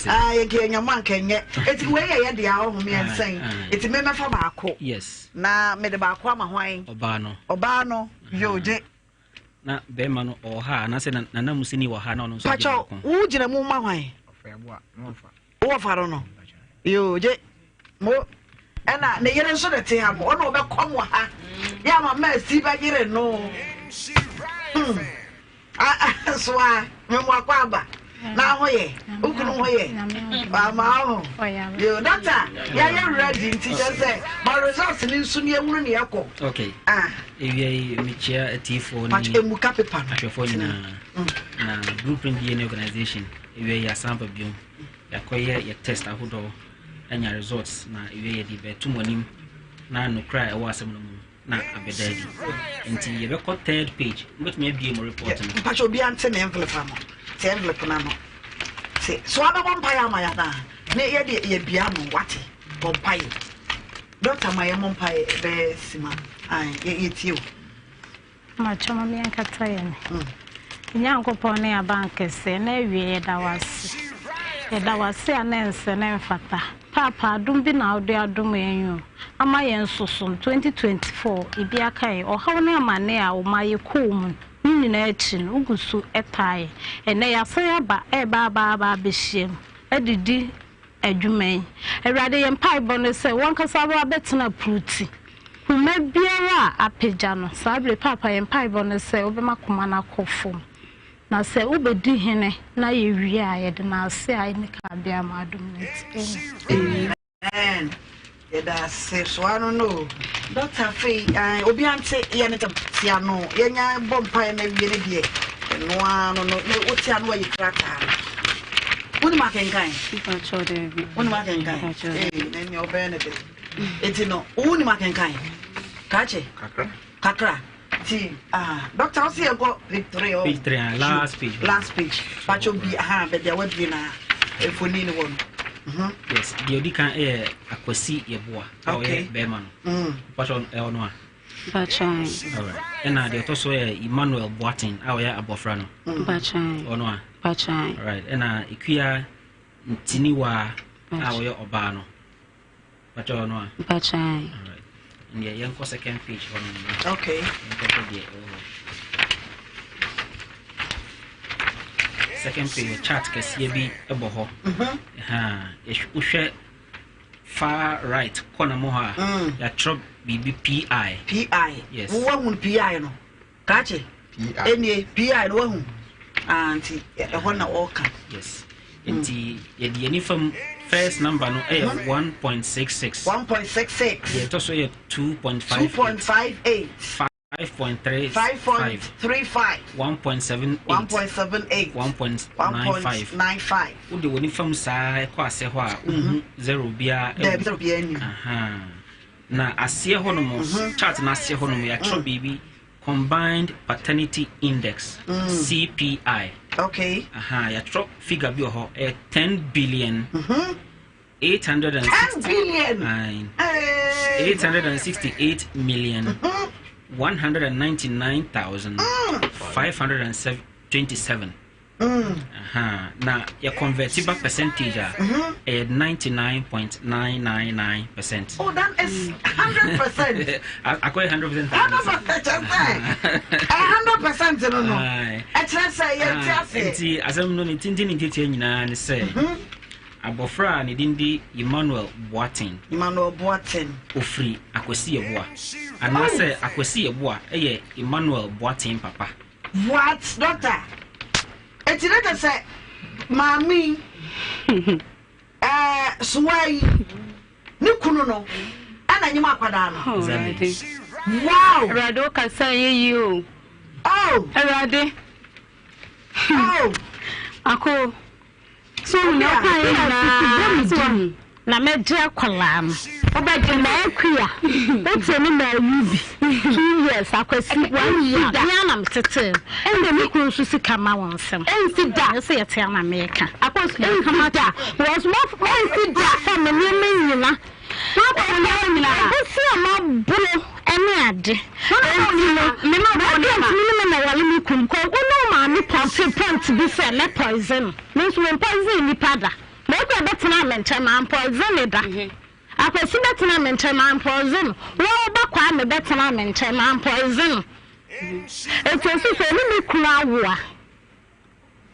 Ah, yɛnka yɛnya mo anka ɛnyɛ. Eti wei yɛ yɛ deɛ ɔho mmiɛnsa yi. Eti me mɛfa baako. Yes. Na mede baako ama hwan? Ɔbaa no. Ɔbaa no, yoo gye. Na bɛrima no ɔwɔ ha anaasɛ nanamusini wɔ ha na ɔno nso agye baako. Pakyɛw, wo gyina mu ma hwan? Wowɔ fa no no. Yoo gye. Mo ɛna ne yere nso na te ha no ɔna ɔbɛkɔ mo ha. Yɛ ama mɛsi bɛyere no. Hmm. So a me mo akɔ aba. Na ho yɛ. Ukunu ho yɛ. Ama ho. Yoo doctor, yɛayɛ ready nti kyerɛ sɛ ma results ni nso ni ehunu ne ɛkɔ. Okay. Ah. Ewia yi mekyia atiefoɔ ne emuka paper no. Ahwɛfoɔ nyinaa. Na Blueprint DNA Organization Ewiei yɛasan aba biom, yɛakɔyɛ yɛ test ahodoɔ anya results na ewiei yɛde bɛto mo anim na nokorɛ a ɛwɔ asɛm no mu no na abɛda adi. Nti yɛbɛkɔ third page, mobɛtumi abie mo report no. Mpakyɛ obiara nte ne envelope ano, te envelope no ano. Te, so abɛbɔ mpaeɛ ama yɛ anaa? Ne yɛde yɛbia ano, wate, bɔ mpaeɛ. Doctor ma yɛmmɔ mpaeɛ bɛyɛ sima, ae, yɛtie o. Mpakyɛ ma me ankata yɛn. Nyankopɔn ne abankɛseɛ na awie yɛda wo ase. Yɛda wo ase a na ɛnsɛ na ɛmfata. Paapa adom bi na wode adom yɛn yi o, ama yɛn nso so no, 2024 ebi aka yɛn. Ɔhaw ne amane a woma yɛkɔɔ mu no, ne nyinaa akyi no, wogu so taa yɛn. Ɛnnɛ yɛasan aba reba aba aba abɛhyia mu adidi adwuma yi. Awurade, yɛn mpaebɔ ne sɛ wo ankasa woabɛtena puruti. Koma biara a apagya no, saa bere yi, Paapa, yɛn mpaebɔ ne sɛ wobɛma koma no akɔ fam. Na sɛ wobɛdi hene na yɛwie a, yɛde no ase a ɛnni kabea ma adom no nti. Amen. Amen. Yɛda ase soa no no o. Doctor afei eh, obi ante yɛ ne tɛm te ano yɛnya bɔ mpaeɛ na wie ne deɛ ɛno ara no no ne wote ano ayi krataa no. Wonim akenkan? Wonim akenkan? Ee, na nea ɔbɛyɛ ne de. Eti no, wonim akenkan? Kakye? Kakra. Kakra. Ti ah, doctor ɔsi yɛn kɔ page 3 oh. Page 3 ah, last page. Last page. Pacho bi aha baabi a wabie na mfoni ne wɔ no. Mhm. Yes, deɛ odi kan yɛ Akwasi Yeboah a ɔyɛ bɛrima no. Mm. Pacho ɛwɔ no a. Pacho. Alright. Ɛna deɛ ɔtɔ so yɛ Emmanuel Boateng a ɔyɛ abɔfra no. Pacho. Ɔno a. Pacho. Alright. Ɛna Ekuya Ntiniwa a ɔyɛ ɔbaa no. Pacho ɔno a. Pacho. Alright. Ndeɛ yɛnkɔ second page hɔ nom. Okay. Yɛnkɔhwɛ deɛ ɛwɔ hɔ. Second page chart kɛseɛ bi bɔ hɔ. Mhm. Wohwɛ far right corner mu hɔ a, yɛatwerɛ biribi PI. PI. Yes. Woahunu PI no? Kakye. PI. Ɛnie PI no woahu? Ah, nti ɛhɔ na ɔreka. Yes. Nti yɛde yɛn nifa mu first number no ɛyɛ 1.66. 1.66. Deɛ ɛtɔ so yɛ 2.58. 2.58. 5.35. 5.35. 1.78. 1.78. 1.95. 1.95. Wode wɔ nifa mu saa ɛkɔ aseɛ hɔ a wonhu zero biara. Daabi zero biara nni. Na aseɛ hɔ nom chart no aseɛ hɔ nom yɛatwerɛ biribi Combined Paternity Index, CPI. Okay. Aha, yɛatwerɛ figure bi wɔ hɔ ɛyɛ 10 billion. 860, 10 billion. Aye. 868 million. 199,527. Aha, na yɛ convert ba percentage a ɛyɛ 99.999 percent. Oh, that is 100%. Akɔyɛ 100%. 100% kyerɛ sɛ 100% no. Ɛkyerɛ sɛ yɛnte aseɛ. Nti asɛm no ne tintin ne ntiatia nyinaa ne sɛ abɔfra a ne din de Emmanuel Boateng. Emmanuel Boateng. Ofiri Akwasi Yeboah. Anaasɛ Akwasi Yeboah yɛ Emmanuel Boateng papa. What doctor? Eti ne kyɛ sɛ maame yi ɛɛ sowa yi ne kunu no ɛna nyim akwadaa no. Awurade. Wow. Awurade wo kasa yɛ yie o. Oh. Awurade. Oh. Ako. So hu nea ɔkaeɛ nyinaa so wahu. Na mɛgye akwadaa no. Wobɛgye no. Maakua, wote ne maayi bi. 2 years, akwasi, 1 year. Me ara na metetee no. Ɛnna me kunu nso sika ma wɔn nsam. Ɛnsi da. Ɛnyɛ sɛ yɛte ara na meka. Akos, ɛnsi da. Because ɛnsi da. Fa me nneɛma nyina. Woafa wo nneɛma nyina. Ɛbɛsi a maboro ne ade. Enti no, me ma wo nneɛma. Me ne me na wale me kunu. Kɔ wo ne wo maame pɔnte pɔnte bi sɛ mɛ poison no. Me nso me poison nnipa da. Mako bɛtena me nkyɛn ma poison ne da. Akwasi bɛtena me nkyɛn ma poison no. Wo wo ba Kwame bɛtena me nkyɛn ma poison no. Eti osi sɛ ɔne me kunu awo a.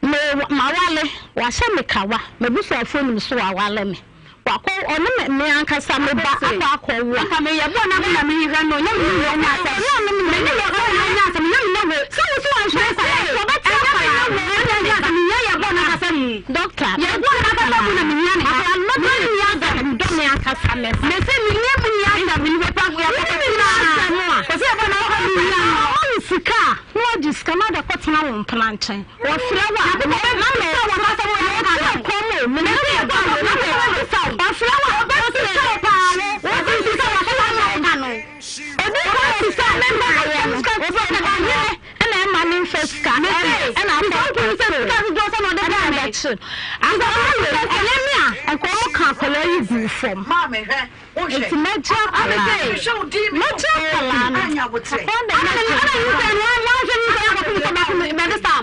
Me mawale, wahyɛ me kawa, m'abusuafoɔ nim so wawale me. Wakɔ ɔne me me ankasa me ba akɔ akɔwo a. Nka meyɛ bɔ na me na mehwehwɛ no, nyɛ me ne wo anya asɛm. Me ne yɛ bɔ na anya asɛm, nyɛ me ne wo. Sɛ wo so wanhwɛ akwadaa nti ɔbɛte akwadaa no. Ɛnyɛ me ne wo anya asɛm, mehia yɛ bɔ na ankasa mu. Doctor, Yɛ bɔ na ankasa mu na mehia ne ha. Akwadaa no mɛdɔ me asɛm, dɔ me ankasa me ba. Mese me ne mo nni asɛm, me ne bɛpa yɛ bɔ Wo ne me nni asɛm a. Kɔsi yɛ bɔ na ɔkɔ mehia no. Ɔma wo sika a, na wagye sika na ɔde akɔtena wo mpena nkyɛn. Wɔfrɛ wo a, na mɛte kɔm o, me ne wo ba o, na mɛte. Wɔfrɛ wo a, wobɛsesa wo paa wo, wobɛsesa wo paa wo. Obi kɔ sika ne mmaayɛ no, ɔhene ɛna ɛma ne mfa sika ɛna akɔ ɛna ɛbɛkye. Akwadaa wei, ɛnyɛ me a, nka wɔn ka akwadaa yi guu fam. Nti mɛgye akwadaa no. Mɛgye akwadaa no. Akwadaa deɛ mɛgye no.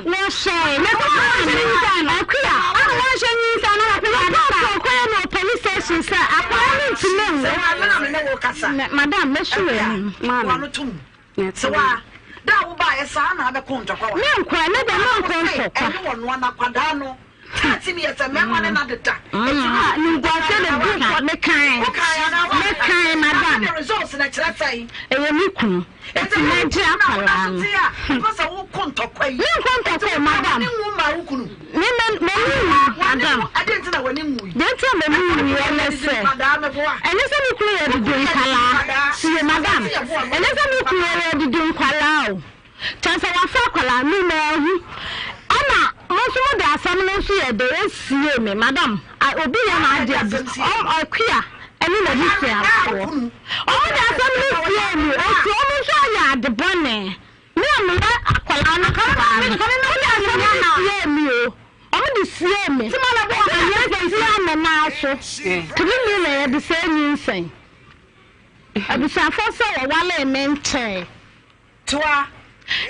Wɔhyɛɛ. Akua. Yɛkɔɔ kɔɛ no wɔ police station sɛ Kasa. Madam, mɛsu w'anim. Maame. Wano tum. Sɛ wa da a wobaeɛ saa na abɛko ntɔkwa wa. Me nkɔ ɛnɛ deɛ me nkɔ ntɔkwa. Ɛne wɔn noa na akwadaa no. 13 years sɛ mmarima ne na deda. Nimguaseɛ na bu kɔ mekan mekan madam. The results na kyerɛ sɛn. Ɛyɛ me kunu. Eti mɛgye akwadaa no. Wopɛ sɛ wokɔ ntɔkwa yi. Me nkɔ ntɔkwa o madam. W'ani nwu ma wo kunu. Me mɛ m'ani nwu madam. Ɛdeɛ nti na w'ani nwu yi. Deɛ nti a m'ani nwu yɛ ne sɛ ɛnyɛ sɛ me kunu yɛ didi nkwalaa. Tie madam ɛnyɛ sɛ me kunu yɛ didi nkwalaa o. Kyerɛ sɛ wafa akwadaa no na ahu ɛna mo nso mo de asɛm no nso yɛ dɛ esie me madam obi yɛ n'adeɛ bi ɔm akua ɛne n'abusuafoɔ ɔmo de asɛm no sie me eti ɔmo nso ayɛ ade bɔne me a meyɛ akwadaa no papa no mo de asɛm no sie me o ɔmo de sie me ɛyɛ tia me nan so tumi mi na yɛde sɛ nyinsɛn abusuafoɔ sɛ wɔwalee me nkyɛn. Toa.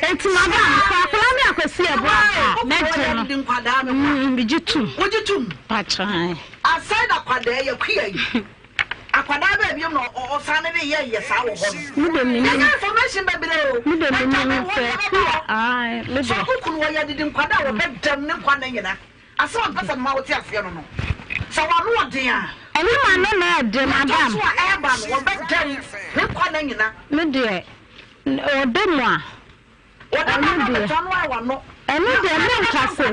Enti madam, sɛ akwadaa ne akwasi ɛbɔ a, mɛgye no. Megye tum. Wogye tum? Pakyɛ. Asɛn na akwadaa yɛ kuya yi. Akwadaa bɛɛ biom na ɔsan ne de yɛ yɛ saa wɔ hɔ no. Me de menim. Yɛnya information bebree o. Me de menim sɛ kuya. Ae, me de. Sɛ ɔkunu wɔ yɛ didi nkwadaa a wɔbɛ dɛm ne nkwa ne nyina. Asɛm a mpɛ sɛ mema wote aseɛ no no. Sɛ w'ano ɔden a. Ɛnyɛ m'ano na ɛden madam. Ɛtɔ so a ɛreba no wɔbɛ dɛm ne nkwa ne nyina. Me deɛ. Ɔdɔ mu a, ɔno deɛ, ɛno deɛ menka se,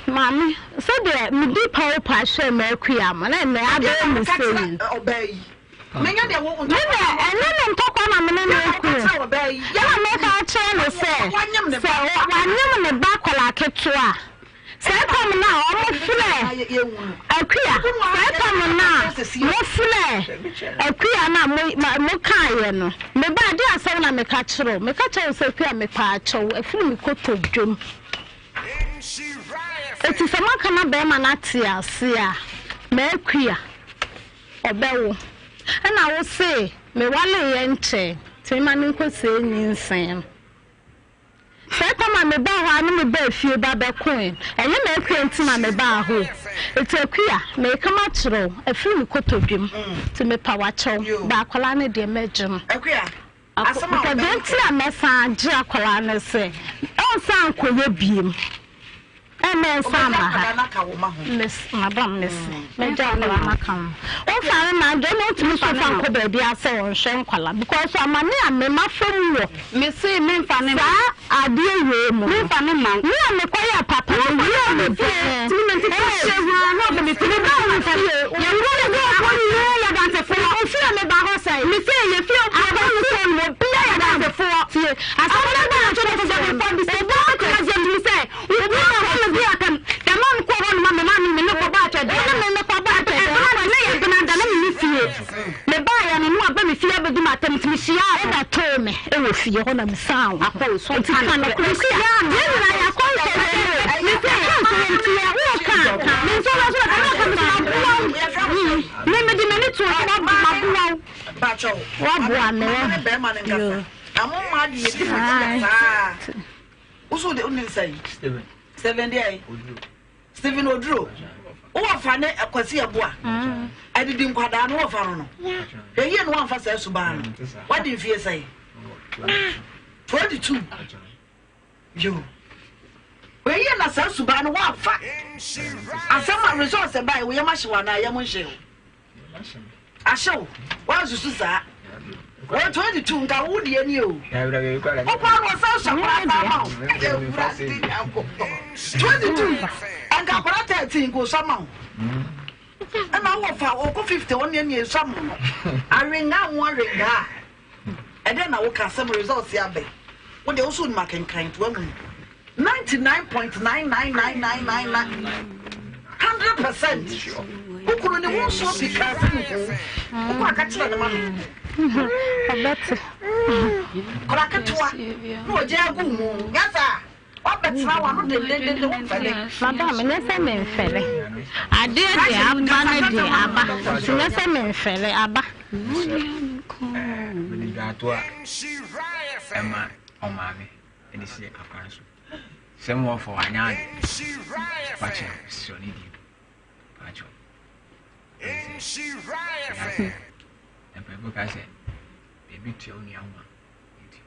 maame, sɛdeɛ medi pawpa hwɛɛ m'akua mo na ɛnɛ abɛyɛ me sɛ yi. Me deɛ, ɛnyɛ ne ntɔkwa na me ne no reko. Ɛna meka akyerɛ no sɛ, sɛ wanyem ne ba akwadaa ketewa a, Saa tam no a wɔfrɛ Akua, saa tam no a mofrɛ Akua no a mokaeɛ no, me ba, ɛdeɛn asɛm na meka kyerɛ wo? Meka kyerɛ wo sɛ, Akua, mepaakyɛw, afiri me kotodwam. Enti sɛ moaka na barima no ate aseɛ a, m'Akua, ɔbɛwo. Ɛna wo se, mewaleeɛ nkyɛe, nti memma no nkɔsie nyinsɛn no. Saa tam a mebaa hɔ a ne mebaa fie ba bɛkoe no, ɛnyɛ m'akua nti na mebaa hɔ o. Enti Akua, mereka makyerɛ wo, afiri me kotodwe mu, nti mepa wo akyɛw, ba akwadaa no deɛ mɛgye no. Because deɛ nti a mɛsan agye akwadaa no sɛ, ɔnsan nkɔyɛ biem. Ɛmɛ nsa ama ha. Miss, madam, miss, mɛgya akwadaa no aka ho. Wofa ne ma deɛ ɔno ntumi nso fa nkɔ baabi asɛ ɔnhwɛ nkwadaa because amane a me ma fam wɔ. Me se me nfa ne ma. Saa adeɛ wei mu. Me nfa ne ma. Me a me kɔ yɛ papa no wie me bɔne. Tumi me ntete hyɛ hua na ɔde me fi. Me ba wo fie. Yɛ wura ne bɔ ɔkɔ nyinaa yɛ dantefoɔ. Ofie me ba hɔ sɛn. Me se yɛ fie ɔkɔ ɔkɔ mu obiara yɛ dantefoɔ. Tie asɛm no bɛ nso ne sɛ obiara kɔ Obi sɛ obi a ɔno bi atam dɛm a mekɔ hɔ no ma me ma me ne kɔbɔ atwɛdeɛ Wo ne me ne kɔbɔ atwɛdeɛ ɛbena no ne yɛ bena da na me ne fie me baeɛ no ne waba me fie abɛdi m'atam nti mehyiaa no Wobɛtoo me wɔ fie hɔ na mesaa wo Akɔ nso nti nka ka nokorɛ nokorɛ sɛ mehyiaa no yɛn nyinaa yɛakɔ nsɔhwɛ mu o Me sɛ yɛakɔ nsɔhwɛ mu nti yɛ woka a ka me nso no so na ka me sɛ maboa wo me mede m'ani too so maboa wo Woaboa me wɔ yoo. Ae. Woso de wonim sɛn? Steven. Steven deɛ yi? Steven Oduro. Wowɔ fa ne Kwasi Aboa. Adidi nkwadaa no wɔ fa no no. Hwɛ yie no wamfa saa suban no. Wadi mfie sɛn? 22. Yo. Hwɛ yie na saa suban no wamfa. Asɛm a results ɛbae wo yam ahye wo anaa yam nhye wo? Ahye wo? Woansusu saa? Wɔ 22 nka wo deɛ ni o. Wokɔ ano ɔsan sɔ akwadaa saa ma wo. Ewurade Nyankopɔn. 22 nka akwadaa 13 nka osɔ ma wo. Ɛna wɔ fa ɔkɔ 50 ɔne ɛne esɔ mo no. Awenga ho awenga a. Ɛdɛn na woka asɛm results yi abɛn. Wo deɛ wo so wonim akenkan nti woahunu. 99.99999 100%. Wo kunu ne ho nsuo pii kaa sɛ ne ho. Wokɔ aka kyerɛ ne ma no. Ɔbɛte. Kora ketewa na ɔgya agu mu. Nyɛ saa. Wabɛtena w'ano dendendenden womfɛle. Madam, nyɛ sɛ memfɛle. Adeɛ deɛ aba no deɛ aba. Nti nyɛ sɛ memfɛle, aba. Mede dwaato a ɛma ɔmaame de si akwan so. Sɛ mo wɔfɔ anyɛ ade. Fakyɛ sɔ ne di. Fakyɛ. Mpanyinfo ka sɛ. Baabi tua wo nua ho a, nti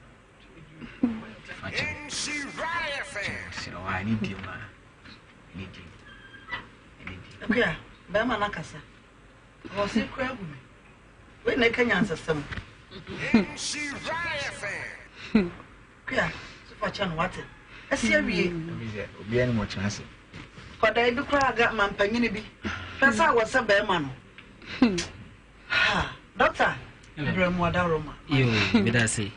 nti fa kyɛ me. Kyɛ me serɛ wo a, ne die mu a, ne die mu, ne die mu. Akua, bɛrima no akasa. Ɔse kura agu me. Wei na ɛka nyansasɛm. Kua, so fa kyɛ no wate. Ɛsi awie. Obiara ni mo kyerɛ ase. Kɔdaa bi koraa ga ma mpanyini bi. Hwɛ sɛ awɔ sɛ bɛrima no. Ha, dɔkta, brɛ mu ɔdaworo ma. Yo, meda ase.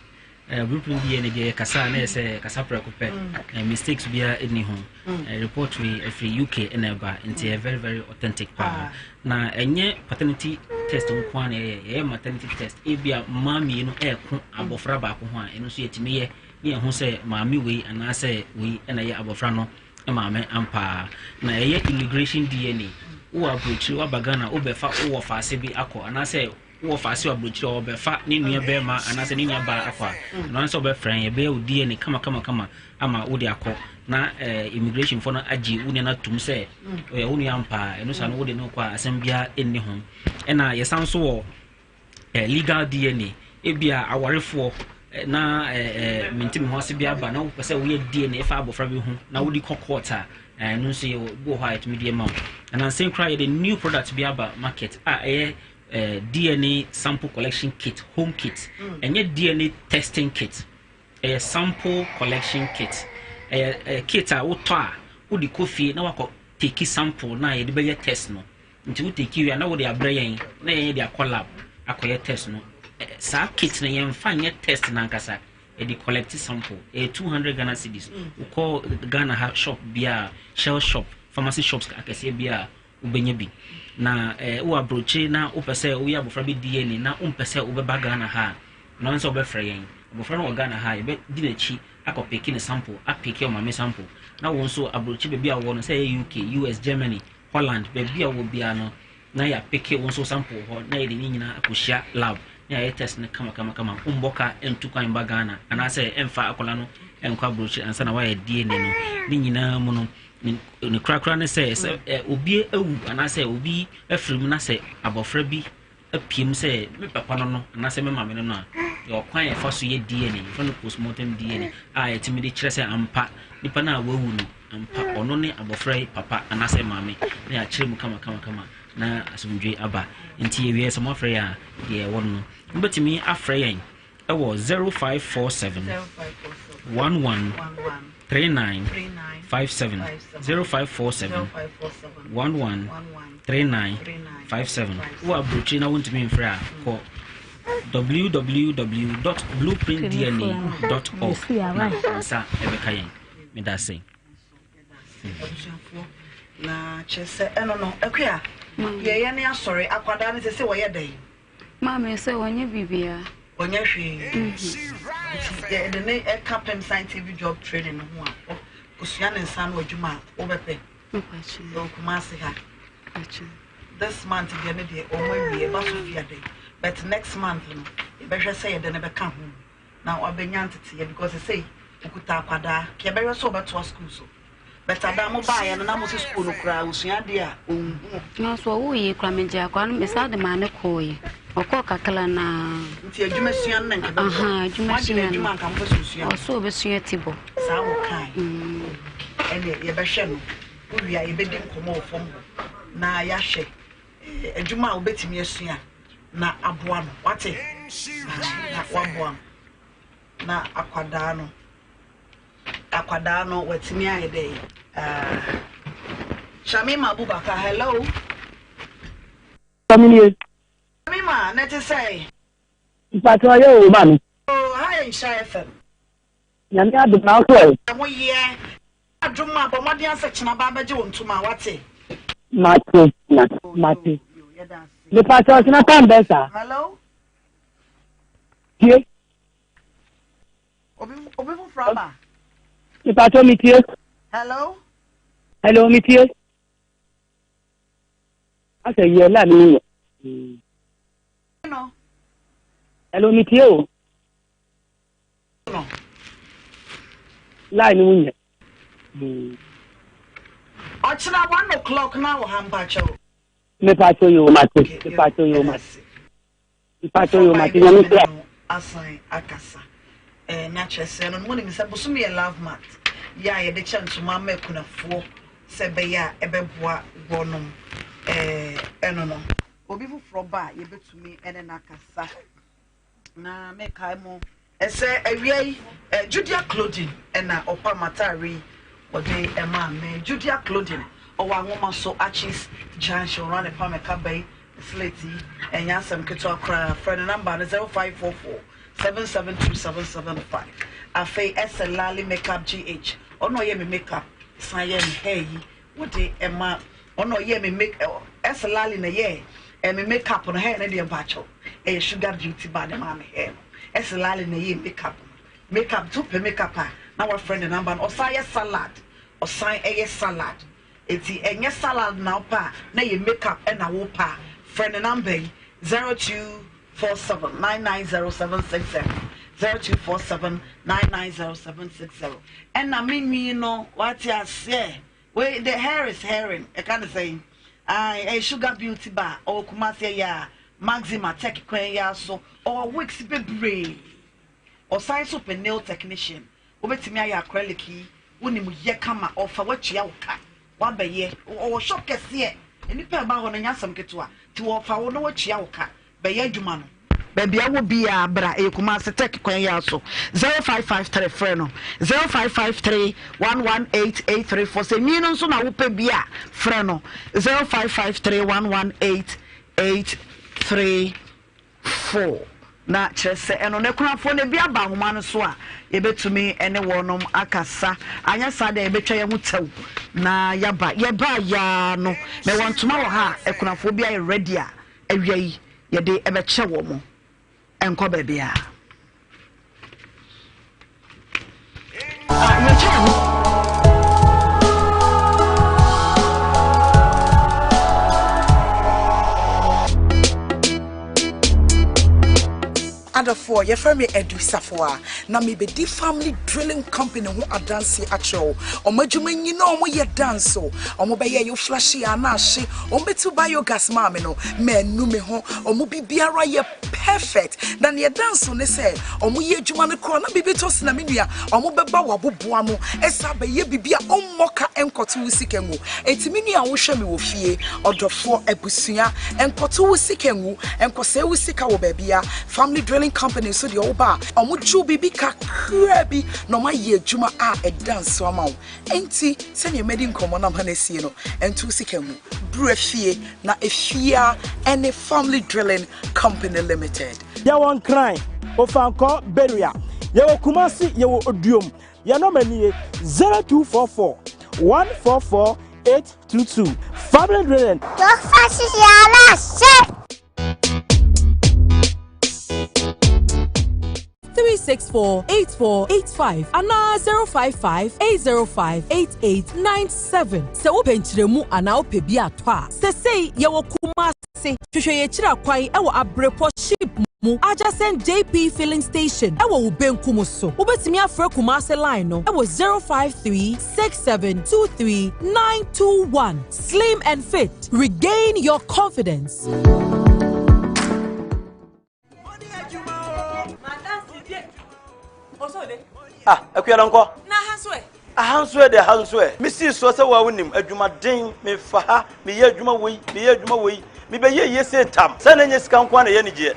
Eh, blueprint DNA deɛ yɛkasa na yɛ sɛ kasa prɛko pɛ. Mm. Eh, mistakes biara ɛni ho. Mm. Eh, report wei ɛfiri UK ɛna ɛba nti ɛyɛ very very authentic paa. Ah. Na ɛnyɛ paternity test nko ara na yɛyɛ, yɛyɛ maternity test. Ebia mmaa mmienu ɛɛko abɔfra baako ho a, ɛno nso yɛtumi yɛ ne yɛho sɛ maame wei anaasɛ wei ɛna ɛyɛ abɔfra no maame ampaa. Na ɛyɛ immigration DNA. Wowɔ aburokyiri waba Ghana wobɛfa wowɔ faase bi akɔ anaasɛ wowɔ faase wɔ aburokyiri a wɔbɛfa ne nua bɛrima anaasɛ ne nua baa akɔ a, ɛno ara sɛ wɔbɛfrɛ yɛn yɛbɛyɛ wo DNA kama kama kama ama wode akɔ na eh, immigration foɔ no agye wo nua no atum sɛ ɔyɛ wo nua ampa ɛno saa no wode no kɔ a asɛm biara ɛnni ho. Ɛna yɛsan nso wɔ eh, legal DNA ebia awarefoɔ eh, na eh, eh, mente me ho ase bi aba na wopɛ sɛ woyɛ DNA ɛfa abɔfra bi ho na wode kɔ court a ɛno nso yɛwɔ bi wɔ hɔ a yɛtumi de ma wo. Anansɛn koraa yɛde new product bi aba market a ɛyɛ eh, DNA sample collection kit, home kit. Ɛnyɛ DNA testing kit. Ɛyɛ sample collection kit. Ɛyɛ eh, kit a wotɔ a wode kɔ fie na wakɔ take sample na yɛde bɛyɛ test no. Nti wo take wie a na wode abrɛ yɛn na yɛn de akɔ lab akɔyɛ test no. Eh, saa kit no yɛmfa nyɛ test no ankasa. Yɛde collect sample. Ɛyɛ 200 Ghana cedis. Wokɔ Ghana ha shop biara, shell shop, pharmacy shops akɛseɛ biara wobɛnya bi. Na eh, wowɔ aburokyire na wopɛ sɛ woyɛ abɔfra bi DNA na wompɛ sɛ wobɛba Ghana ha a, ɛno ara ne sɛ wobɛfrɛ yɛn. Abɔfra no wɔ Ghana ha a, yɛbɛdi n'akyi akɔ peke ne sample, apeke ɔmaame sample. Na wo nso aburokyire baabi a wowɔ no, sɛ ɛyɛ UK, US, Germany, Holland, baabi a wowɔ biara no, na yɛapeke wo nso sample wɔ hɔ na yɛde ne nyinaa akɔhyia lab na yɛayɛ test no kamakamakama. Wombɔ ka ntu kwan mba Ghana anaasɛ ɛmfa akwadaa no nkɔ aburokyire ansa na woayɛ DNA no. Ne nyinaa mu no, Ne korakora ne sɛ, sɛ obi awu anaasɛ obi afiri mu na sɛ abɔfra bi apue mu sɛ me papa no no anaasɛ me maame no no a, yɛwɔ kwan a yɛfa so yɛ DNA, yɛfrɛ no postmortem DNA a yɛtumi de kyerɛ sɛ ampa nipa no a wawu no ampa ɔno ne abɔfra yi papa anaasɛ maame na yɛakyerɛ mu kama kama kama na asomdwe aba. Nti yɛwie sɛ moafrɛ yɛn a deɛ ɛwɔ no no mobɛtumi afrɛ yɛn ɛwɔ 0547 11 39 57 0547 11 39 57 wowɔ aburokyiri na wontumi mfrɛ a kɔ www.blueprintdna.org na nsa ɛbɛka yɛn. Meda ase. Abusuafoɔ na kyerɛ sɛ ɛno no akua yɛyɛ ne asɔre akwadaa no sɛ sɛ wɔyɛ dɛn. Maame sɛ ɔnyɛ biribiara. Ɔnyɛ hwee. Nti yɛde ne ɛka pɛm scientific job training no ho a, kosua ne nsa ano adwuma a wobɛpɛ. Ɛwɔ Kumasi ha. This month deɛ ne deɛ wɔn awie ɛba so fia dɛ. But next month no yɛbɛhwɛ sɛ yɛde ne bɛka ho na wabɛnya nteteɛ because sɛsɛi okuta akwadaa. Ka yɛbɛhwɛ sɛ ɔbɛtoa school so. But ada mo baeɛ no na mo se school no koraa osua adeɛ a ɔnhunu. Nanso ɔwoo yei koraa megye akwadaa no mesan de maa no kɔɔeɛ ɔkɔɔ kakra no ara. Nti adwuma sua no na nka bɛboa. Ahaa adwuma sua no. Adwuma nka mopɛ sɛ osua. Ɔsɛ ɔbɛsua tibɔ. Saa wɔ kae. Ɛnneɛ yɛbɛhwɛ no wowie a yɛbɛdi nkɔmmɔ wɔ fam hɔ na yɛahwɛ adwuma a wobɛtumi asua na aboa no wate na waboa no na akwadaa no. Akwadaa no watumi ayɛ dɛ ah. Shamima Abubakar hello. Sami nie. Shamima na ɛte sɛ. Mpatsɔ ɔyɛ o maame. Oh ha yɛ Nhyira FM. Nyame adom na wosɔ ɛ. Ɛho yɛ adom a bɔ mmɔden asɛ kyena ba abɛgye wo ntoma wate. Mate mate mate. Mepatsɔ ɔkyena time bɛn saa. Hello. Tie. Obi obi foforɔ aba. Mipatɔ mi tie. Hello. Hello mi tie. Asɛ yɛ la mi yɛ. No. Hello mi tie o. No. Line mu nyɛ. Ɔkyena 1 o'clock na wɔ ha mpakyɛw. Mipatɔ yi o mate. Mipatɔ yi o mate. Mipatɔ yi o mate. Nyame sira. asan akasa. Eh, na kyerɛ sɛ no, monim sɛ bosome yɛ love month, yɛ a yɛde kyɛ ntoma ama akunafoɔ sɛ ɛbɛyɛ a ɛbɛboa wɔnom. Eh, ɛno no. Obi foforɔ ba a yɛbɛtumi ne no akasa. Na mekae mo sɛ awia yi Judea Clothing na ɔpam atare yi wɔde maa me. Judea Clothing ɔwɔ Anwoma so Archies Junction ɔno na ɛpam ɛkaba yi slate yi ɛnyɛ asɛm ketewa koraa. Frɛ ne namba no 0544 772775. Afei ɛsɛ Lali Makeup GH ɔno ɔyɛ me makeup san yɛ me hair yi wɔde ɛma ɔno ɔyɛ me make ɛsɛ Lali na ɛyɛ me makeup no hair no deɛ mpakyɛw. Ɛyɛ sugar beauty bar ne maa me hair no. Ɛsɛ Lali na ɛyɛ makeup no. Makeup nti wopɛ makeup a na wafrɛ ne number no. Ɔsan yɛ salad. Ɔsan ɛyɛ salad. Eti ɛnyɛ salad na wopɛ a na ɛyɛ makeup ɛna wopɛ a frɛ ne number yi 0247 990760 0247 990760. Ɛna me nwi no wate aseɛ. Wei the hair is herring ɛka ne sɛn ae ɛyɛ sugar beauty bar ɔwɔ Kumasi ɛyɛ a Maxima tech kwan yi ara so ɔwɔ wigs bebree ɔsan nso pɛ nail technician wobɛtumi ayɛ acrylic yi wonim yɛ kama ɔfa watua wo ka wabɛyɛ ɔwɔ shop kɛseɛ nnipa ɛba hɔ no nyɛ asɛm ketewa nti wɔfa wo na watua wo ka Bɛyɛ adwuma no. Baabi a wɔ biaa bra ɛyɛ Kumasi Tech kwan yi ara so 0553 frɛ no 0553 118 834 sɛ nwi no nso na wopɛ bi a frɛ no 0553 118 834 na kyerɛ sɛ ɛno no akunafoɔ no ebi aba ahoma no so a yɛbɛtumi ne wɔnom akasa anyɛ saa deɛ yɛbɛtwa yɛn ho tɛw na yɛaba yɛbaa yaa no mewɔ ntoma wɔ ha a akunafoɔ bi ayɛ ready a Awia yi yɛde ɛbɛkyɛ wɔn ɛnkɔ baabiara. Ah, yɛkyɛ ho. Adɔfoɔ, yɛfrɛ me Adu Safoa, na mebɛdi Family Drilling Company ho adanseɛ akyerɛ wo. Wɔn adwuma nyina wɔn yɛ dance o. Wɔn bɛyɛ yo flashy a na ahye. Wɔn bɛtu biogas maa me no, manu me ho. Wɔn biribiara yɛ perfect. Na neɛ dance ne sɛ, wɔn yɛ adwuma no korɔ na biribi tɔ sena me nua, wɔn bɛba w'aboboa ano ɛsa abɛyɛ biribi a ɔmmɔ ka nkɔto wo sika ngu. Enti me nua a wohwɛ me wɔ fie, ɔdɔfoɔ, abusua, nkɔto wo sika ngu, nkɔsɛe wo sika wɔ baabia. Family Drilling Company nso deɛ woba a, wɔgye wo biribi kakraa bi na wɔayɛ adwuma a ɛda nso ama wo. Enti sɛdeɛ madi nkɔmmɔ no ama no asie no, nto wo sika ngu. Bra fie na efie ara ne Family Drilling Company Limited. Yɛwɔ Nkran, Ofankor, Beria, yɛwɔ Kumasi, yɛwɔ Oduom. Yɛn nɔma nie, 0244 144 822. Family Drilling. Yɛfa sisi ara hyɛ. 364 8485 anaa 055 805 8897. Sɛ wopɛ nkyerɛmu anaa wopɛ bi atɔ a, sesei yɛwɔ Kumasi. Hwehwɛ yɛn akyiri akwan wɔ Abrepɔ Ship mu adjacent JP Filling Station wɔ wo benkum so. Wobɛtumi afrɛ Kumasi line no wɔ 053 6723 921. Slim and fit, regain your confidence. Ah, akua dɔnkɔ. Na aha nso ɛ? Aha nso ɛ de aha nso ɛ. Mesii soɔ sɛ woa wonim adwumaden, mefa ha, meyɛ adwuma wei, meyɛ adwuma wei, mebɛyɛ yie sei tam. Sɛ na ɛnyɛ sika nko ara na ɛyɛ anigyeɛ.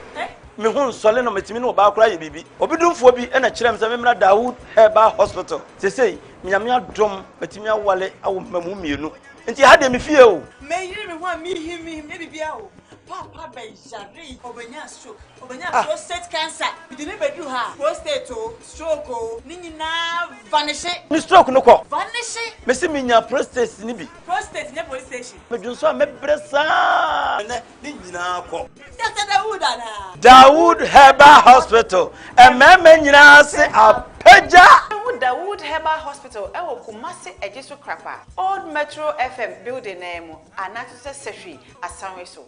Me ho nsɔle no, metumi ne ɔbaa koraa yɛ biribi. Obi domfoɔ bi na kyerɛɛ me sɛ memmra Dawood Herbal Hospital. Seesei, Nyame adom, matumi awale awo mmamu mmienu. Nti ɛha deɛ me fie o. Meyere me ho a mehim mehim nyɛ biribiara o. Paapa bɛyaree, ɔbɛnyaa stroke. Ɔbɛnya prostate cancer. Mede no bɛduru ha a, prostate o, stroke o, ne nyinaa vanishe. Me stroke no kɔ. Vanishe. Mese menya prostate no bi. Prostate nyɛ police station. Medwonsɔ a mɛbrɛ saa. Ɛnɛ ne nyinaa kɔ. Doctor Dawood anaa? Dawood Herbal Hospital, mmarima nyinaa se apagya. Wobɛhu Dawood Herbal Hospital wɔ Kumasi Ejisu Krapa, Old Metro FM building no ara mu anaa nso sɛ Sehwi Asanwe so.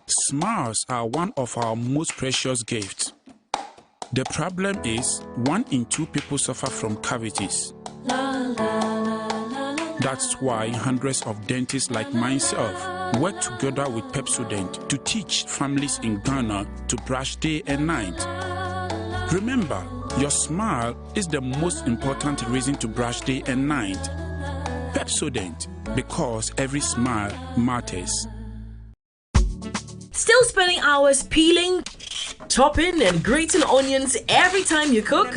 Smiles are one of our most precious gifts. The problem is, one in two people suffer from cavities. That's why hundreds of dentists like myself work together with Pepsodent to teach families in Ghana to brush day and night. Remember, your smile is the most important reason to brush day and night. Pepsodent, because every smile matters. Still spending hours peeling, chopping, and grating onions every time you cook?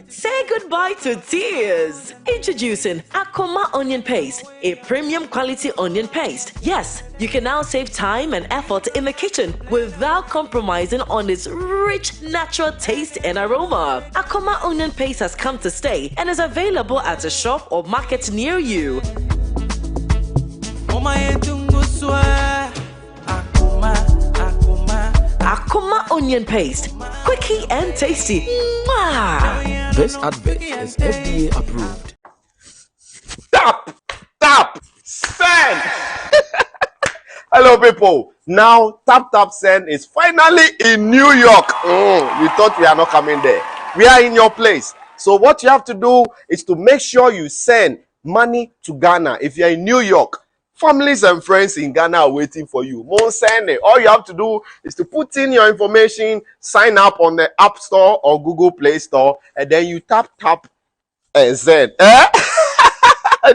Say goodbye to tears. Introducing Akoma Onion Paste, a premium quality onion paste. Yes, you can now save time and effort in the kitchen without compromising on its rich natural taste and aroma. Akoma Onion Paste has come to stay and is available at a shop or market near you. Akoma Onion Paste. Quickie and tasty. Mwah! This advert is FDA approved. Tap, tap, send. Hello, people. Now, Tap Tap Send is finally in New York. Mm, you thought we are not coming there. We are in your place. So, what you have to do is to make sure you send money to Ghana. If you are in New York, families and friends in Ghana are waiting for you. Mo send it. All you have to do is to put in your information, sign up on the App Store or Google Play Store, and then you tap, tap, and send. Eh?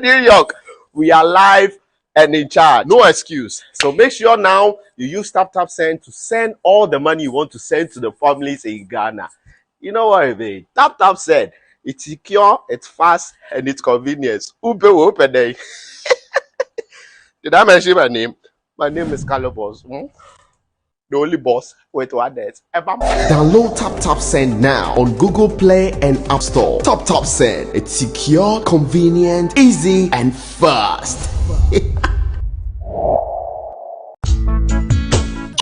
New York, we are live and in charge. No excuse. So make sure now you use Tap Tap Send to send all the money you want to send to the families in Ghana. You know what I mean? Tap Tap Send. It's secure, it's fast, and it's convenient. Ube open day. Did I mention my name? My name is Calibos. Hmm? The only boss with one desk. Download Tap Tap Send now on Google Play and App Store. Tap Tap Send. It's secure, convenient, easy, and fast.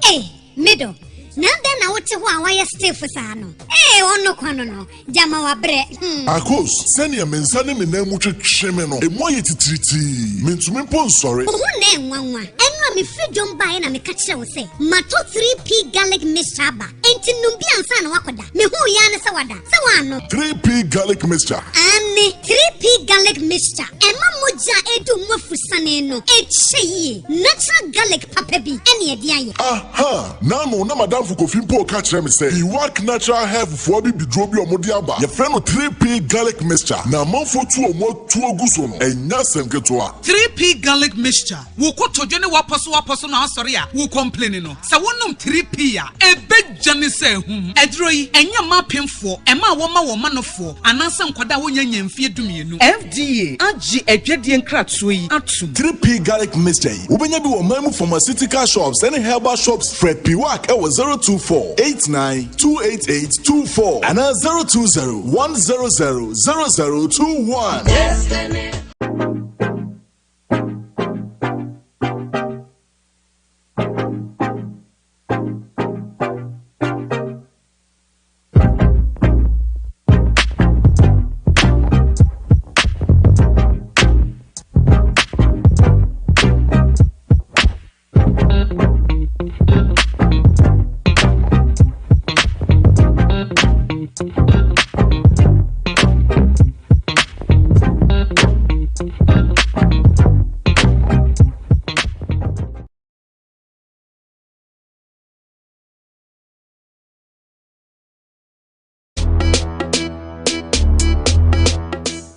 Hey, middle. Na dɛn na wote hɔ a wayɛ stiff saa no? Ee, ɔno kwa no no, gyama wabrɛ. Hmm. Akos, sɛnea me nsa ne me nan mu twetwe me no, emu ayɛ titiritii. Mintumi mpo nsɔre. Wo ho na ɛnwanwa. Ɛno a mefiri dwom baeɛ na meka kyerɛ wo sɛ, mato 3P garlic mixture aba. Enti nom bi ansa na woakɔda. Mehuu yi ara ne sɛ wada. Sɛ woannom. 3P garlic mixture. Aane, 3P garlic mixture. Ɛma mogya a ɛredi wo mu afusane no kyɛ yie. Natural garlic papa bi ɛne ɛde ayɛ. Aha! N'ano na m'adamfo Kofi mpo reka kyerɛ me sɛ Iwak Natural Health foɔ abibiduro bi a wɔde aba, yɛfrɛ no 3P Garlic Mixture, na amanfoɔ tu wɔn atuo gu so no, ɛnyɛ asɛm ketewa. 3P Garlic Mixture, Wo kotodwe ne w'apɔsowapɔso na asɔre a wo complaini no, sɛ wonom 3P a, ɛbɛdwane sɛ ahum. Aduro yi, ɛnyɛ mma apemfoɔ, mmaa a wɔma wɔn manofoɔ, anaasɛ nkwadaa a wɔnnya nnya mfeɛ dumienu. FDA agye adwadie nkratoɔ yi atom. 3P Garlic Mixture yi, wobɛnya bi wɔ ɔman mu pharmaceutical shops ne herbal shops. Frɛ Piwak wɔ 024 89 288 24 anaa 020 100 0021.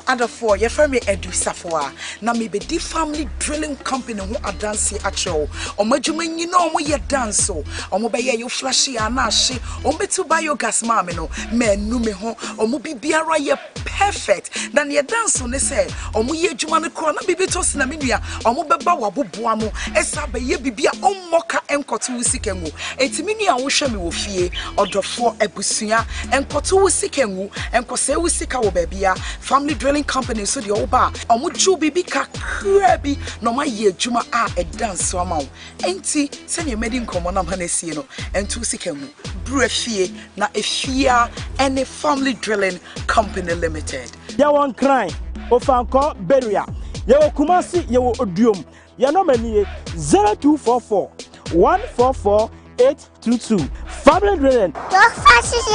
Adɔfoɔ, yɛfrɛ me Adu Safoa, na mebɛdi Family Drilling Company ho adanseɛ akyerɛ wo. Wɔn adwuma nyina wɔn yɛ danso. Wɔn bɛyɛ yo flashe a na ahye. Wɔn bɛtu biogas maa me no, manu me ho. Wɔn biribiara yɛ perfect. Na neɛ ɛda nso ne sɛ, wɔn yɛ adwuma no koraa na biribi tɔ sina me nua, wɔn bɛba w'aboboa ano ɛsa abɛyɛ biribi a ɔmmɔ ka nkɔto wo sika ngu. Enti me nua a wohwɛ me wɔ fie, ɔdɔfoɔ, abusua, nkɔto wo sika ngu, nkɔsɛe wo sika wɔ baabia. Family Drilling Company nso deɛ woba a, wɔn gye wo biribi kakraa bi na wɔn ayɛ adwuma a ɛda nso ama wo. Enti sɛdeɛ madi nkɔmmɔ no ama no asie no, nto wo sika ngu. Bra fie na efie ara ne Family Drilling Company Limited. Yɛwɔ Nkran, Ofankor, Beria. Yɛwɔ Kumasi, yɛwɔ Oduom. Yɛn nɔma nie, 0244 144 822. Family Drilling. Breakfast is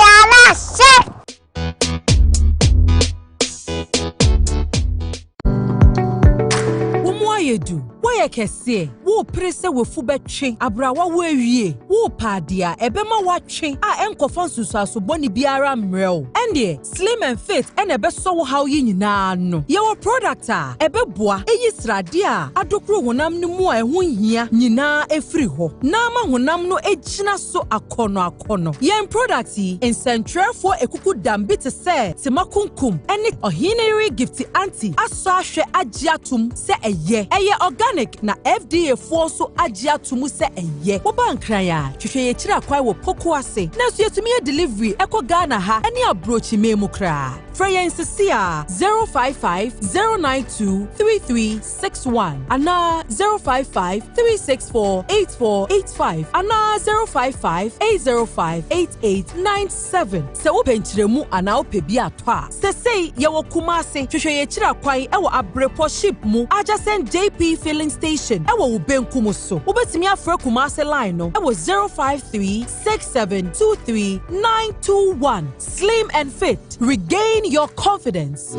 ayɛ kɛseɛ? Worepere sɛ w'afu bɛtwe aberɛ a woawo awie? Worepɛ adeɛ a ɛbɛma woatwe a ɛnkɔfa nsunsuanso bɔne biara mmrɛ wo? Ɛndeɛ Slim and Fit na ɛbɛsɔ wo haw yi nyinaa ano. Yɛwɔ product a ɛbɛboa ayi sradeɛ a adokoro honam no mu a ɛho nhia nyinaa afiri hɔ na ama honam no agyina so akɔnnɔakɔnnɔ. Yɛn product yi, nsɛntwerɛfoɔ akukudam bi te sɛ Tema Kunkum ne Ɔheneyere Gifty Anti asɔ ahwɛ agye atom sɛ ɛyɛ. Ɛyɛ organic na FDA foɔ nso agye ato mu sɛ ɛyɛ. Woba Nkran a, hwehwɛ yɛn akyiri akwan wɔ Poku ase. Nanso yɛtumi yɛ delivery ɛkɔ Ghana ha ne abrokyiman mu koraa. Frɛ yɛn sisi a 055 092 3361 anaa 055 364 8485 anaa 055 805 8897. Sɛ wopɛ nkyerɛmu anaa wopɛ bi atɔ a, sesei yɛwɔ Kumasi. Hwehwɛ yɛn akyiri akwan wɔ Abrepɔ Ship mu adjacent JP Filling Station wɔ wo benkum so. Wobɛtumi afrɛ Kumasi line no wɔ 053 6723 921. Slim and fit, regain your confidence.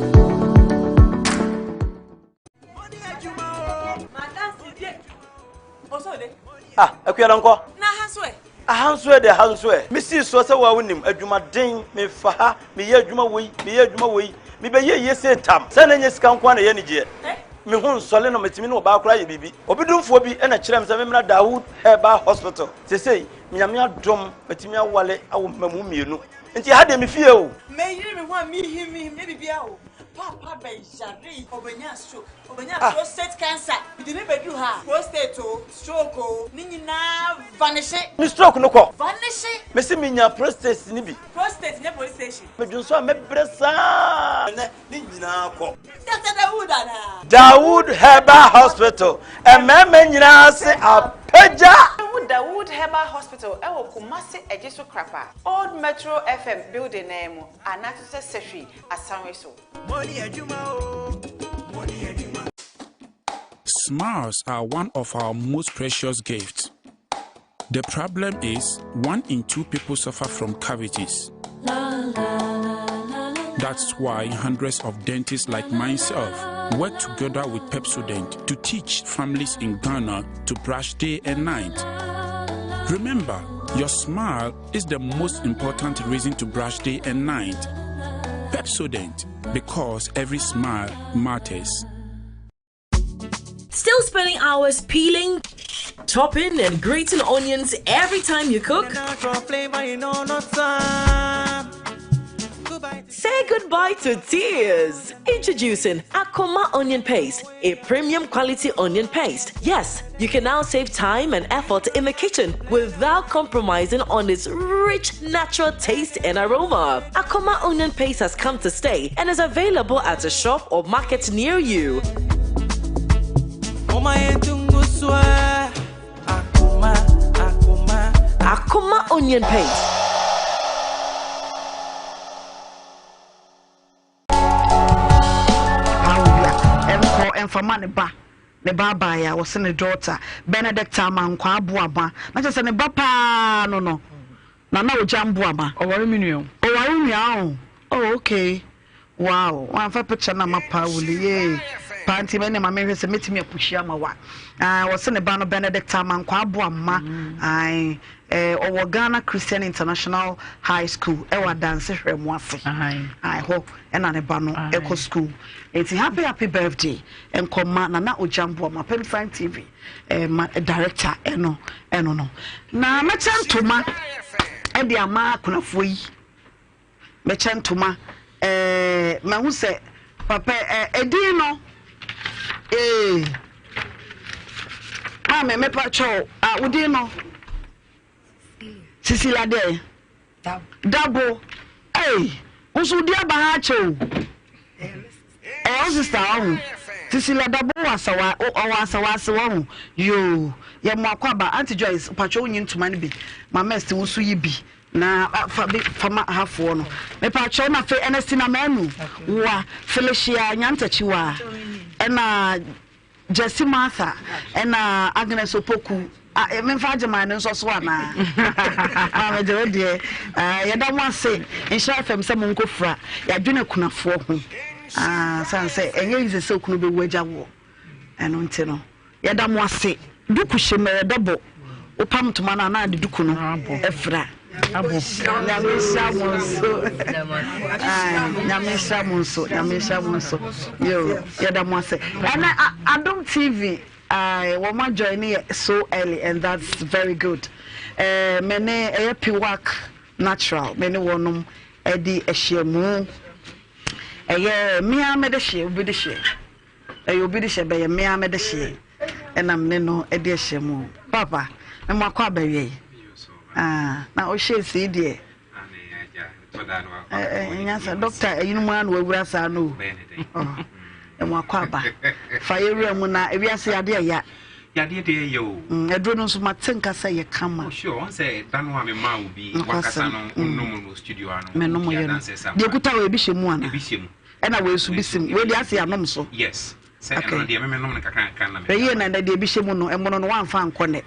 Ah, Akuadɔnkɔ. Na aha nso ɛ? Aha nso ɛ de aha nso ɛ. Mesii soɔ sɛ woa wonim adwumaden, mefa ha, meyɛ adwuma wei, meyɛ adwuma wei, mebɛyɛ yie sei tam. Sɛ na ɛnyɛ sika nko ara na ɛyɛ anigyeɛ. Me ho nsɔle no, metumi ne ɔbaa koraa yɛ biribi. Obi domfoɔ bi na kyerɛɛ me sɛ memmra Dawood Herbal Hospital. Seesei, Nyame adom, matumi awale awo mmamu mmienu. Nti ɛha deɛ me fie o. Meyere me ho a mehim mehim nyɛ biribiara o. Paapa bɛyaree, ɔbɛnyaa stroke. Ɔbɛnya prostate cancer. Mede no bɛduru ha a, prostate o, stroke o, ne nyinaa vanishe. Me stroke no kɔ. Vanishe. Mese menya prostate no bi. Prostate nyɛ police station. Medwonsɔ a mɛbrɛ saa. Ɛnɛ ne nyinaa kɔ. Doctor Dawood anaa? Dawood Herbal Hospital, mmarima nyinaa se apagya. Wobɛhu Dawood Herbal Hospital wɔ Kumasi Ejisu Krapa, Old Metro FM building no ara mu, anaa nso sɛ Sehwi Asanwe so. Smiles are one of our most precious gifts. The problem is, one in two people suffer from cavities. That's why hundreds of dentists like myself work together with Pepsodent to teach families in Ghana to brush day and night. Remember, your smile is the most important reason to brush day and night. Pepsodent, because every smile matters. Still spending hours peeling, chopping, and grating onions every time you cook? Say goodbye to tears. Introducing Akoma Onion Paste, a premium quality onion paste. Yes, you can now save time and effort in the kitchen without compromising on its rich natural taste and aroma. Akoma Onion Paste has come to stay and is available at a shop or market near you. Akoma Onion Paste. Ɛnkɔ ɛmfa ne ba ne ba abaayɛ a wɔsɛ ne daughter Benedict Amankwaa Boama na kyerɛ sɛ ne ba paa no no na na ogya mboama. Ɔware me nua o. Ɔware nua o. Oh okay. Wow. Wamfa picture na ma paa wuli yee. Paa nti mɛ ne ma mehwɛ sɛ mɛtumi apushi ama wa. Ah, wɔsɛ ne ba no Benedict Amankwaa Boama. Ae. Eh, ɔwɔ Ghana Christian International High School ɛwɔ Adanse Hwɛmu ase. Ae, hɔ ɛna ne ba no ɛkɔ school. Nti happy happy birthday nkɔma Nana Ogyamboa ma Pemsan TV eh, ma director ɛno ɛno no. Na mɛkyɛ ntoma ɛde ama akunafoɔ yi. Mɛkyɛ ntoma eh, mahu sɛ papa eh, ɛdin no eh, maame mepa kyɛw ah, wo din no Cecilia dɛ Dabo ei wo nso wodi aba ha akyɛ o ɛyɛ wo sista ɔho Cecilia Dabo wɔ asawa ɔwɔ asawa ase wɔ ho yoo yɛ mo akɔ aba Auntie Joyce patro wonyi ntoma no bi ma mɛst wo nso yi bi Na fa bi fa ma ahafoɔ no. Mepaakyɛw na afei Ernestina Manu woa, Felicia Nyantakyiwa, ɛna Jesse Martha, ɛna Agnes Opoku. Ah, eh, memfa Agyeman no nso so anaa? Maame gye wo deɛ. Ah, yɛda mo ase Nhyira FM sɛ monkɔfira. Yɛadwene akunafoɔ ho. Ah, sane sɛ ɛnyɛ easy sɛ okunu bɛwu agya woɔ. Ɛno nti no. Yɛda mo ase. Duku hyɛ mu ɛyɛ dɔbɔ. Wopam ntoma no a na ade duku no afira. Nyame nhyira mo nso. Nyame nhyira mo nso. Nyame nhyira mo nso. Yo, yɛda mo ase. Ɛnɛ Adom TV wɔn a join yɛ so early and that's very good. Eh, me ne ɛyɛ Piwak Natural me ne wɔnom ɛdi ahyiamu. Ɛyɛ mmea mede hyeɛ obi de hyeɛ. Ɛyɛ obi de hyɛ bɛyɛ me ara mede hyeɛ ɛna me ne no de ahyia mu. Papa, me mo akɔ abɛwiɛ yi. Ah, na ɔhyɛ si deɛ. Ɛnya sɛ dɔkta ɛyinom ara na wawura saa no o. Ɛmo akɔ aba. Fa yɛwura mu na ewiase yadeɛ ɛya. Yadeɛ deɛ ɛyɛ o. Aduro no nso mate nka sɛ yɛ kama. Oh sure, wɔn sɛ da no a me maa wo bi wakasa no onom no studio ano. Me nom yɛ no. Deɛ kuta wɔ ebi hyɛ mu ana? Ebi hyɛ mu. Ɛna wei nso bi sim. Wei deɛ ase anom so. Yes. Sɛ ɛno deɛ meme nom no kakra kakra na me. Hwɛ yie na ɛnɛ deɛ ebi hyɛ mu no ɛmono no wamfa ankɔ nɛ.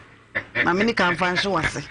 Ma me nika mfa nhye wase.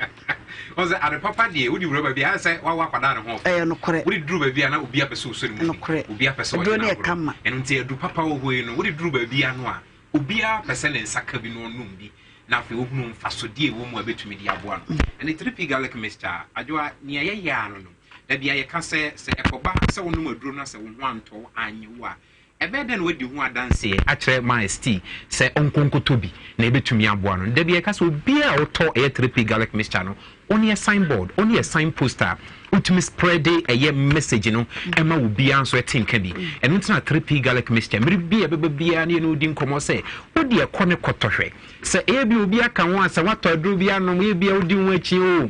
Wɔn sɛ ade papa deɛ wodi wura baabi ayɛ sɛ wawo akwadaa ne ho ɔfɛ. Ɛyɛ nokorɛ. Wodi duru baabi a na obi apɛ sɛ osɔ ne mu. Nokorɛ. Obi apɛ sɛ ɔgye n'agorɔ. Ɛno nti aduru papa wɔ hɔ yi no wodi duru baabi ano a obiara pɛ sɛ ne nsa ka bi na ɔnom bi na afei ohunu mfasodeɛ ɛwɔ mu a ɛbɛtumi de aboa no. Ɛne 3P garlic mixture adwoa nea yɛyɛ ano no. Da biara yɛka sɛ, sɛ ɛkɔba sɛ wonom aduro na sɛ wo ho antɔ wo, annye wo a, ɛbɛyɛ dɛn na woadi ho adanseɛ akyerɛ Miles T sɛ ɔnkɔ nkɔtɔ bi na ɛbɛtumi aboa no? Da biara yɛka sɛ obiara a wotɔ ɛyɛ 3P garlic mixture no, wo ne yɛ sign board, wo ne yɛ sign post a wotumi spreade ɛyɛ message no ɛma obiara nso ɛte nka bi. Ɛno nti na 3P garlic mixture, mmere bi a ɛbɛba biara ne yɛne wo di nkɔmmɔ sɛ, wo deɛ kɔ ne kɔtɔ hwɛ. Sɛ ebia obi aka ho a, sɛ woatɔ aduro bi anom, ebia wodi ho akyi o,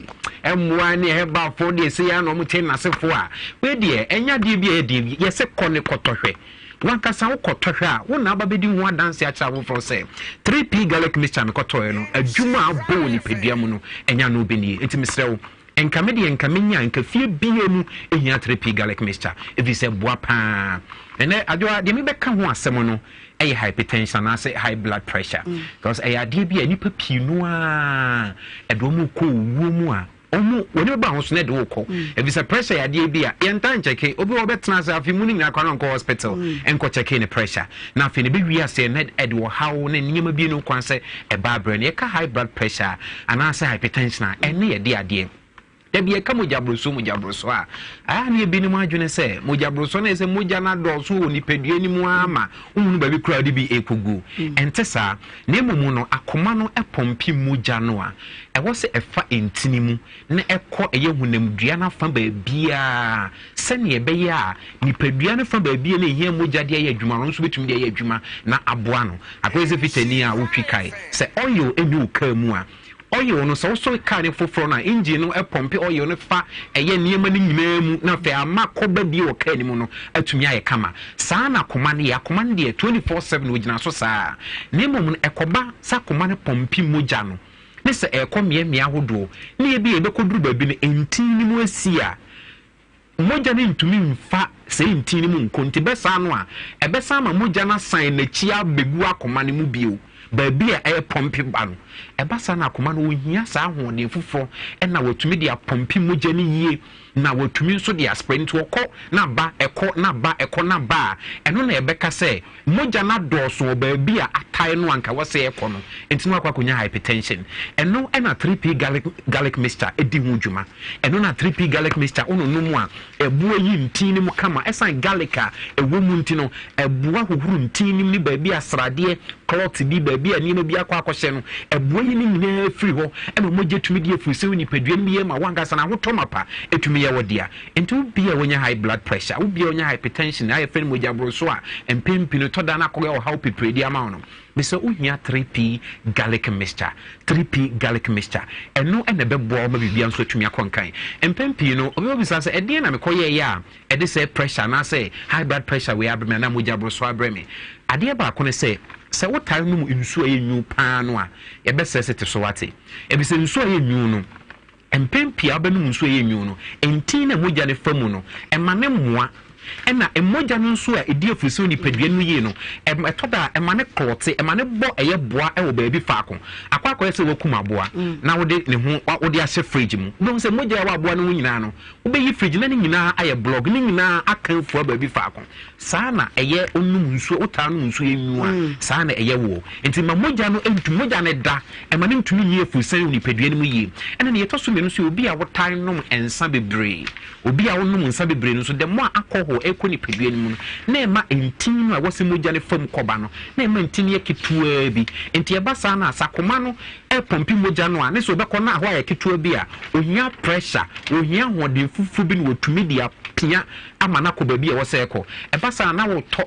mmoa ne herbalfoɔ deɛ sei ara na wɔte n'asefoɔ a, wei deɛ ɛnyɛ adeɛ bi a ɛyɛ deɛ bi. Yɛse kɔ ne kɔtɔ hwɛ. Wankasa wokɔtɔ hwɛ a, wo na aba bɛdi ho adanse akyerɛ afoforɔ sɛ 3P garlic mixture a mekɔtɔeɛ no, adwuma a abɔ wɔ nipadua mu no, ɛnyɛ ano bi nie. Enti mesrɛ wo, nka me deɛ nka menya a, nka fie biara mu hia 3P garlic mixture, ɛfiri sɛ ɛboa pa ara. Ɛnnɛ, Adwoa, deɛ mebɛka ho asɛm no, ɛyɛ hypertension anaasɛ high blood pressure because ɛyɛ adeɛ bi a nnipa pii no ara ɛde wɔn kɔ owuo mu a wɔn wɔn bɛba ho so na ɛde wɔn kɔ efisɛ pressure yɛ adeɛ bi a yɛn ntaa nkyɛke obi wɔ bɛtena ase afi mu no nyinaa kwan nkɔ hospital nkɔ kyɛke ne pressure na afei ne bɛwie aseɛ na ɛde ɔhaw ne nneɛma bi no kwan sɛ ɛba abrɛ no yɛka high blood pressure anaasɛ hypertension a ɛne yɛde adeɛ. Da bi yɛka mogyaborosoɔ mogyaborosoɔ a, ɛyɛ a na ebinom adwene sɛ mogyaborosoɔ no yɛ sɛ mogya no adɔɔso wɔ nipadua no mu ara ma wohunu baabi koraa wode bi rekɔguo. Mm. Ɛnte saa. Na mmom no, akoma no pɔmpe mogya no a ɛwɔ sɛ ɛfa ntini mu na ɛkɔ ɛyɛ honamdua no afa baabiara sɛnea ɛbɛyɛ a nipadua no fa baabi a na ɛhia mogya de ayɛ adwuma no nso bɛtumi de ayɛ adwuma na aboa no. Akɔyɛ sɛ fitani a wotwi kae sɛ oil ɛni wo kaa mu a Oil no, sɛ wosɔ car no foforɔ no a, engine no pɔmpe oil no fa ɛyɛ nneɛma no nyinaa mu na afei ama kɔba bi wɔ car no mu no atumi ayɛ kama. Saa na akoma no yɛ. Akoma no deɛ 24/7 ɔgyina so saa. Na mmom no, ɛkɔba sɛ akoma no pɔmpe mogya no ne sɛ ɛrekɔ mmeammea ahodoɔ ne ebia ɛbɛkɔduru baabi no ntini no mu asi a, Mogya no ntumi mfa saa ntini no mu nkɔ, nti bɛsaa no a, ɛbɛsan ama mogya no asan n'akyi abɛgu akoma no mu bio, baabi a ɛrepɔmpe ba no. Ɛba saa na akoma no ɔhia saa ahoɔden foforɔ na watumi de apɔmpe mogya no yie na watumi nso de asprɛ. Nti ɔkɔ na ba, ɛkɔ na ba, ɛkɔ na ba a, ɛno na ɛbɛka sɛ mogya no adɔɔso wɔ baabi a atae no a anka ɛwɔ sɛ ɛkɔ no, nti na wakɔ akɔnya hypertension. Ɛno na 3P garlic, garlic mixture di ho dwuma. Ɛno na 3P garlic mixture wononom a, ɛboa yi ntin no mu kama. Ɛsan garlic a ɛwɔ mu nti no, ɛboa hohoro ntin no mu ne baabi a sradeɛ, clot bi, baabi a nneɛma bi akɔ akɔhyɛ no, ɛboa yi ne nyinaa firi hɔ ma mogya tumi di afurusiw wɔ nipadua no mu yie ma w'ankasa no ahotɔ mapa tumi yɛ wo dea. Nti wo bia wonya high blood pressure, wo bia wonya hypertension a yɛfrɛ no mogya boroso a mpɛn pii no ɛtɔ da na akɔyɛ ɔhaw pepree de ama wo no, mesɛ wo hia 3P garlic mixture, 3P garlic mixture. Ɛno na ɛbɛboa wo ma biribiara nso atumi akɔ nkan. Mpɛn pii no obi bɛbisa sɛ ɛdeɛn na mekɔyɛeɛ a ɛde sɛ pressure anaasɛ high blood pressure wei abrɛ me anaa mogya boroso abrɛ me. Adeɛ baako ne sɛ, sɛ wotaa nom nsuo a ɛyɛ nwunu paa no a, yɛbɛsrɛ sɛ te so wate. Efisɛ nsuo a ɛyɛ nwunu no, Mpɛn pii a wobɛnom nsu a ɛyɛ nwunu no, ntin no a mogya no fa mu no, ɛma no mmoa. Ɛna mogya no nso a ɛdi afurusiw nipadua no yie no, ɛtɔ da a ɛma no klɔte, ɛma no bɔ ɛyɛ boa wɔ baabi faako. Akɔ akɔyɛ sɛ woakum aboa na wode ne ho wode ahyɛ fridge mu. Wobɛhu sɛ mogya a ɛwɔ aboa no ho nyinaa no, wobɛyi fridge na ne nyinaa ayɛ blɔg, ne nyinaa aka afua baabi faako. Saa na ɛyɛ wonom nsuo, wotaa nom nsuo enyu a, saa na ɛyɛ woɔ. Nti ma mogya no ntu, mogya no da, ɛma no ntumi nni afurusiane wɔ nipadua no mu yie. Ɛna nea ɛtɔ so mmienu nso yɛ obi a wotaa nom nsa bebree. Obi a ɔnom nsa bebree no nso, the more alcohol rekɔ nipadua no mu no, na ɛma ntini no a ɛwɔ sɛ mogya no fa mu kɔba no, na ɛma ntini yɛ ketewaa bi. Nti ɛba saa no a, sɛ akoma no repɔmpe mogya no a, ne sɛ ɔbɛkɔ na ɛhɔ ayɛ ketewa bi a, ohia pressure, ohia ahoɔden fufuo bi na watumi de apia ama no akɔ baabi a ɛwɔ sɛ ɛkɔ. Ɛba saa a, na wotɔ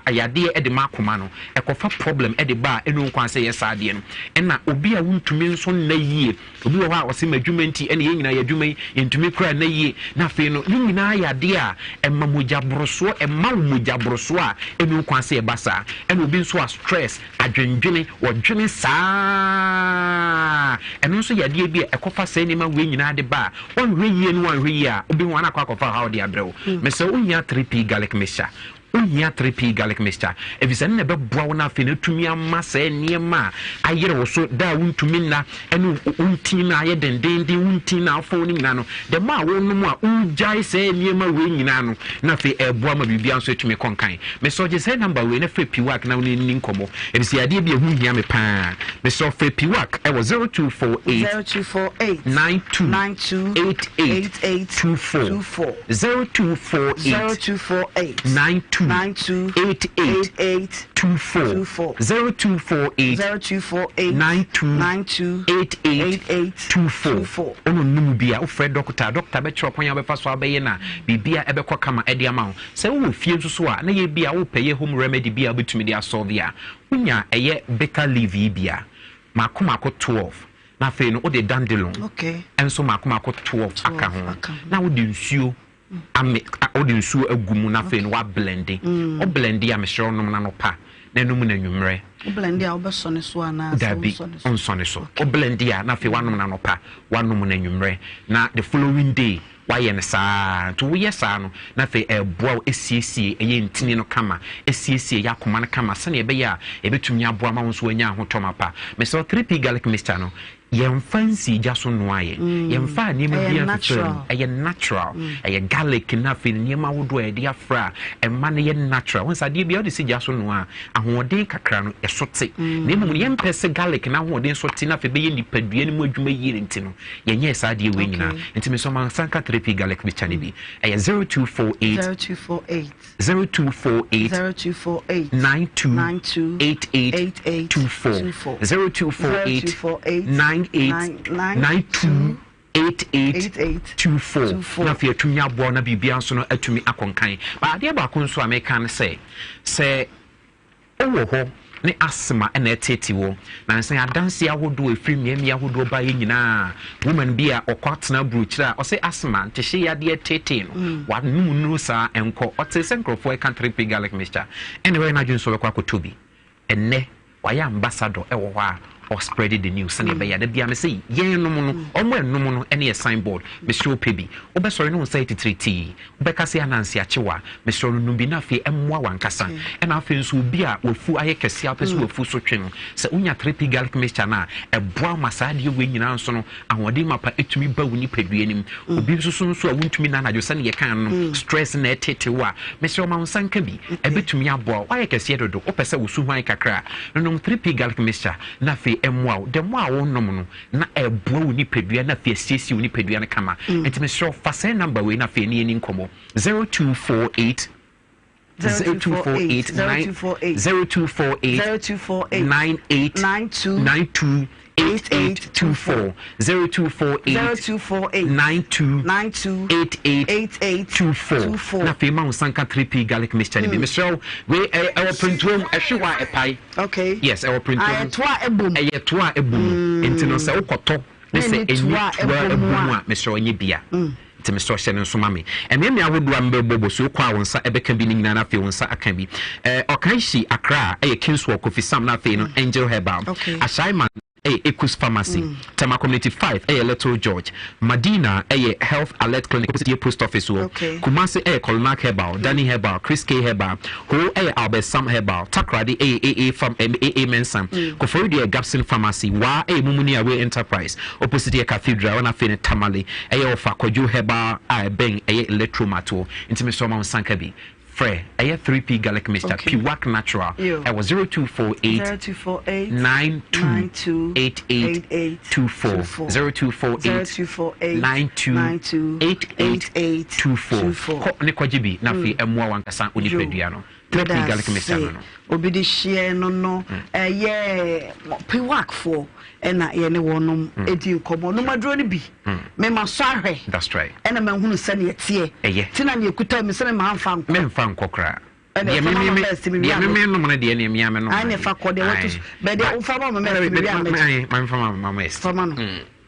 yadeɛ de ma akoma no, ɛkɔfa problem de ba a ɛnni ho kwan sɛ ɛyɛ saa adeɛ no. Ɛna obi a wontumi nso nna yie, obi wɔ hɔ a ɔse m'adwuma nti ɛna yɛn nyinaa yɛ adwuma yi, yɛntumi koraa nna yie, na afei no ne nyinaa yɛ adeɛ a ɛma mogya borosoɔ, ɛma wo mogya borosoɔ a ɛnni ho kwan sɛ ɛba saa. Ɛna obi nso a stress, adwendwene, wɔdwene saa, ɛno nso yɛ adeɛ bi a ɛkɔfa saa nneɛma wei nyinaa de ba a, woanhwɛ yie no woanhwɛ yie a, wobɛhu a na akɔ akɔfa ɔhaw de abrɛ wo. Mesrɛ wo wohia 3P garlic mixture. Wohia 3P garlic mixture efisɛ ɛno na ɛbɛboa wo na afei no atumi ama saa nneɛma a ayere wo so da a wontumi nna ne wo ntin no ayɛ dendeenden, wo ntin no a afɔn no nyinaa no, the more a wonom a wogyae saa nneɛma wei nyinaa no, na afei ɛreboa ma biribiara nso atumi kɔ nkan. Mesrɛ wo gye saa number wei na frɛ Piwak na wo ne no nni nkɔmmɔ efisɛ ɛyɛ adeɛ bi a ɛho hia me paa. Mesrɛ wo frɛ Piwak wɔ 0248 0248 92 92 88 88 24 24 0248 0248 92 92 88 88 24 24 0248 0248 92 92 88 88 24 24. Ɔno nom bi a wofrɛ dɔkota a, dɔkota bɛkyerɛ ɔkwan a wobɛfa so abɛyɛ no a biribia ɛbɛkɔ kama ɛde ama wo. Sɛ wowɔ fie nso so a na yɛ bi a wopɛ yɛ home remedy bi a wobɛtumi de asɔlve a, wonya ɛyɛ bitter leaf yi bi a, mako mako 12 na afei no wode dandelion nso mako mako 12 aka ho na wode nsuo ame wode nsuo agu mu na afei no woablende. Wo blende a mesrɛ wo nom no anɔpa na ɛnom no anwummerɛ. Wo blende a wobɛsɔne so anaa sɛ Dabi, wonsɔne so? wonsɔne so. Wo blende a na afei woanom no anɔpa, woanom no anwummerɛ na the following day woayɛ no saa ara. Nti woyɛ saa no na afei ɛreboa wo asiesie ɛyɛ ntini no kama, asiesie ɛyɛ akoma no kama sɛdeɛ ɛbɛyɛ a ɛbɛtumi aboa ma wo nso woanya ahotɔ mapa. Mesrɛ wo 3P garlic mixture no yɛmfa nsii gya so nnoaeɛ, yɛmfaa nneɛma Ɛyɛ biara mfefraa mu, natural. ɛyɛ natural. Ɛyɛ garlic na afei nneɛma ahodoɔ a yɛde afra a ɛma no yɛ natural. Wohu sɛ adeɛ biara wode si gya so noa a, ahoɔden kakra no ɛso te. Na mmom no yɛmpɛ sɛ garlic no ahoɔden so te na afei bɛyɛ nipadua no mu adwuma yie no nti no, yɛnyɛɛ saa adeɛ wei nyinaa. Nti mesɛ ma nsa nka 3P garlic mixture no bi. Ɛyɛ 0248 0248 0248 0248 92 92 88 88 24 24 0248 0248 98 92 88 88 24 24. Na afei atumi aboa wo na biribiara nso no atumi akɔnkan. Ba adeɛ baako nso a meka ne sɛ, sɛ wowɔ hɔ ne asthma na ɛreteetee wo, nansa yi adanseɛ ahodoɔ a ɛfiri mmeammea ahodoɔ baeɛ nyinaa, woman bi a ɔkɔ atena aburokyire a ɔse asthma ntehyee yadeɛ reteetee no, wanom nnuro saa ɛnkɔ, ɔtee sɛ nkurɔfoɔ reka 3P garlic mixture, ɛna wayɛ n'adwene sɛ ɔbɛkɔ akɔtɔ bi. Ɛnnɛ wayɛ ambassador wɔ hɔ a ɔ spread the news sɛdeɛ ɛbɛyɛ a da biara mese yɛn nom no wɔn a ɛnom no ne yɛ sign board, mesrɛ wo pɛ bi, wobɛsɔre ne wo nsa yɛ titiritii, Wobɛka sɛ ananse akye wo a, mesrɛ wo no nom bi na afei ɛmmoa w'ankasa. Ɛna afei nso obi a wafu ayɛ kɛseɛ a wopɛ sɛ wafu so twe no, sɛ wonya 3P garlic mixture no a, ɛboa wo ma saa adeɛ wei nyinaa nso no, ahoɔden mapa tumi ba wo nipadua no mu. Obi nso so nso a wontumi nna anadwo sɛdeɛ yɛkaa no no, stress na ɛtete wo a, mesrɛ wo ma wo nsa nka bi. Ɛbɛtumi aboa wo. Woayɛ kɛseɛ dodo, wopɛ sɛ wo su hwan kakra a, nom 3P garlic mixture na afei ɛmmoa wo. The more a wonom no, na ɛboa wo nipadua na afei asiesie wo nipadua no kama. Nti mesrɛ wo fa saa number wei na afei ne yɛni nkɔmmɔ 0248 0248 0248 98 92 8824 0248 92 8824 na afei ma wo nsa nka 3P garlic mixture no bi. Mesrɛ wo wei ɛwɔ printoa mu, ɛhwe hɔ a ɛpae. Okay. Yes, ɛwɔ printoa mu. Ɛyɛ toa a ɛbɔ mu. Ɛyɛ toa a ɛbɔ mu. Nti no sɛ wokɔtɔ ne sɛ ɛnni toa a ɛbɔ mu a, mesrɛ wo nyɛ bia. Nti mesrɛ wo hyɛ no nso ma me. Mmeammea ahodoɔ a mebɛbɔ bɔ so wokɔ a wo nsa ɛbɛka bi no nyinaa na afei wo nsa aka bi. Ɔkanhyi Accra ɛyɛ Kingswell Kofi Sam na afei no Angel Herbal. Okay. Ashaiman. Ɛyɛ Ekus Pharmacy, Tema Community 5 ɛyɛ Little George, Madina ɛyɛ Health Alert Clinic opposite yɛ Post Office wɔ, Kumasi ɛyɛ Kolonak Herbal, Danny Herbal, Chris K Herbal, Ho ɛyɛ Albert Sam Herbal, Takoradi ɛyɛ AA Pharm AA Mensah, Koforidua ɛyɛ Gabson Pharmacy, Waa ɛyɛ Mumuni Away Enterprise opposite yɛ Cathedral ɛna afei no Tamale ɛyɛ Ɔfa Kwadwo Herbal a ɛbɛn ɛyɛ Electromat wɔ, nti mesrɛ wo ma wo nsa nka bi. Frɛ ɛyɛ 3P Garlic Mixture, Piwak Natural ɛwɔ 0248 92 88 24, 0248 92 88 24. Kɔ ne kɔgye bi na afei ɛmmoa w'ankasa wo nipadua no. 3P Garlic Mixture no no. Obi de hyeɛ no no ɛyɛ Piwakfoɔ ɛna yɛne wɔnom ɛdi nkɔmmɔ. Nom aduro no bi. Mema sɔ ahwɛ. That's right. Ɛna mahunu sɛdeɛ ɛteɛ. Ɛyɛ. Ti na nea ɛkuta mi sɛ mema nfa nkɔ. Memfa nkɔ koraa. Ɛna Deɛ ɛfa me ma me mama ɛsi mi deɛ wia me me. me nom no deɛ nea mea me nom. Ayi na ɛfa kɔ deɛ wɔto so. Bɛ deɛ wofa ma mama ɛsi mi wia me. Ma nfa ma mama ɛsi. Fa ma no.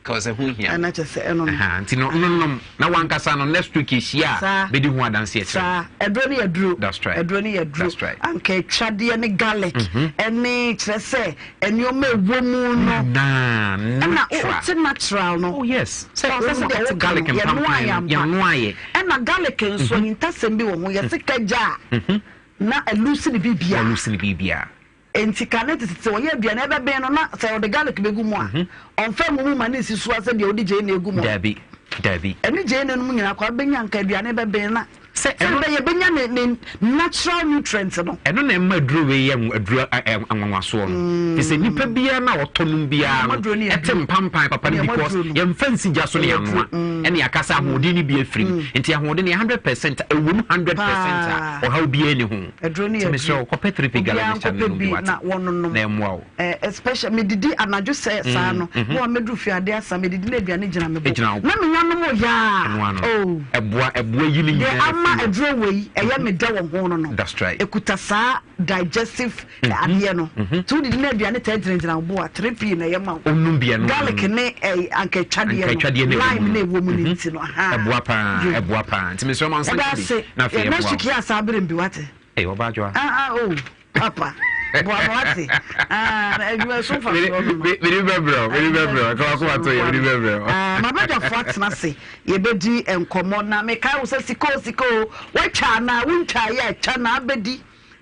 Cause ɛho hia. Ɛna kyɛ sɛ ɛno no. Nti no no nom na wankasa no next week ehyia a bɛdi ho adanseɛ kyerɛ. Saa ɛduro no yɛ duro. That's right. Ɛduro no yɛ duro. That's right. Anka atwadeɛ ne garlic ɛne kyerɛ sɛ nneɛma ɛwɔ mu no. Naa Ɛna natural. wote natural no. Oh yes. Sɛ Sɛ sɛ deɛ wote woka garlic no, yɛnoa mpampan yɛ no ampa. yɛnoa yɛ. Ɛna garlic nso ahintasɛm bi wɔ ho. Yɛse kagya a na ɛlusi ne biribiara. Ɛlusi ne biribiara. Enti kane tete sɛ ɔyɛ aduane a ɛbɛben no na sɛ ɔde garlic bɛgu mu a, ɔmfa ngu mu ma ne nsi so ara sɛ deɛ wode gyeene gu mu no. Dabi, dabi. Ɛne gyeene no mu nyinaa koraa bɛnya anka aduane bɛben na Sɛ sɛ ɛno bɛyɛ bɛnya ne ne natural nutrient no. Ɛno na ɛma aduro wei yɛ aduro anwanwasoɔ no. Te sɛ nipa biara na ɔtɔ nom biara no ɛte mpampan papa no because yɛmfa nsi gya so ne yɛanoa ɛne yɛaka sɛ ahoɔden no bi afiri mu. Nti ahoɔden no yɛ 100% ɛwɔ mu 100% a ɔhaw biara nni ho. Aduro no Nti yɛ mesrɛ aduro. wo kɔpɛ 3P Obiara Garlic mixture no nkɔpɛ nom bi bi wate na wɔnonom. na ɛmmoa wo. Eh, especially medidi anadwo sɛ saa no na wamɛduru fie ade asa medidi na aduane gyina me bo Egyina wo bo. na menya nom yaa Ɛno ano. oh. Ɛboa ɛboa yi ne Deɛ nyinaa ama firi hɔ. aduro wei ɛyɛ me dɛ wɔ ho no no That's right. ɛkuta saa digestive adeɛ no nti wodidi na aduane taa gyinagyina wo bo a 3P na ɛyɛ ma wo. Onum bi ɛno ano Garlic no. ne eh, anka Anka atwadeɛ atwadeɛ no na ɛwɔ lime mu na no. ɛwɔ mu no nti no aha. Ɛboa paa Yo. ɛboa paa nti mesrɛ ma nsa Ɛda nka bi ase. na afei Yɛ next ɛboa week wo. yɛ asa abere mbi wate. Ei ɔbaa dwoa. Ah ah oh papa boa me wate. Ah na adwuma so mfa so no. Mede bɛbrɛ wo mede bɛbrɛ wo kama koma to yɛ mede bɛbrɛ wo. Ah mabadwafo atena ase yɛbɛdi nkɔmmɔ na mekae wo sɛ sika o sika o woatwa anaa wontwa yɛ atwa na abɛdi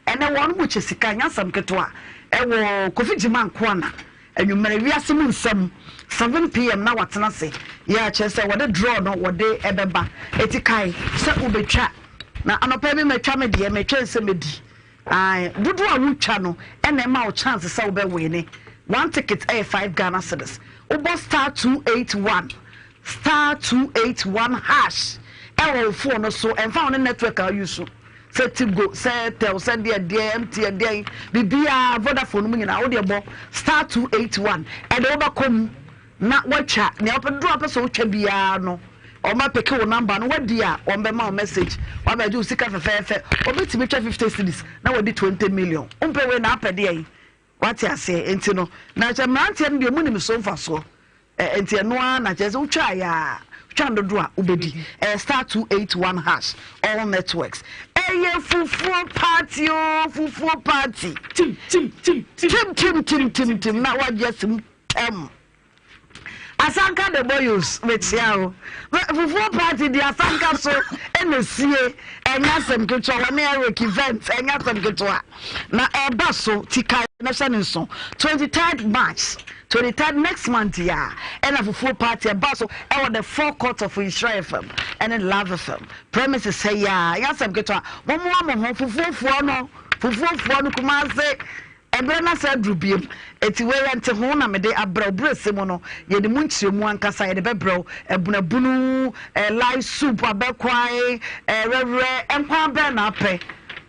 ɛnɛ wɔn mo kyɛ sika nyɛ asɛm ketewa ɛwɔ Kofi Gyima Nkoana anwummerɛ wiase mu nsɛm 7pm na watena ase yɛ akyerɛ sɛ wɔde draw no wɔde ɛbɛba eti kae sɛ wobɛtwa na anɔpa bi matwa me deɛ metwɛn sɛ mɛdi ae dodoɔ a wotwa no ɛna ɛma wo chance sɛ wobɛwene one ticket ɛyɛ 5 Ghana cedis wobɔ star 281 star 281 hash ɛwɔ wo phone no so ɛmfa wo ne network a wouse sɛ Tigo, sɛ Airtel, sɛ deɛ deɛ MTN deɛ biribiara Vodafone mu nyinaa wodeɛ bɔ star 281 ɛde wobɛkɔ mu na woatwa nea wopɛ dodoɔ a wopɛ sɛ wotwa biara no wɔn apɛke wo number no wadi a wɔn bɛma wo message wabɛgye wo sika fɛfɛɛfɛ obetumi twa 50 cedis na wadi 20 million wompɛ wei na apɛ deɛ yi Wate aseɛ? Enti no, na kyɛ mmeranteɛ no deɛ ɔmo nim so mfasoɔ. Ɛ, enti ɛno ara na kyerɛ sɛ wotwa yɛ a, wotwa no dodoɔ a wobɛdi. Ɛyɛ star 281 hash, all networks. Ɛyɛ fufuo party oo, fufuo party. Tim, tim, tim, tim. Tim, tim, tim, tim, tim, na wagye asim tɛm. Asanka the boyos mekyea wo. Fufuo party di asanka so ɛna sie ɛnyɛ asɛm ketewa wɔne Eric event ɛnyɛ asɛm ketewa na ɛba so ti kae na hyɛ ne nso 23rd March 23rd next month ya ɛna fufuo party ɛba so ɛwɔ the forecourt of Nhyira FM ɛne Love FM premises sɛ ya ɛnyɛ asɛm ketewa wɔn mo ho fufuofoɔ no fufuofoɔ no Kumase Ɛberɛ no asan aduru biom, enti wei yɛ nteho na mede abrɛ wo. Berɛ sɛ mu no, yɛde mu nkyerɛmu ankasa yɛde bɛbrɛ wo. Abunabunu, eh, light soup, abɛkwae, eh, rɛwerɛ, nkwan bɛn na apɛ?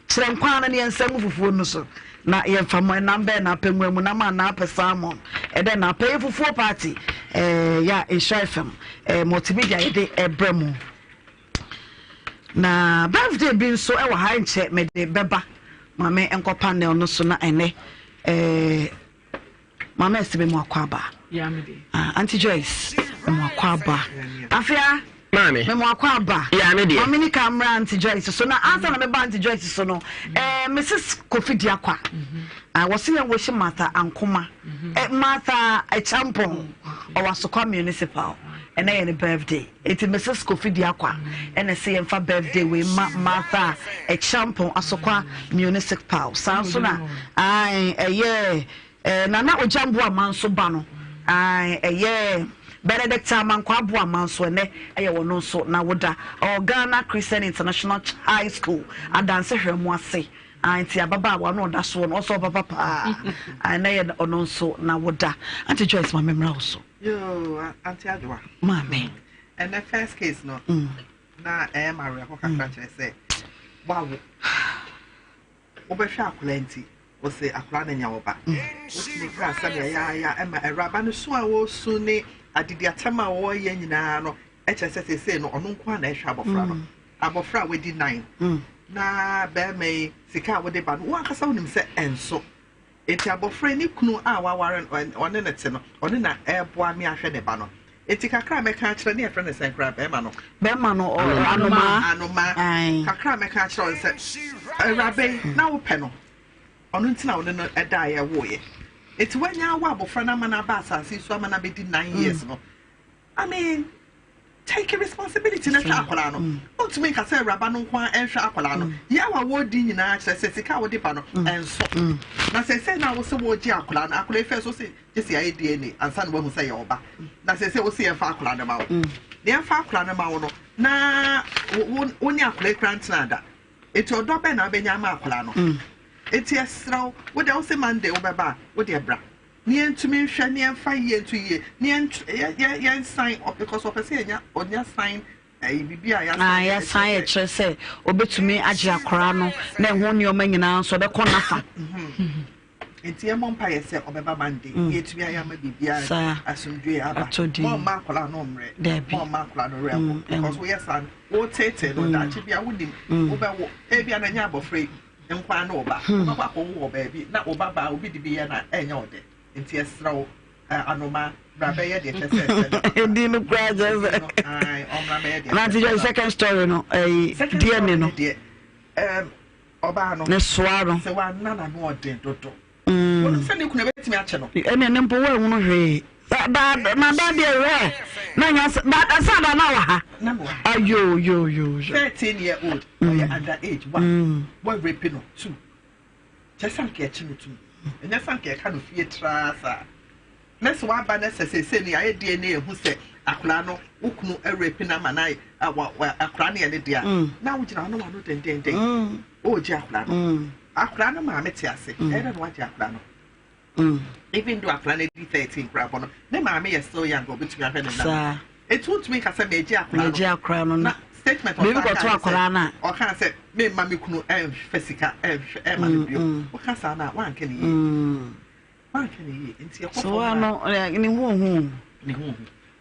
Kyerɛ nkwan no ne yɛnsa ngu fufuo no so na yɛmfa mo. Ɛnam bɛn na apɛ? Nwamu nam anaa apɛ salmon? Ɛdɛn na apɛ? Yɛ fufuo party, eh, yɛ a Nhyira FM, eh, multimedia yɛde ɛbrɛ mo. Na birthday bi nso wɔ ha nkyɛ mede bɛba maame nkɔ panel no so na ɛnɛ eh, maame ɛsɛ me mu akɔ aba. Ah, Auntie Joyce mu akɔ aba. Afia. Maame. Mema wakɔ aba. Yeah, me deɛ. Maame ni ka mmra Auntie Joyce so na ansa na meba Auntie Joyce so no, eh, Mrs. Kofi Diakwa. Ah, wɔsi yɛn wɔhyɛ Martha Ankoma. Eh, Martha Echampong. Ɔwɔ Asokwa Municipal. Ɛnɛ yɛ ne birthday. Eti Mrs. Kofi Diakwa ɛna ɛsɛ yɛn fa birthday wei ma Martha Echampong Asokwa Municipal. Saa nso na, ai, ɛyɛ Eh, Nana Ogyambo Amanso ba no, ae, ɛyɛ Benedict Amankwaa Aboah Amanso, ɛnɛ ɛyɛ ɔno nso n'awoda. Ɔwɔ Ghana Christian International High School, Adanse Hwɛmu ase. Ae, nti ababaawa no ɔda soɔ no, ɔsɔ papa paa. Ae, ɛnɛ yɛ ɔno nso n'awoda. Auntie Joyce, ma memmra wo so. Yoo, Auntie Adwoa. Maame. Ɛnɛ first case no, na ɛyɛ ma awerɛho kakra kyerɛ sɛ wawo. Wobɛhwɛ akwadaa nti, wose akwadaa no nyɛ wo ba. Wotumi ka asɛm yayaaya ma awuraba no su a wɔresu ne adidi atɛm a wɔreyɛ nyinaa no kyerɛ sɛ seesei no ɔno nko ara na ɛhwɛ abɔfra no. Abɔfra a wadi nine na bɛrima yi sika a wode ba no, wo ankasa wonim sɛ ɛnso. Enti abɔfra yi ne kunu a waware no, ɔne no te no, ɔno na ɛreboa me ahwɛ ne ba no. Enti kakra a mɛka akyerɛ ne yɛfrɛ no sɛn koraa bɛrima no? Bɛrima no anomaa. Anomaa. Kakra a mɛka akyerɛ wo sɛ, awuraba yi na wopɛ no, ɔno nti na wo ne no daeɛ woeɛ. Enti woanya awo abɔfra no ama no aba asase yi so ama no abɛdi nine years no, I mean, take responsibility na hwɛ akwadaa no. Mm. Wontumi nka sɛ awuraba no nko ara nhwɛ akwadaa no. Mm. Yaw a wɔredi nyinaa kyerɛ sɛ sika a wode ba no mm. ɛnso. Na sɛ sɛ na wo sɛ wɔregye akwadaa no, akwadaa yi fɛ so sɛ gye sɛ yɛayɛ DNA ansa na wahu sɛ yɛ ɔba. Na sɛ sɛ wo sɛ yɛmfa akwadaa no ma wo. Na yɛmfa akwadaa no ma wo no, na wo ne akwadaa yi kora ntena da. Eti ɔdɔ bɛn na wobɛnya ama akwadaa no? Eti ɛserɛ wo, wo deɛ wo sɛ Monday wobɛba a, wo deɛ bra. Ne yɛntumi nhwɛ ne yɛnfa yie nto yie ne yɛn yɛ yɛn sign because ɔpɛ sɛ yɛnya ɔnya sign ɛyi bibi a yɛasan Ah, yɛasan yɛ kyerɛ sɛ obetumi agye akwaraa no na ɛho nneɛma nyinaa nso ɔbɛkɔ n'afa. Mhm. Nti yɛmmɔ mpa yɛ sɛ ɔbɛba Monday mm. yɛtumi ayɛ ama biribiara asomdwoe aba mɔmma akwaraa no mmerɛ mɔmma akwaraa no werɛ ho mm, because woyɛ saa no wotetee no mm. daakye bia wonim wobɛwo ebia na nyɛ abɔfra yi nkoaa ne wo ba wobɛkɔ akɔwo wɔ baabi na wo ba baa obi de bi yɛ no a ɛnyɛ wo dɛ nti ɛserɛ wo anoma bra bɛyɛ deɛ kyɛ sɛ ɛsɛ no ɛdi no koraa kyɛ sɛ ɔmmra bɛyɛ deɛ na nti yɛ second story no ɛyi DNA no deɛ ɔbaa no ne soa no sɛ wanna n'ano ɔden dodo wɔn sɛ ne kunu ebɛtumi akyɛ no ɛne ne mpo wɔahunu hwee da na da deɛ wɛ na nya sɛ da sɛ da na wɔ ha ayo yo yo yo. 13 year old ɔyɛ mm. under age one mm. wɔ rape no two kyɛ sɛ anka ɛkye no tum ɛnyɛ sɛ anka ɛka no fie traa saa na sɛ waba na sɛ sɛsɛ no yɛayɛ DNA ehu sɛ akwadaa no wo kunu rape no ama na akwadaa no yɛ ne dea mm. na wogyina hɔ na wano dendenden ɔregye akwadaa no akwadaa no maame te ase ɛyɛ dɛ na wagye akwadaa no. Even though akwadaa no adi 13 koraa bɔ no, ne maame yɛ still young a obetumi ahwɛ ne nana. Etu ntumi nka sɛ megye akwadaa no. Megye akwadaa no na statement ɔsan kaa ne sɛ ɔkaa sɛ memma me kunu ɛnhwɛ sika ɛnhwɛ ɛma no bio. Woka saa no a wanka ne yie. Wanka ne yie nti yɛkɔ fam So ano ne ho ohu. Ne ho ohu.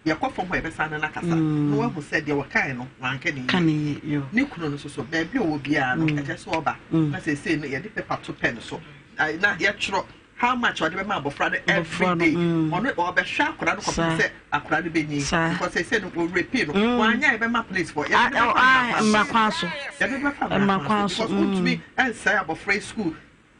Yɛkɔ fam hɔ yɛbɛsan ne no akasa na wahu sɛ deɛ wɔkae no wanka ne yie. Ne kunu no nso so baabi a ɔwɔ biara no ɛkyɛ sɛ ɔba na seesei no yɛde paper to pen so na yɛtwerɛ how much ɔde bɛma abɔfra no every day ɔno ɔbɛhwɛ akwadaa no kɔpem sɛ akwadaa no bɛnyin because seesei no wɔrepe no wanyɛ a yɛbɛma police fɔ yɛde bɛfa mmara kwan so yɛde bɛfa mmara kwan so because wontumi ɛnsɛe abɔfra yi school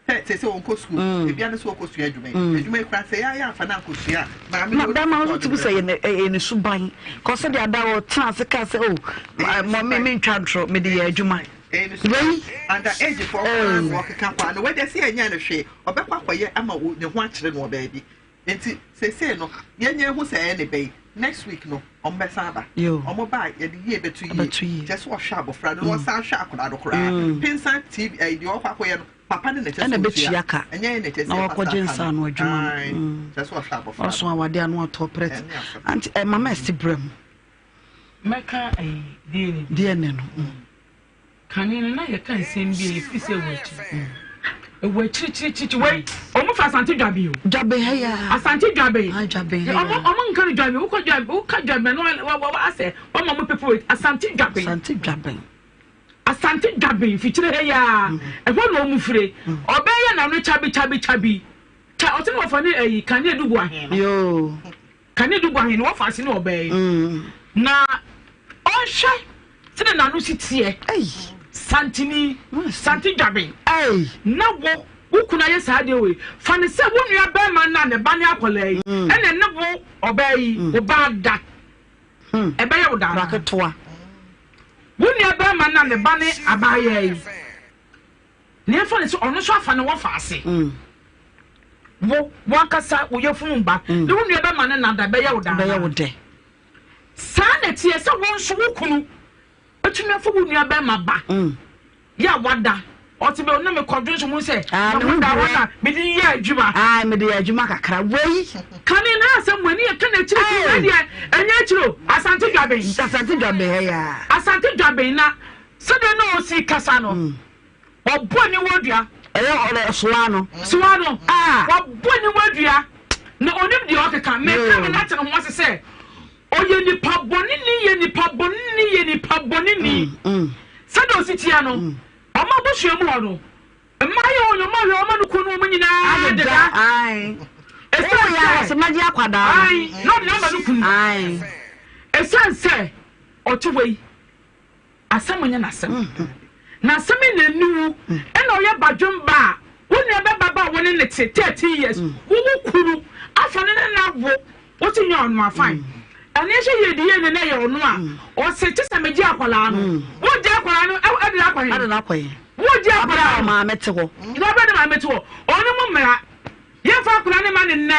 Sɛ seesei ɔnkɔ sukuu, mm. ebia no sɛ ɔkɔsua adwuma yi. Mm. Adwuma yi koraa sɛ yɛayɛ afa no ankɔsua a, maame no. Bɛrima no tumi sɛ ɛyɛ ne suban. Kɔ sɛ deɛ ada ɔtena ase kaa sɛ o oh, mɔme mentwa ntorɔ mede yɛ adwuma. Wei under age fɔ koraa na ɔkeka kɔ ano. Wei deɛ sɛ yɛnyɛ no hwee, ɔbɛkɔ akɔyɛ ama ne ho akyerɛ no wɔ baabi. Nti seesei no yɛnyɛ ehu sɛ ɛyɛ ne bɛ yi next week no ɔmo bɛsan aba ɔmo ba a yɛde yie bɛto yie kyɛ sɛ ɔhwɛ abɔfra no na ɔsan hwɛ akwadaa no koraa mm. pinsan tv ɛyi deɛ ɔkɔ akɔyɛ no papa ne na ɛkyɛ sɛ ɔtua ka ɛnyɛ yɛ na ɛkyɛ sɛ na wakɔgye nsa ano adwuma no mm. kyɛ sɛ ɔhwɛ abɔfra no ɔso awade ano atɔ prɛt anti ɛ mama ɛsi brɛ mu mɛka ɛyi DNA DNA no. Kane no, na yɛka nsɛm bi a ɛfiri sɛ ɛwɔ akyiri. Ɛwɔ akyirikyirikyiri. Wei, wɔn fa Asante Dwaben o. Dwaben ha ya. Asante Dwaben. Ah, Dwaben ha ya. Wɔn wɔn nka no Dwaben. Wokɔ Dwaben, woka Dwaben no wa wa wa asɛ wɔn ma wɔn pepe wei. Asante Dwaben. Asante Dwaben. Asante Dwaben fikyire ha ya. Ɛhɔ na wɔn fire. Ɔbɛyɛ n'ano kyabi kyabi kyabi. Kya ɔsɛ na wɔfa ne ɛyi kanea dubu ahen no. Yoo. Kanea dubu ahen no wɔfa ase ne ɔbɛyɛ. Na ɔnhwɛ. Yɛnhwɛ sɛdeɛ n'ano si teɛ. Santini, Sante Dwaben. Na wo, wo kunu ayɛ saa adeɛ wei. Fa no sɛ wo nua barima no a ne ba ne akwadaa yi, ɛna ɛne wo ɔbaa yi, wo ba ada. Ɛbɛyɛ wo daa. Ketewa. Wo nua barima no a ne ba ne abaayewa yi, na yɛmfa no sɛ ɔno nso afa ne wɔfa ase. Wo, w'ankasa wo yafunu ba, ne wo nua barima no nada, ɛbɛyɛ wo daa. Ɛbɛyɛ wo dɛ. Saa na ɛteɛ sɛ wo nso wo kunu bɛtumi afa wo nua bɛrima ba yɛ a wada ɔte bɛ ɔne me kɔdwo nso mu sɛ Ah, na ne ho ho da brɛ. hɔ na mede yɛ adwuma. Ah, mede yɛ adwuma kakra wei. Kane na asɛm mu ani yɛ ka na akyiri ti wei deɛ ɛnyɛ akyiri o Asante Dwaben. Asante Dwaben ha ya. Asante Dwaben na sɛdeɛ na ɔsi kasa no. Wɔbɔ aniwa dua. Ɛyɛ ɔdɛ soa no. Soa no. Wɔbɔ aniwa dua. Na onim deɛ ɔkeka. Meka me nate ne ho ase sɛ ɔyɛ nipa bɔne ni yɛ nipa bɔne ni yɛ nipa bɔne ni. Sɛdeɛ ɔsi tia no, ɔmo abusua mu hɔ no, mmaa yɛ wɔn ɔmo ahwɛ ɔmo no kunu wɔn nyinaa deda. Ɛsiane sɛ na ɔde n'ama no kunu. Ɛsiane sɛ ɔte hɔ yi. Asɛm nyɛ n'asɛm. Na asɛm yi na aniwu ɛna ɔyɛ badwemba a wo nua bɛba ba a wo ne ne te 13 years wo wo kunu afa ne ne na wo wo te nyɛ ɔno a fine ɛne ɛhyɛ yɛ di yɛ ne na ɛyɛ ɔno a ɔse kye sɛ megye akwadaa no wo gye akwadaa no ɛde akɔ he wo gye akwadaa no maame te hɔ na ɔbɛ de maame te hɔ ɔno mo mmara Yɛmfa akwadaa no mma no nnɛ,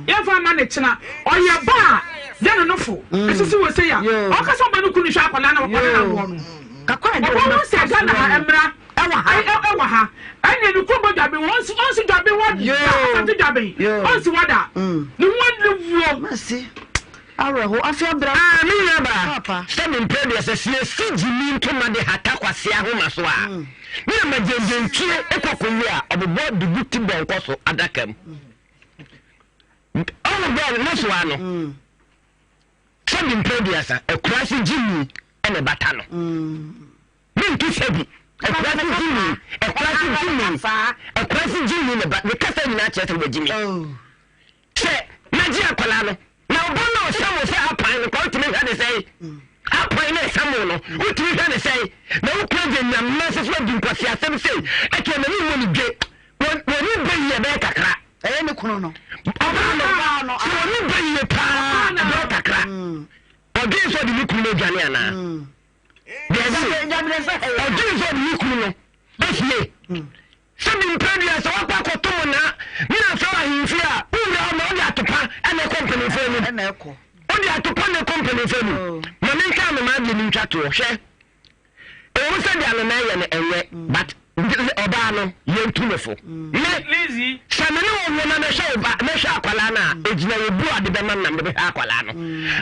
yɛmfa mma no kyena. Ɔyɛ ba a, yɛ no nofo. Esisi wɔ sei a, ɔka sɛ ɔba no kunu hwɛ akwadaa no, ɔne no awoɔ no. Ɔbɛhu sɛ Ghana ha mmara ɛwɔ ha. Ɛnneɛ ne kurom bɔ dwaben, ɔnsi ɔnsi dwaben hɔ da, Asante dwaben, ɔnsi hɔ da. Ne ho aniwuo. Mercy, awerɛho, afe abira. Ah, me nua baa, sɛ me mpɛ deɛ sɛ siesie gyimi ntoma de hata kwasea ahoma so a, ne na ma gyengyentie kɔ kɔwie a, ɔbobɔ de gu ti bɔnkɔ so adaka mu. Ɔho bɛn ne soa no, sɛ me mpɛ deɛ sa, akura se gyimi ɛna ɛbata no. Mentu sɛ bi, akura se gyimi, akura se gyimi, akura se gyimi ne ba, ne kasa nyinaa kyerɛ sɛ wɔgyimi. Sɛ magye akwadaa no, na ɔba no a ɔsɛm wo sɛ apan no kora wotumi hwɛ ne sɛe? Apan no ɛsɛm wo no, wotumi hwɛ ne sɛe? Na wo kura gye nyamena nso so adi nkwasi asɛm sei, ɛte ɔma ne mmɔ ne dwe. Wɔni bɛ yie ɛbɛyɛ kakra. Ɛyɛ ne kunu no. Ɔbaa no, sɛ wɔni bɛ yie paa ɛbɛyɛ kakra. Ɔdwen sɛ ɔde ne kunu no adwane anaa? Deɛ ɔdwen sɛ ɔde ne kunu no afie. Sɛ bi mpɛ dua sɛ wakɔ akɔto mo na ne afɛ wɔ ahemfie a, wo wura hɔ ma wode atopa na ɛkɔ mpanimfoɔ anim. Wode atopa na ɛkɔ mpanimfoɔ anim. Oh. Ma menka anomaa deɛ mentwa toɔ. Hwɛ, ɛwɔ sɛ deɛ anomaa yɛ no ɛnyɛ, mm. but ɔbaa no yɛntu ne fo. Mm. Me, sɛ me ne wo wo na mɛhwɛ wo ba, mɛhwɛ akwadaa no a, mm. ɛgyina wɔ bu ade bɛma nam de bɛhwɛ akwadaa no.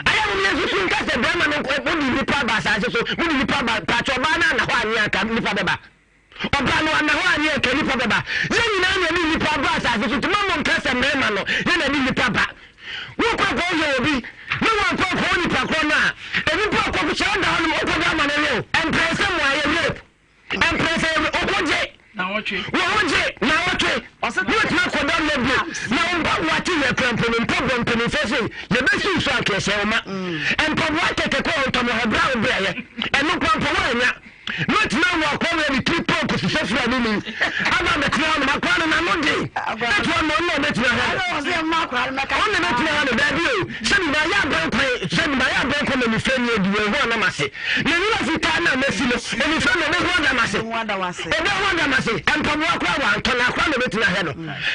Ayɛ mo yɛnsusu nka sɛ bɛrima no wode nnipa aba asase so, wode nnipa aba, pakyɛ ɔbaa no ana hɔ anyɛ anka nnipa bɛba. Ɔbaa no ana hɔ a ne ɛka nnipa bɛba. Yɛn nyinaa na ɛne nnipa aba asase so, nti mma mo nka sɛ mmarima no yɛn na ɛne nnipa ba. Wokɔ akɔ yɛ obi ne wankɔ akɔ wɔ nipa korɔ no a, nnipa ɔkɔ hyɛ ɔda hɔ nom wokɔ de ama no yɛ o. Mprɛnsa mu ayɛ rape, mprɛnsa yɛ rape, wokɔ gye, wɔn gye na wɔtwe, ne wɔtumi akɔ dɔm no bio, na wo mpaboa te yɛ kura mpo no mpaboa mpanimfoɔ se yɛbɛsi nso anka ɛhyɛ wo ma. Mpaboa kɛkɛ kɔ ntɔmɔ hɔ berɛ a wobrɛeɛ, ɛno kora mpo woannya. Mɛtumi awo akoa wei a ne tiri pɔnkɔ sisɛ fira ne ni aba abɛtena hɔ nom. Akoa no n'ano den. Ɛtu ano ɔno na ɔbɛtumi ahwɛ no. Ɔno na ɛbɛtumi ahwɛ no. Daabi o. Sɛbi mayɛ abɛn kwan, sɛbi mayɛ abɛn kwan ma nifira ni adi wɔn ho anam ase. Na nwura fitaa no a masi no, onifira no ɔbɛhu adam ase. Ɔbɛhu adam ase. Mpaboa koraa wantɔ na akoa na ɔbɛtumi ahwɛ no.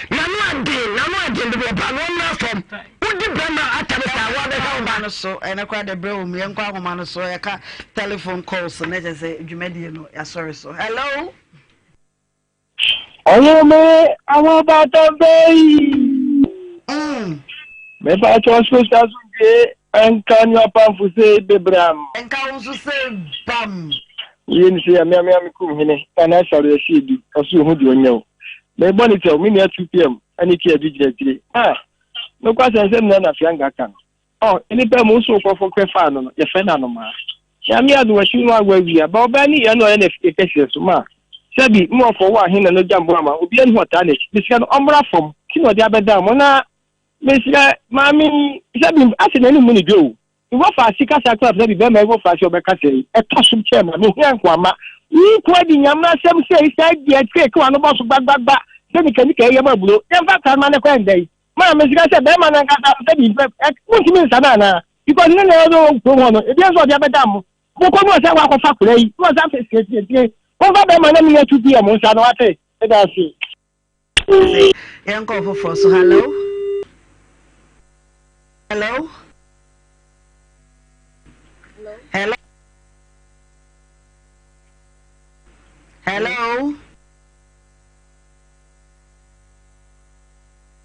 N'ano aden, n'ano aden dodo ɔbaa no ɔmmra fam. Wodi bɛrima atɛm saa a, woabɛka wo ba. no so ɛnɛ koraa de brɛ wɔ mu yɛnkɔ ahoma no so yɛka telephone calls na kyerɛ sɛ dwumadie no yɛasɔre so hello. Ɔhome ahobata bɛyi. Mepa kyɛw special asomdwe nka ne ɔpamfo sei bebram. Nka wo nso sei bam. Woyɛ ne sei a meamea me kum hene na na asare asi edu ɔso ohu deɛ ɔnyɛ o. Mebɔ ne kyɛw me nua 2pm ɛne kia du gyina akyire. Ah! Nokwasɛm sɛ nea na Fianga ka no, ɔ, nnipa mu nso nkurɔfo kɛ faa no no, yɛfrɛ no anomaa. Nyame adom akyi no awo awie a, ba ɔbaa ne yɛ na ɔyɛ no afie kɛseɛ so ma sɛbi mo ɔfɔ wo ahe na no gya mmoa ma obiara nhu ɔtaa n'akyi. Mesrɛ no ɔmmra fam ti na ɔde abɛdan mo na mesrɛ maame yi sɛbi asɛ n'ani mmu ne dwa o. Wɔfa ase kasa koraa sɛ bi bɛrima yi wɔfa ase ɔbɛka sɛ yi ɛtɔ so kyɛn ma mehia nkoama yi nko adi nyame asɛm sɛ yi saa di akyire kewa no bɔ so gbagbagba sɛ nika nika yɛ ma aburo yɛmfa kra ma ne kɔ ɛndɛ yi maa mesika sɛ bɛrima no ankasa sɛ bi montumi nsa no anaa because ne na ɛwɔ wɔ kurom hɔ no ebi nso ɔde abɛda mo mokɔ no ɔsɛ wakɔfa kora yi na ɔsɛ afɛ siesie momfa bɛrima no meyɛ 2 pm nsa no wate ɛda ase. Yɛnkɔ foforɔ so. Hello, hello, hello, hello,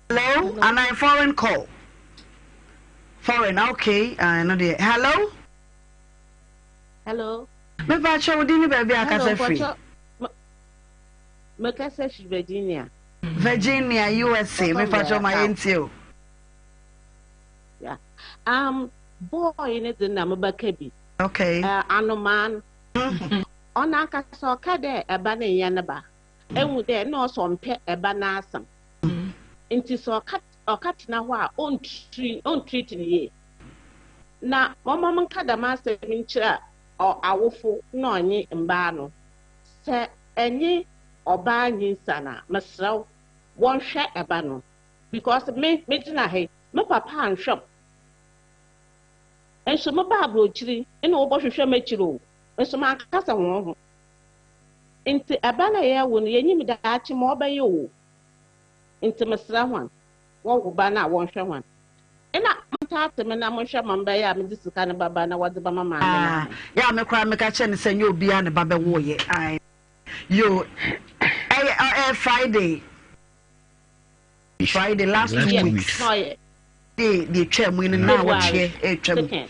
hello. And I foreign call foreign. Okay, I know the hello. Hello. Mepa kyɛ wo din ne baabi a akasa firi. Mekasa firi Virginia. Virginia, USA. Mepa kyɛ ma yɛntie o. Yeah. Boy ne de na mebɛka bi. Okay. Anomaa no. Ɔno ankasa ɔka dɛ ɛba no nyɛ ne ba. Ehu dɛ na ɔsɛ ɔmpɛ ɛba n'asɛm. Nti sɛ ɔka ɔka tena hɔ a ɔntri ɔntreat no yie. Na wɔma menka dɛm asɛm nkyerɛ awofo na ɔnye mbaa no. Sɛ ɛnye ɔbaa nyinsa na mesrɛ wo wɔnhwɛ ɛba no. Because me megyina ha yi, me papa anhwɛ m. Nso meba aburokyiri na wɔbɛhwehwɛ m'akyiri o. Nso mankasa wɔn ho. Nti ɛba na yɛwo no yɛnyim daakye ma ɔbɛyɛ o. Nti mesrɛ hɔn wɔwo ba no a wɔnhwɛ hɔn. Ɛna montaate me na monhwɛ ma mbɛyɛ a mede sika no bɛba na wɔdze bɛma maame no. Ah, yɛ a me koraa meka kyerɛ no sɛ nyɛ obiara ne ba bɛwoyɛ. Ae. Yo, ɛyɛ ɛyɛ Friday. Friday last 2 weeks. Na ɔyɛ De deɛ twaa mu yi no na wɔtweɛ ɛretwa mu. Second.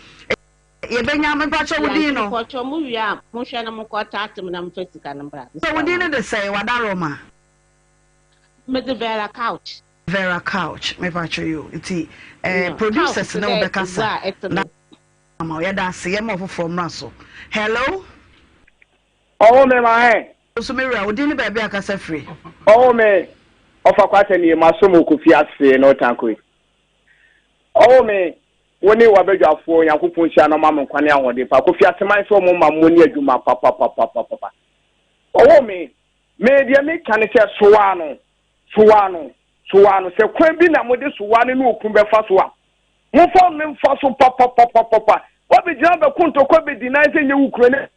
Yɛbɛnya mepakyɛ wo din no. Nkɔtɔ mo wie a monhwɛ na monkɔ taate me na momfa sika no mbra. Sɛ wo din no de sɛe wadaroma. Mede Vera Couch. Vera Couch mepakyɛ yo nti eh, producers Couch ne dɛ wobɛkasa egua a ɛte na do. ama wo. Yɛda ase yɛma ɔfoforɔ mmra so. Hello. Ɔwɔ me ma hɛn. Nso me wura wo din ne baabi a kasa firi. Ɔwɔ me ɔfa kwata nie ma so mo kofi ase na ɔtanko yi. Ɔwɔ me wo ne wabadwafoɔ Nyankopɔn nhyira na ɔma mo nkwa ne ahoɔden pa. Kofi ase man sɛ ɔmo ma mo ne adwuma papapapapapa. Ɔwɔ me me deɛ meka ne sɛ soa no soa no soa no sɛ kwan bi na mode soa no ne okun bɛfa so a momfa no mfa so papapapapa. Wabɛgyina bɛko ntɔkwa bɛdi nan sɛ nyɛ wo kunu ne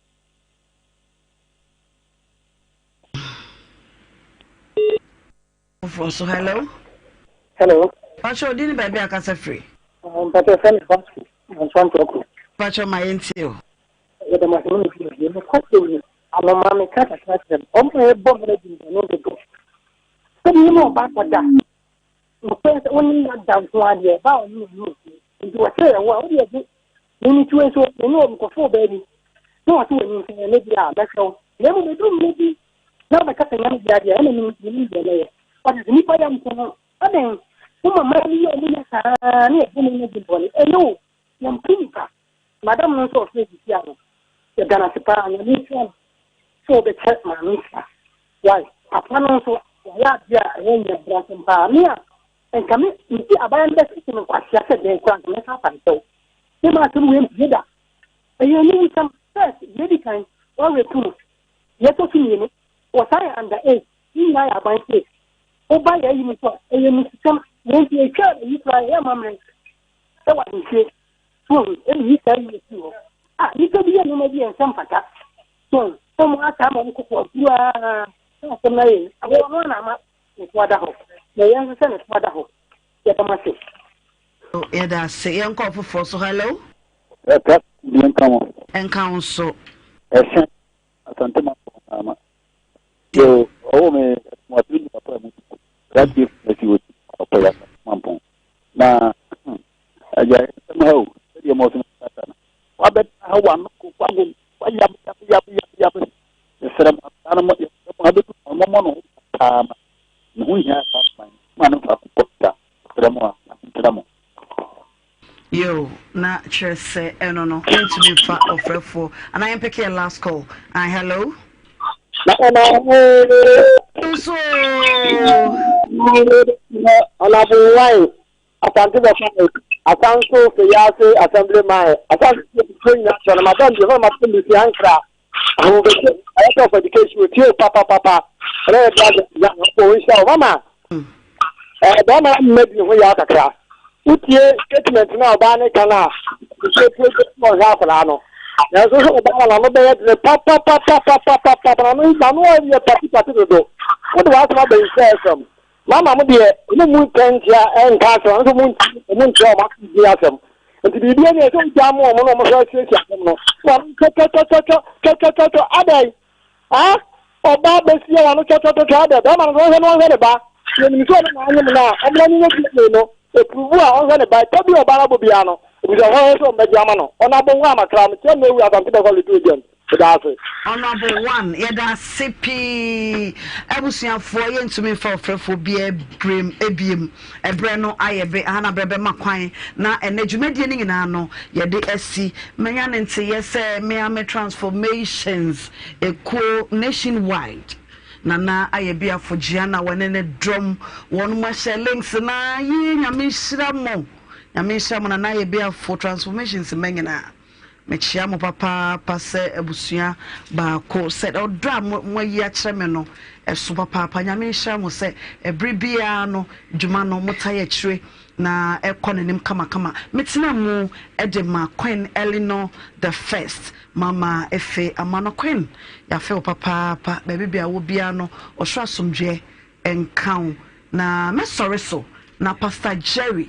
Foforɔ so. Hello. Hello. Pakyɛ wo din ne baabi a kasa firi. Mpakyɛ fɛn Vasco Nsantoako. Pakyɛ ma yɛntie o. Yɛda mo ase ne mo dwumadie. Nokwasɛm ni, anoma meka kakra kyerɛ no. Ɔmo a yɛbɔ mmerɛ di mbɔne dodo. Sɛ me ne ɔba akɔda, nokorɛ sɛ wo ne no ada nko ara deɛ, ɛba a ɔne ɔne ofie. Nti wɔkyerɛ yɛn wo a, wode agye me ne tiwe nso, me ne ɔmkɔfo ɔbaa bi, na wɔse wɔ nyinsɛn ɛnɛ bi a, mɛhwɛ wo. Na mmom ɛduru mmerɛ bi na wobɛka sɛ nyame dea deɛ, ɛna menim deɛ mɛyɛ. Ɔte sɛ nnipa yam nko no, adɛn, wo mama bi yɛ ɔmo yɛ saa ne yɛbɔ mu no di bɔne. Ɛyɛ o, yɛmpo nipa. Madam no nso ɔfrɛ sisi ano. Yɛda no ase paa, Nyame nhyira no sɛ ɔbɛkyɛ maame sika. Why? Papa no nso, wayɛ adeɛ a ɛyɛ nyɛ brasɛm paa. Me a, nka me, mesi abaya no bɛsese me nkwasea sɛ dɛn koraa, nka mɛsa afa ne kyɛw. Me ma asɛm wei mpue da. Ɛyɛ aniwusɛm. First, deɛ edi kan, wɔarepu no. Deɛ ɛtɔ so mmienu, wɔsan yɛ under age. Ne nyinaa yɛ aban case. Woba yɛ ayi mu nso a, ɛyɛ mmususɛm. Wei nti, ɛtwa ayi koraa, ɛyɛ amammerɛ ɛwɔ ahemfie. So wahu? Ɛna yi saa yi firi hɔ. Ah, nnipa bi yɛ nneɛma bi a ɛnsɛ mfata. So wahu? Sɛ wɔn aka ama wɔn koko aduru ara na asɛm no ayɛ yi. Aboa ɔno ara na ama ne to ada hɔ. Na ɛyɛ nso sɛ ne to ada hɔ. Yɛda mo ase. Yɛda ase. Yɛnkɔ ɔfoforɔ so. Hello. Ɛka deɛ nka ho. Nka ho so. Ɛhyɛ Asante ma ama. Yo, ɔwɔ me mo asere nyina pa mu. Kratie funa si wɔ ɔpɛ ya mampɔn. Na agya nsɛm ha o, sɛdeɛ ma ɔsoma kasa no. Wabɛtena ha wano ko wago wayab yab yab yab yab. Mesrɛ mo akwadaa no mo yɛsrɛ mo abɛdu mo mommɔ no ho paa ma ne ho hia saa man ma no mfa kokɔ da. Mesrɛ mo a nkyerɛ mo. Yo, na kyerɛ sɛ ɛno no yɛntumi mfa ɔfrɛfoɔ anaa yɛmpɛkɛ yɛ last call. Ah, hello. Nso. Ɔnabɔ wine asante bɔfa. Asanso Feyiase Assembly Man, Asanso fo nyinaa kyerɛ no, madam bi, hɔ madam bi si ankra, ahomebɛhyɛ, director of education, otie o papapapa, ɛnɛ yɛ bra ya, ɔpɔ nhyia o, mama, ɛɛ bɛrima mma bi ho yaw kakra, wotie statement no a ɔbaa ne ka no a, nsuo pue bɛsi ɔhwɛ akwadaa no, nanso sɛ ɔbaa no n'ano bɛyɛ dene papapapapapapa, n'ano n'ano ayɛ patipati dodo, wode w'asɛm aba nhyira FM, Mama mo deɛ, ɔmo mmu ntɛnkyea nka asɛm, nso ɔmo nti ɔmo nkyerɛ ɔmo aso di asɛm. Nti biribi ani ɛsɛ ogya mo ɔmo na ɔmo hwɛ asiesie asɛm no. Wɔn twɔtwɔtwɔtwɔtwɔtwɔtwɔtwɔ adɛn? Ha? Ɔbaa bɛsie wɔn ano twɔtwɔtwɔtwɔ adɛn? Bɛrima no nso ɔnhwɛ no ɔnhwɛ ne ba. Yɛnim sɛ ɔno na anyem no a, ɔmmra ne nyɛ DNA no. Epuruvu a ɔnhwɛ ne ba. Ɛka bi a ɔbaa no abɔ biara no, abusuafoɔ hwɛ sɛ ɔmo bɛgye ama no. Ɔno abɔ ho amakra. Mekyerɛ Norway Asante Bɛkɔ Little Agent. Meda ase. Honourable one yɛda ase pii abusuafoɔ yɛntumi mfa ɔfrɛfoɔ biara brem ebiem ɛbrɛ no ayɛ be aha na brɛ bɛma kwan na ɛnɛ dwumadie no nyinaa no yɛde asi manya ne nteyɛ sɛ mea me transformations ekuo nationwide Nana ayɛ biafo Gianna wɔne ne dɔm wɔn mo ahyɛ links na yie nyame nhyira mo nyame nhyira mo Nana ayɛ biafo transformations mma nyinaa. Mekyea mo papaapa sɛ abusua baako sɛ ɔdɔ a moayi akyerɛ me no ɛso papaapa. Nyame nhyira mo sɛ ɛbere biara no dwuma no motae akyire na ɛkɔ n'anim kamakama. Metena mu de ma Queen Eleanor the First, Mama Efe Amano Queen, yɛafe wo papaapa baabi bia wɔ biara no ɔsoro asomdwoeɛ nka wo. Na mɛsɔre so na Pastor Jerry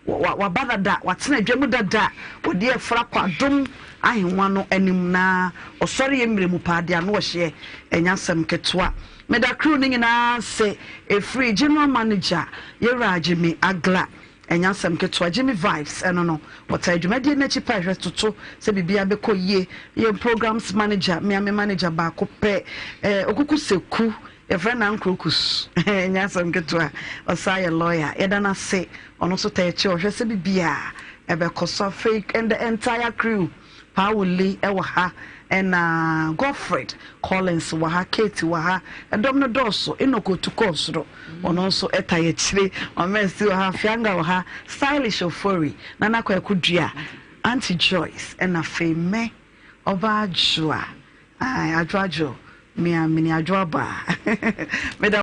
waba dada, watena dwa mu dada, wɔde afura kɔ adom ahengua no anim na ɔsɔre yɛ mmerɛ mu paa de ano ɔhyeɛ, ɛnyɛ asɛm ketewa. Meda crew no nyinaa ase, ɛfiri General Manager Yɛwura Jimmy Agla, ɛnyɛ asɛm ketewa, Jimmy Vibes ɛno no, ɔtaa dwumadie no akyi paa hwɛ toto sɛ biribiara bɛkɔ yie, yɛn Programs Manager, me a me manager baako pɛ, eh, Okuku Seku, Yɛfrɛ no Uncle Kus. Ɛnyɛ asɛm ketewa. Ɔsan yɛ lawyer. Yɛda no ase. Ɔno nso taa akyi ɔhwɛ sɛ biribiara ɛbɛkɔ so. Afei and the entire crew. Paa Wuli wɔ ha, ɛna Godfred Collins wɔ ha, Kate wɔ ha. Ɛdɔm no dɔɔso. Enoch otu kɔɔ soro. Ɔno nso ɛta yɛ akyire. Mama Esi wɔ ha, Fianga wɔ ha, Stylish Ofori, Nana Kwaku Dua, Auntie Joyce, ɛna afei me, Ɔbaa Adwoa. Ae, Adwoa Adwo, me a mini Adwoa baa. Meda.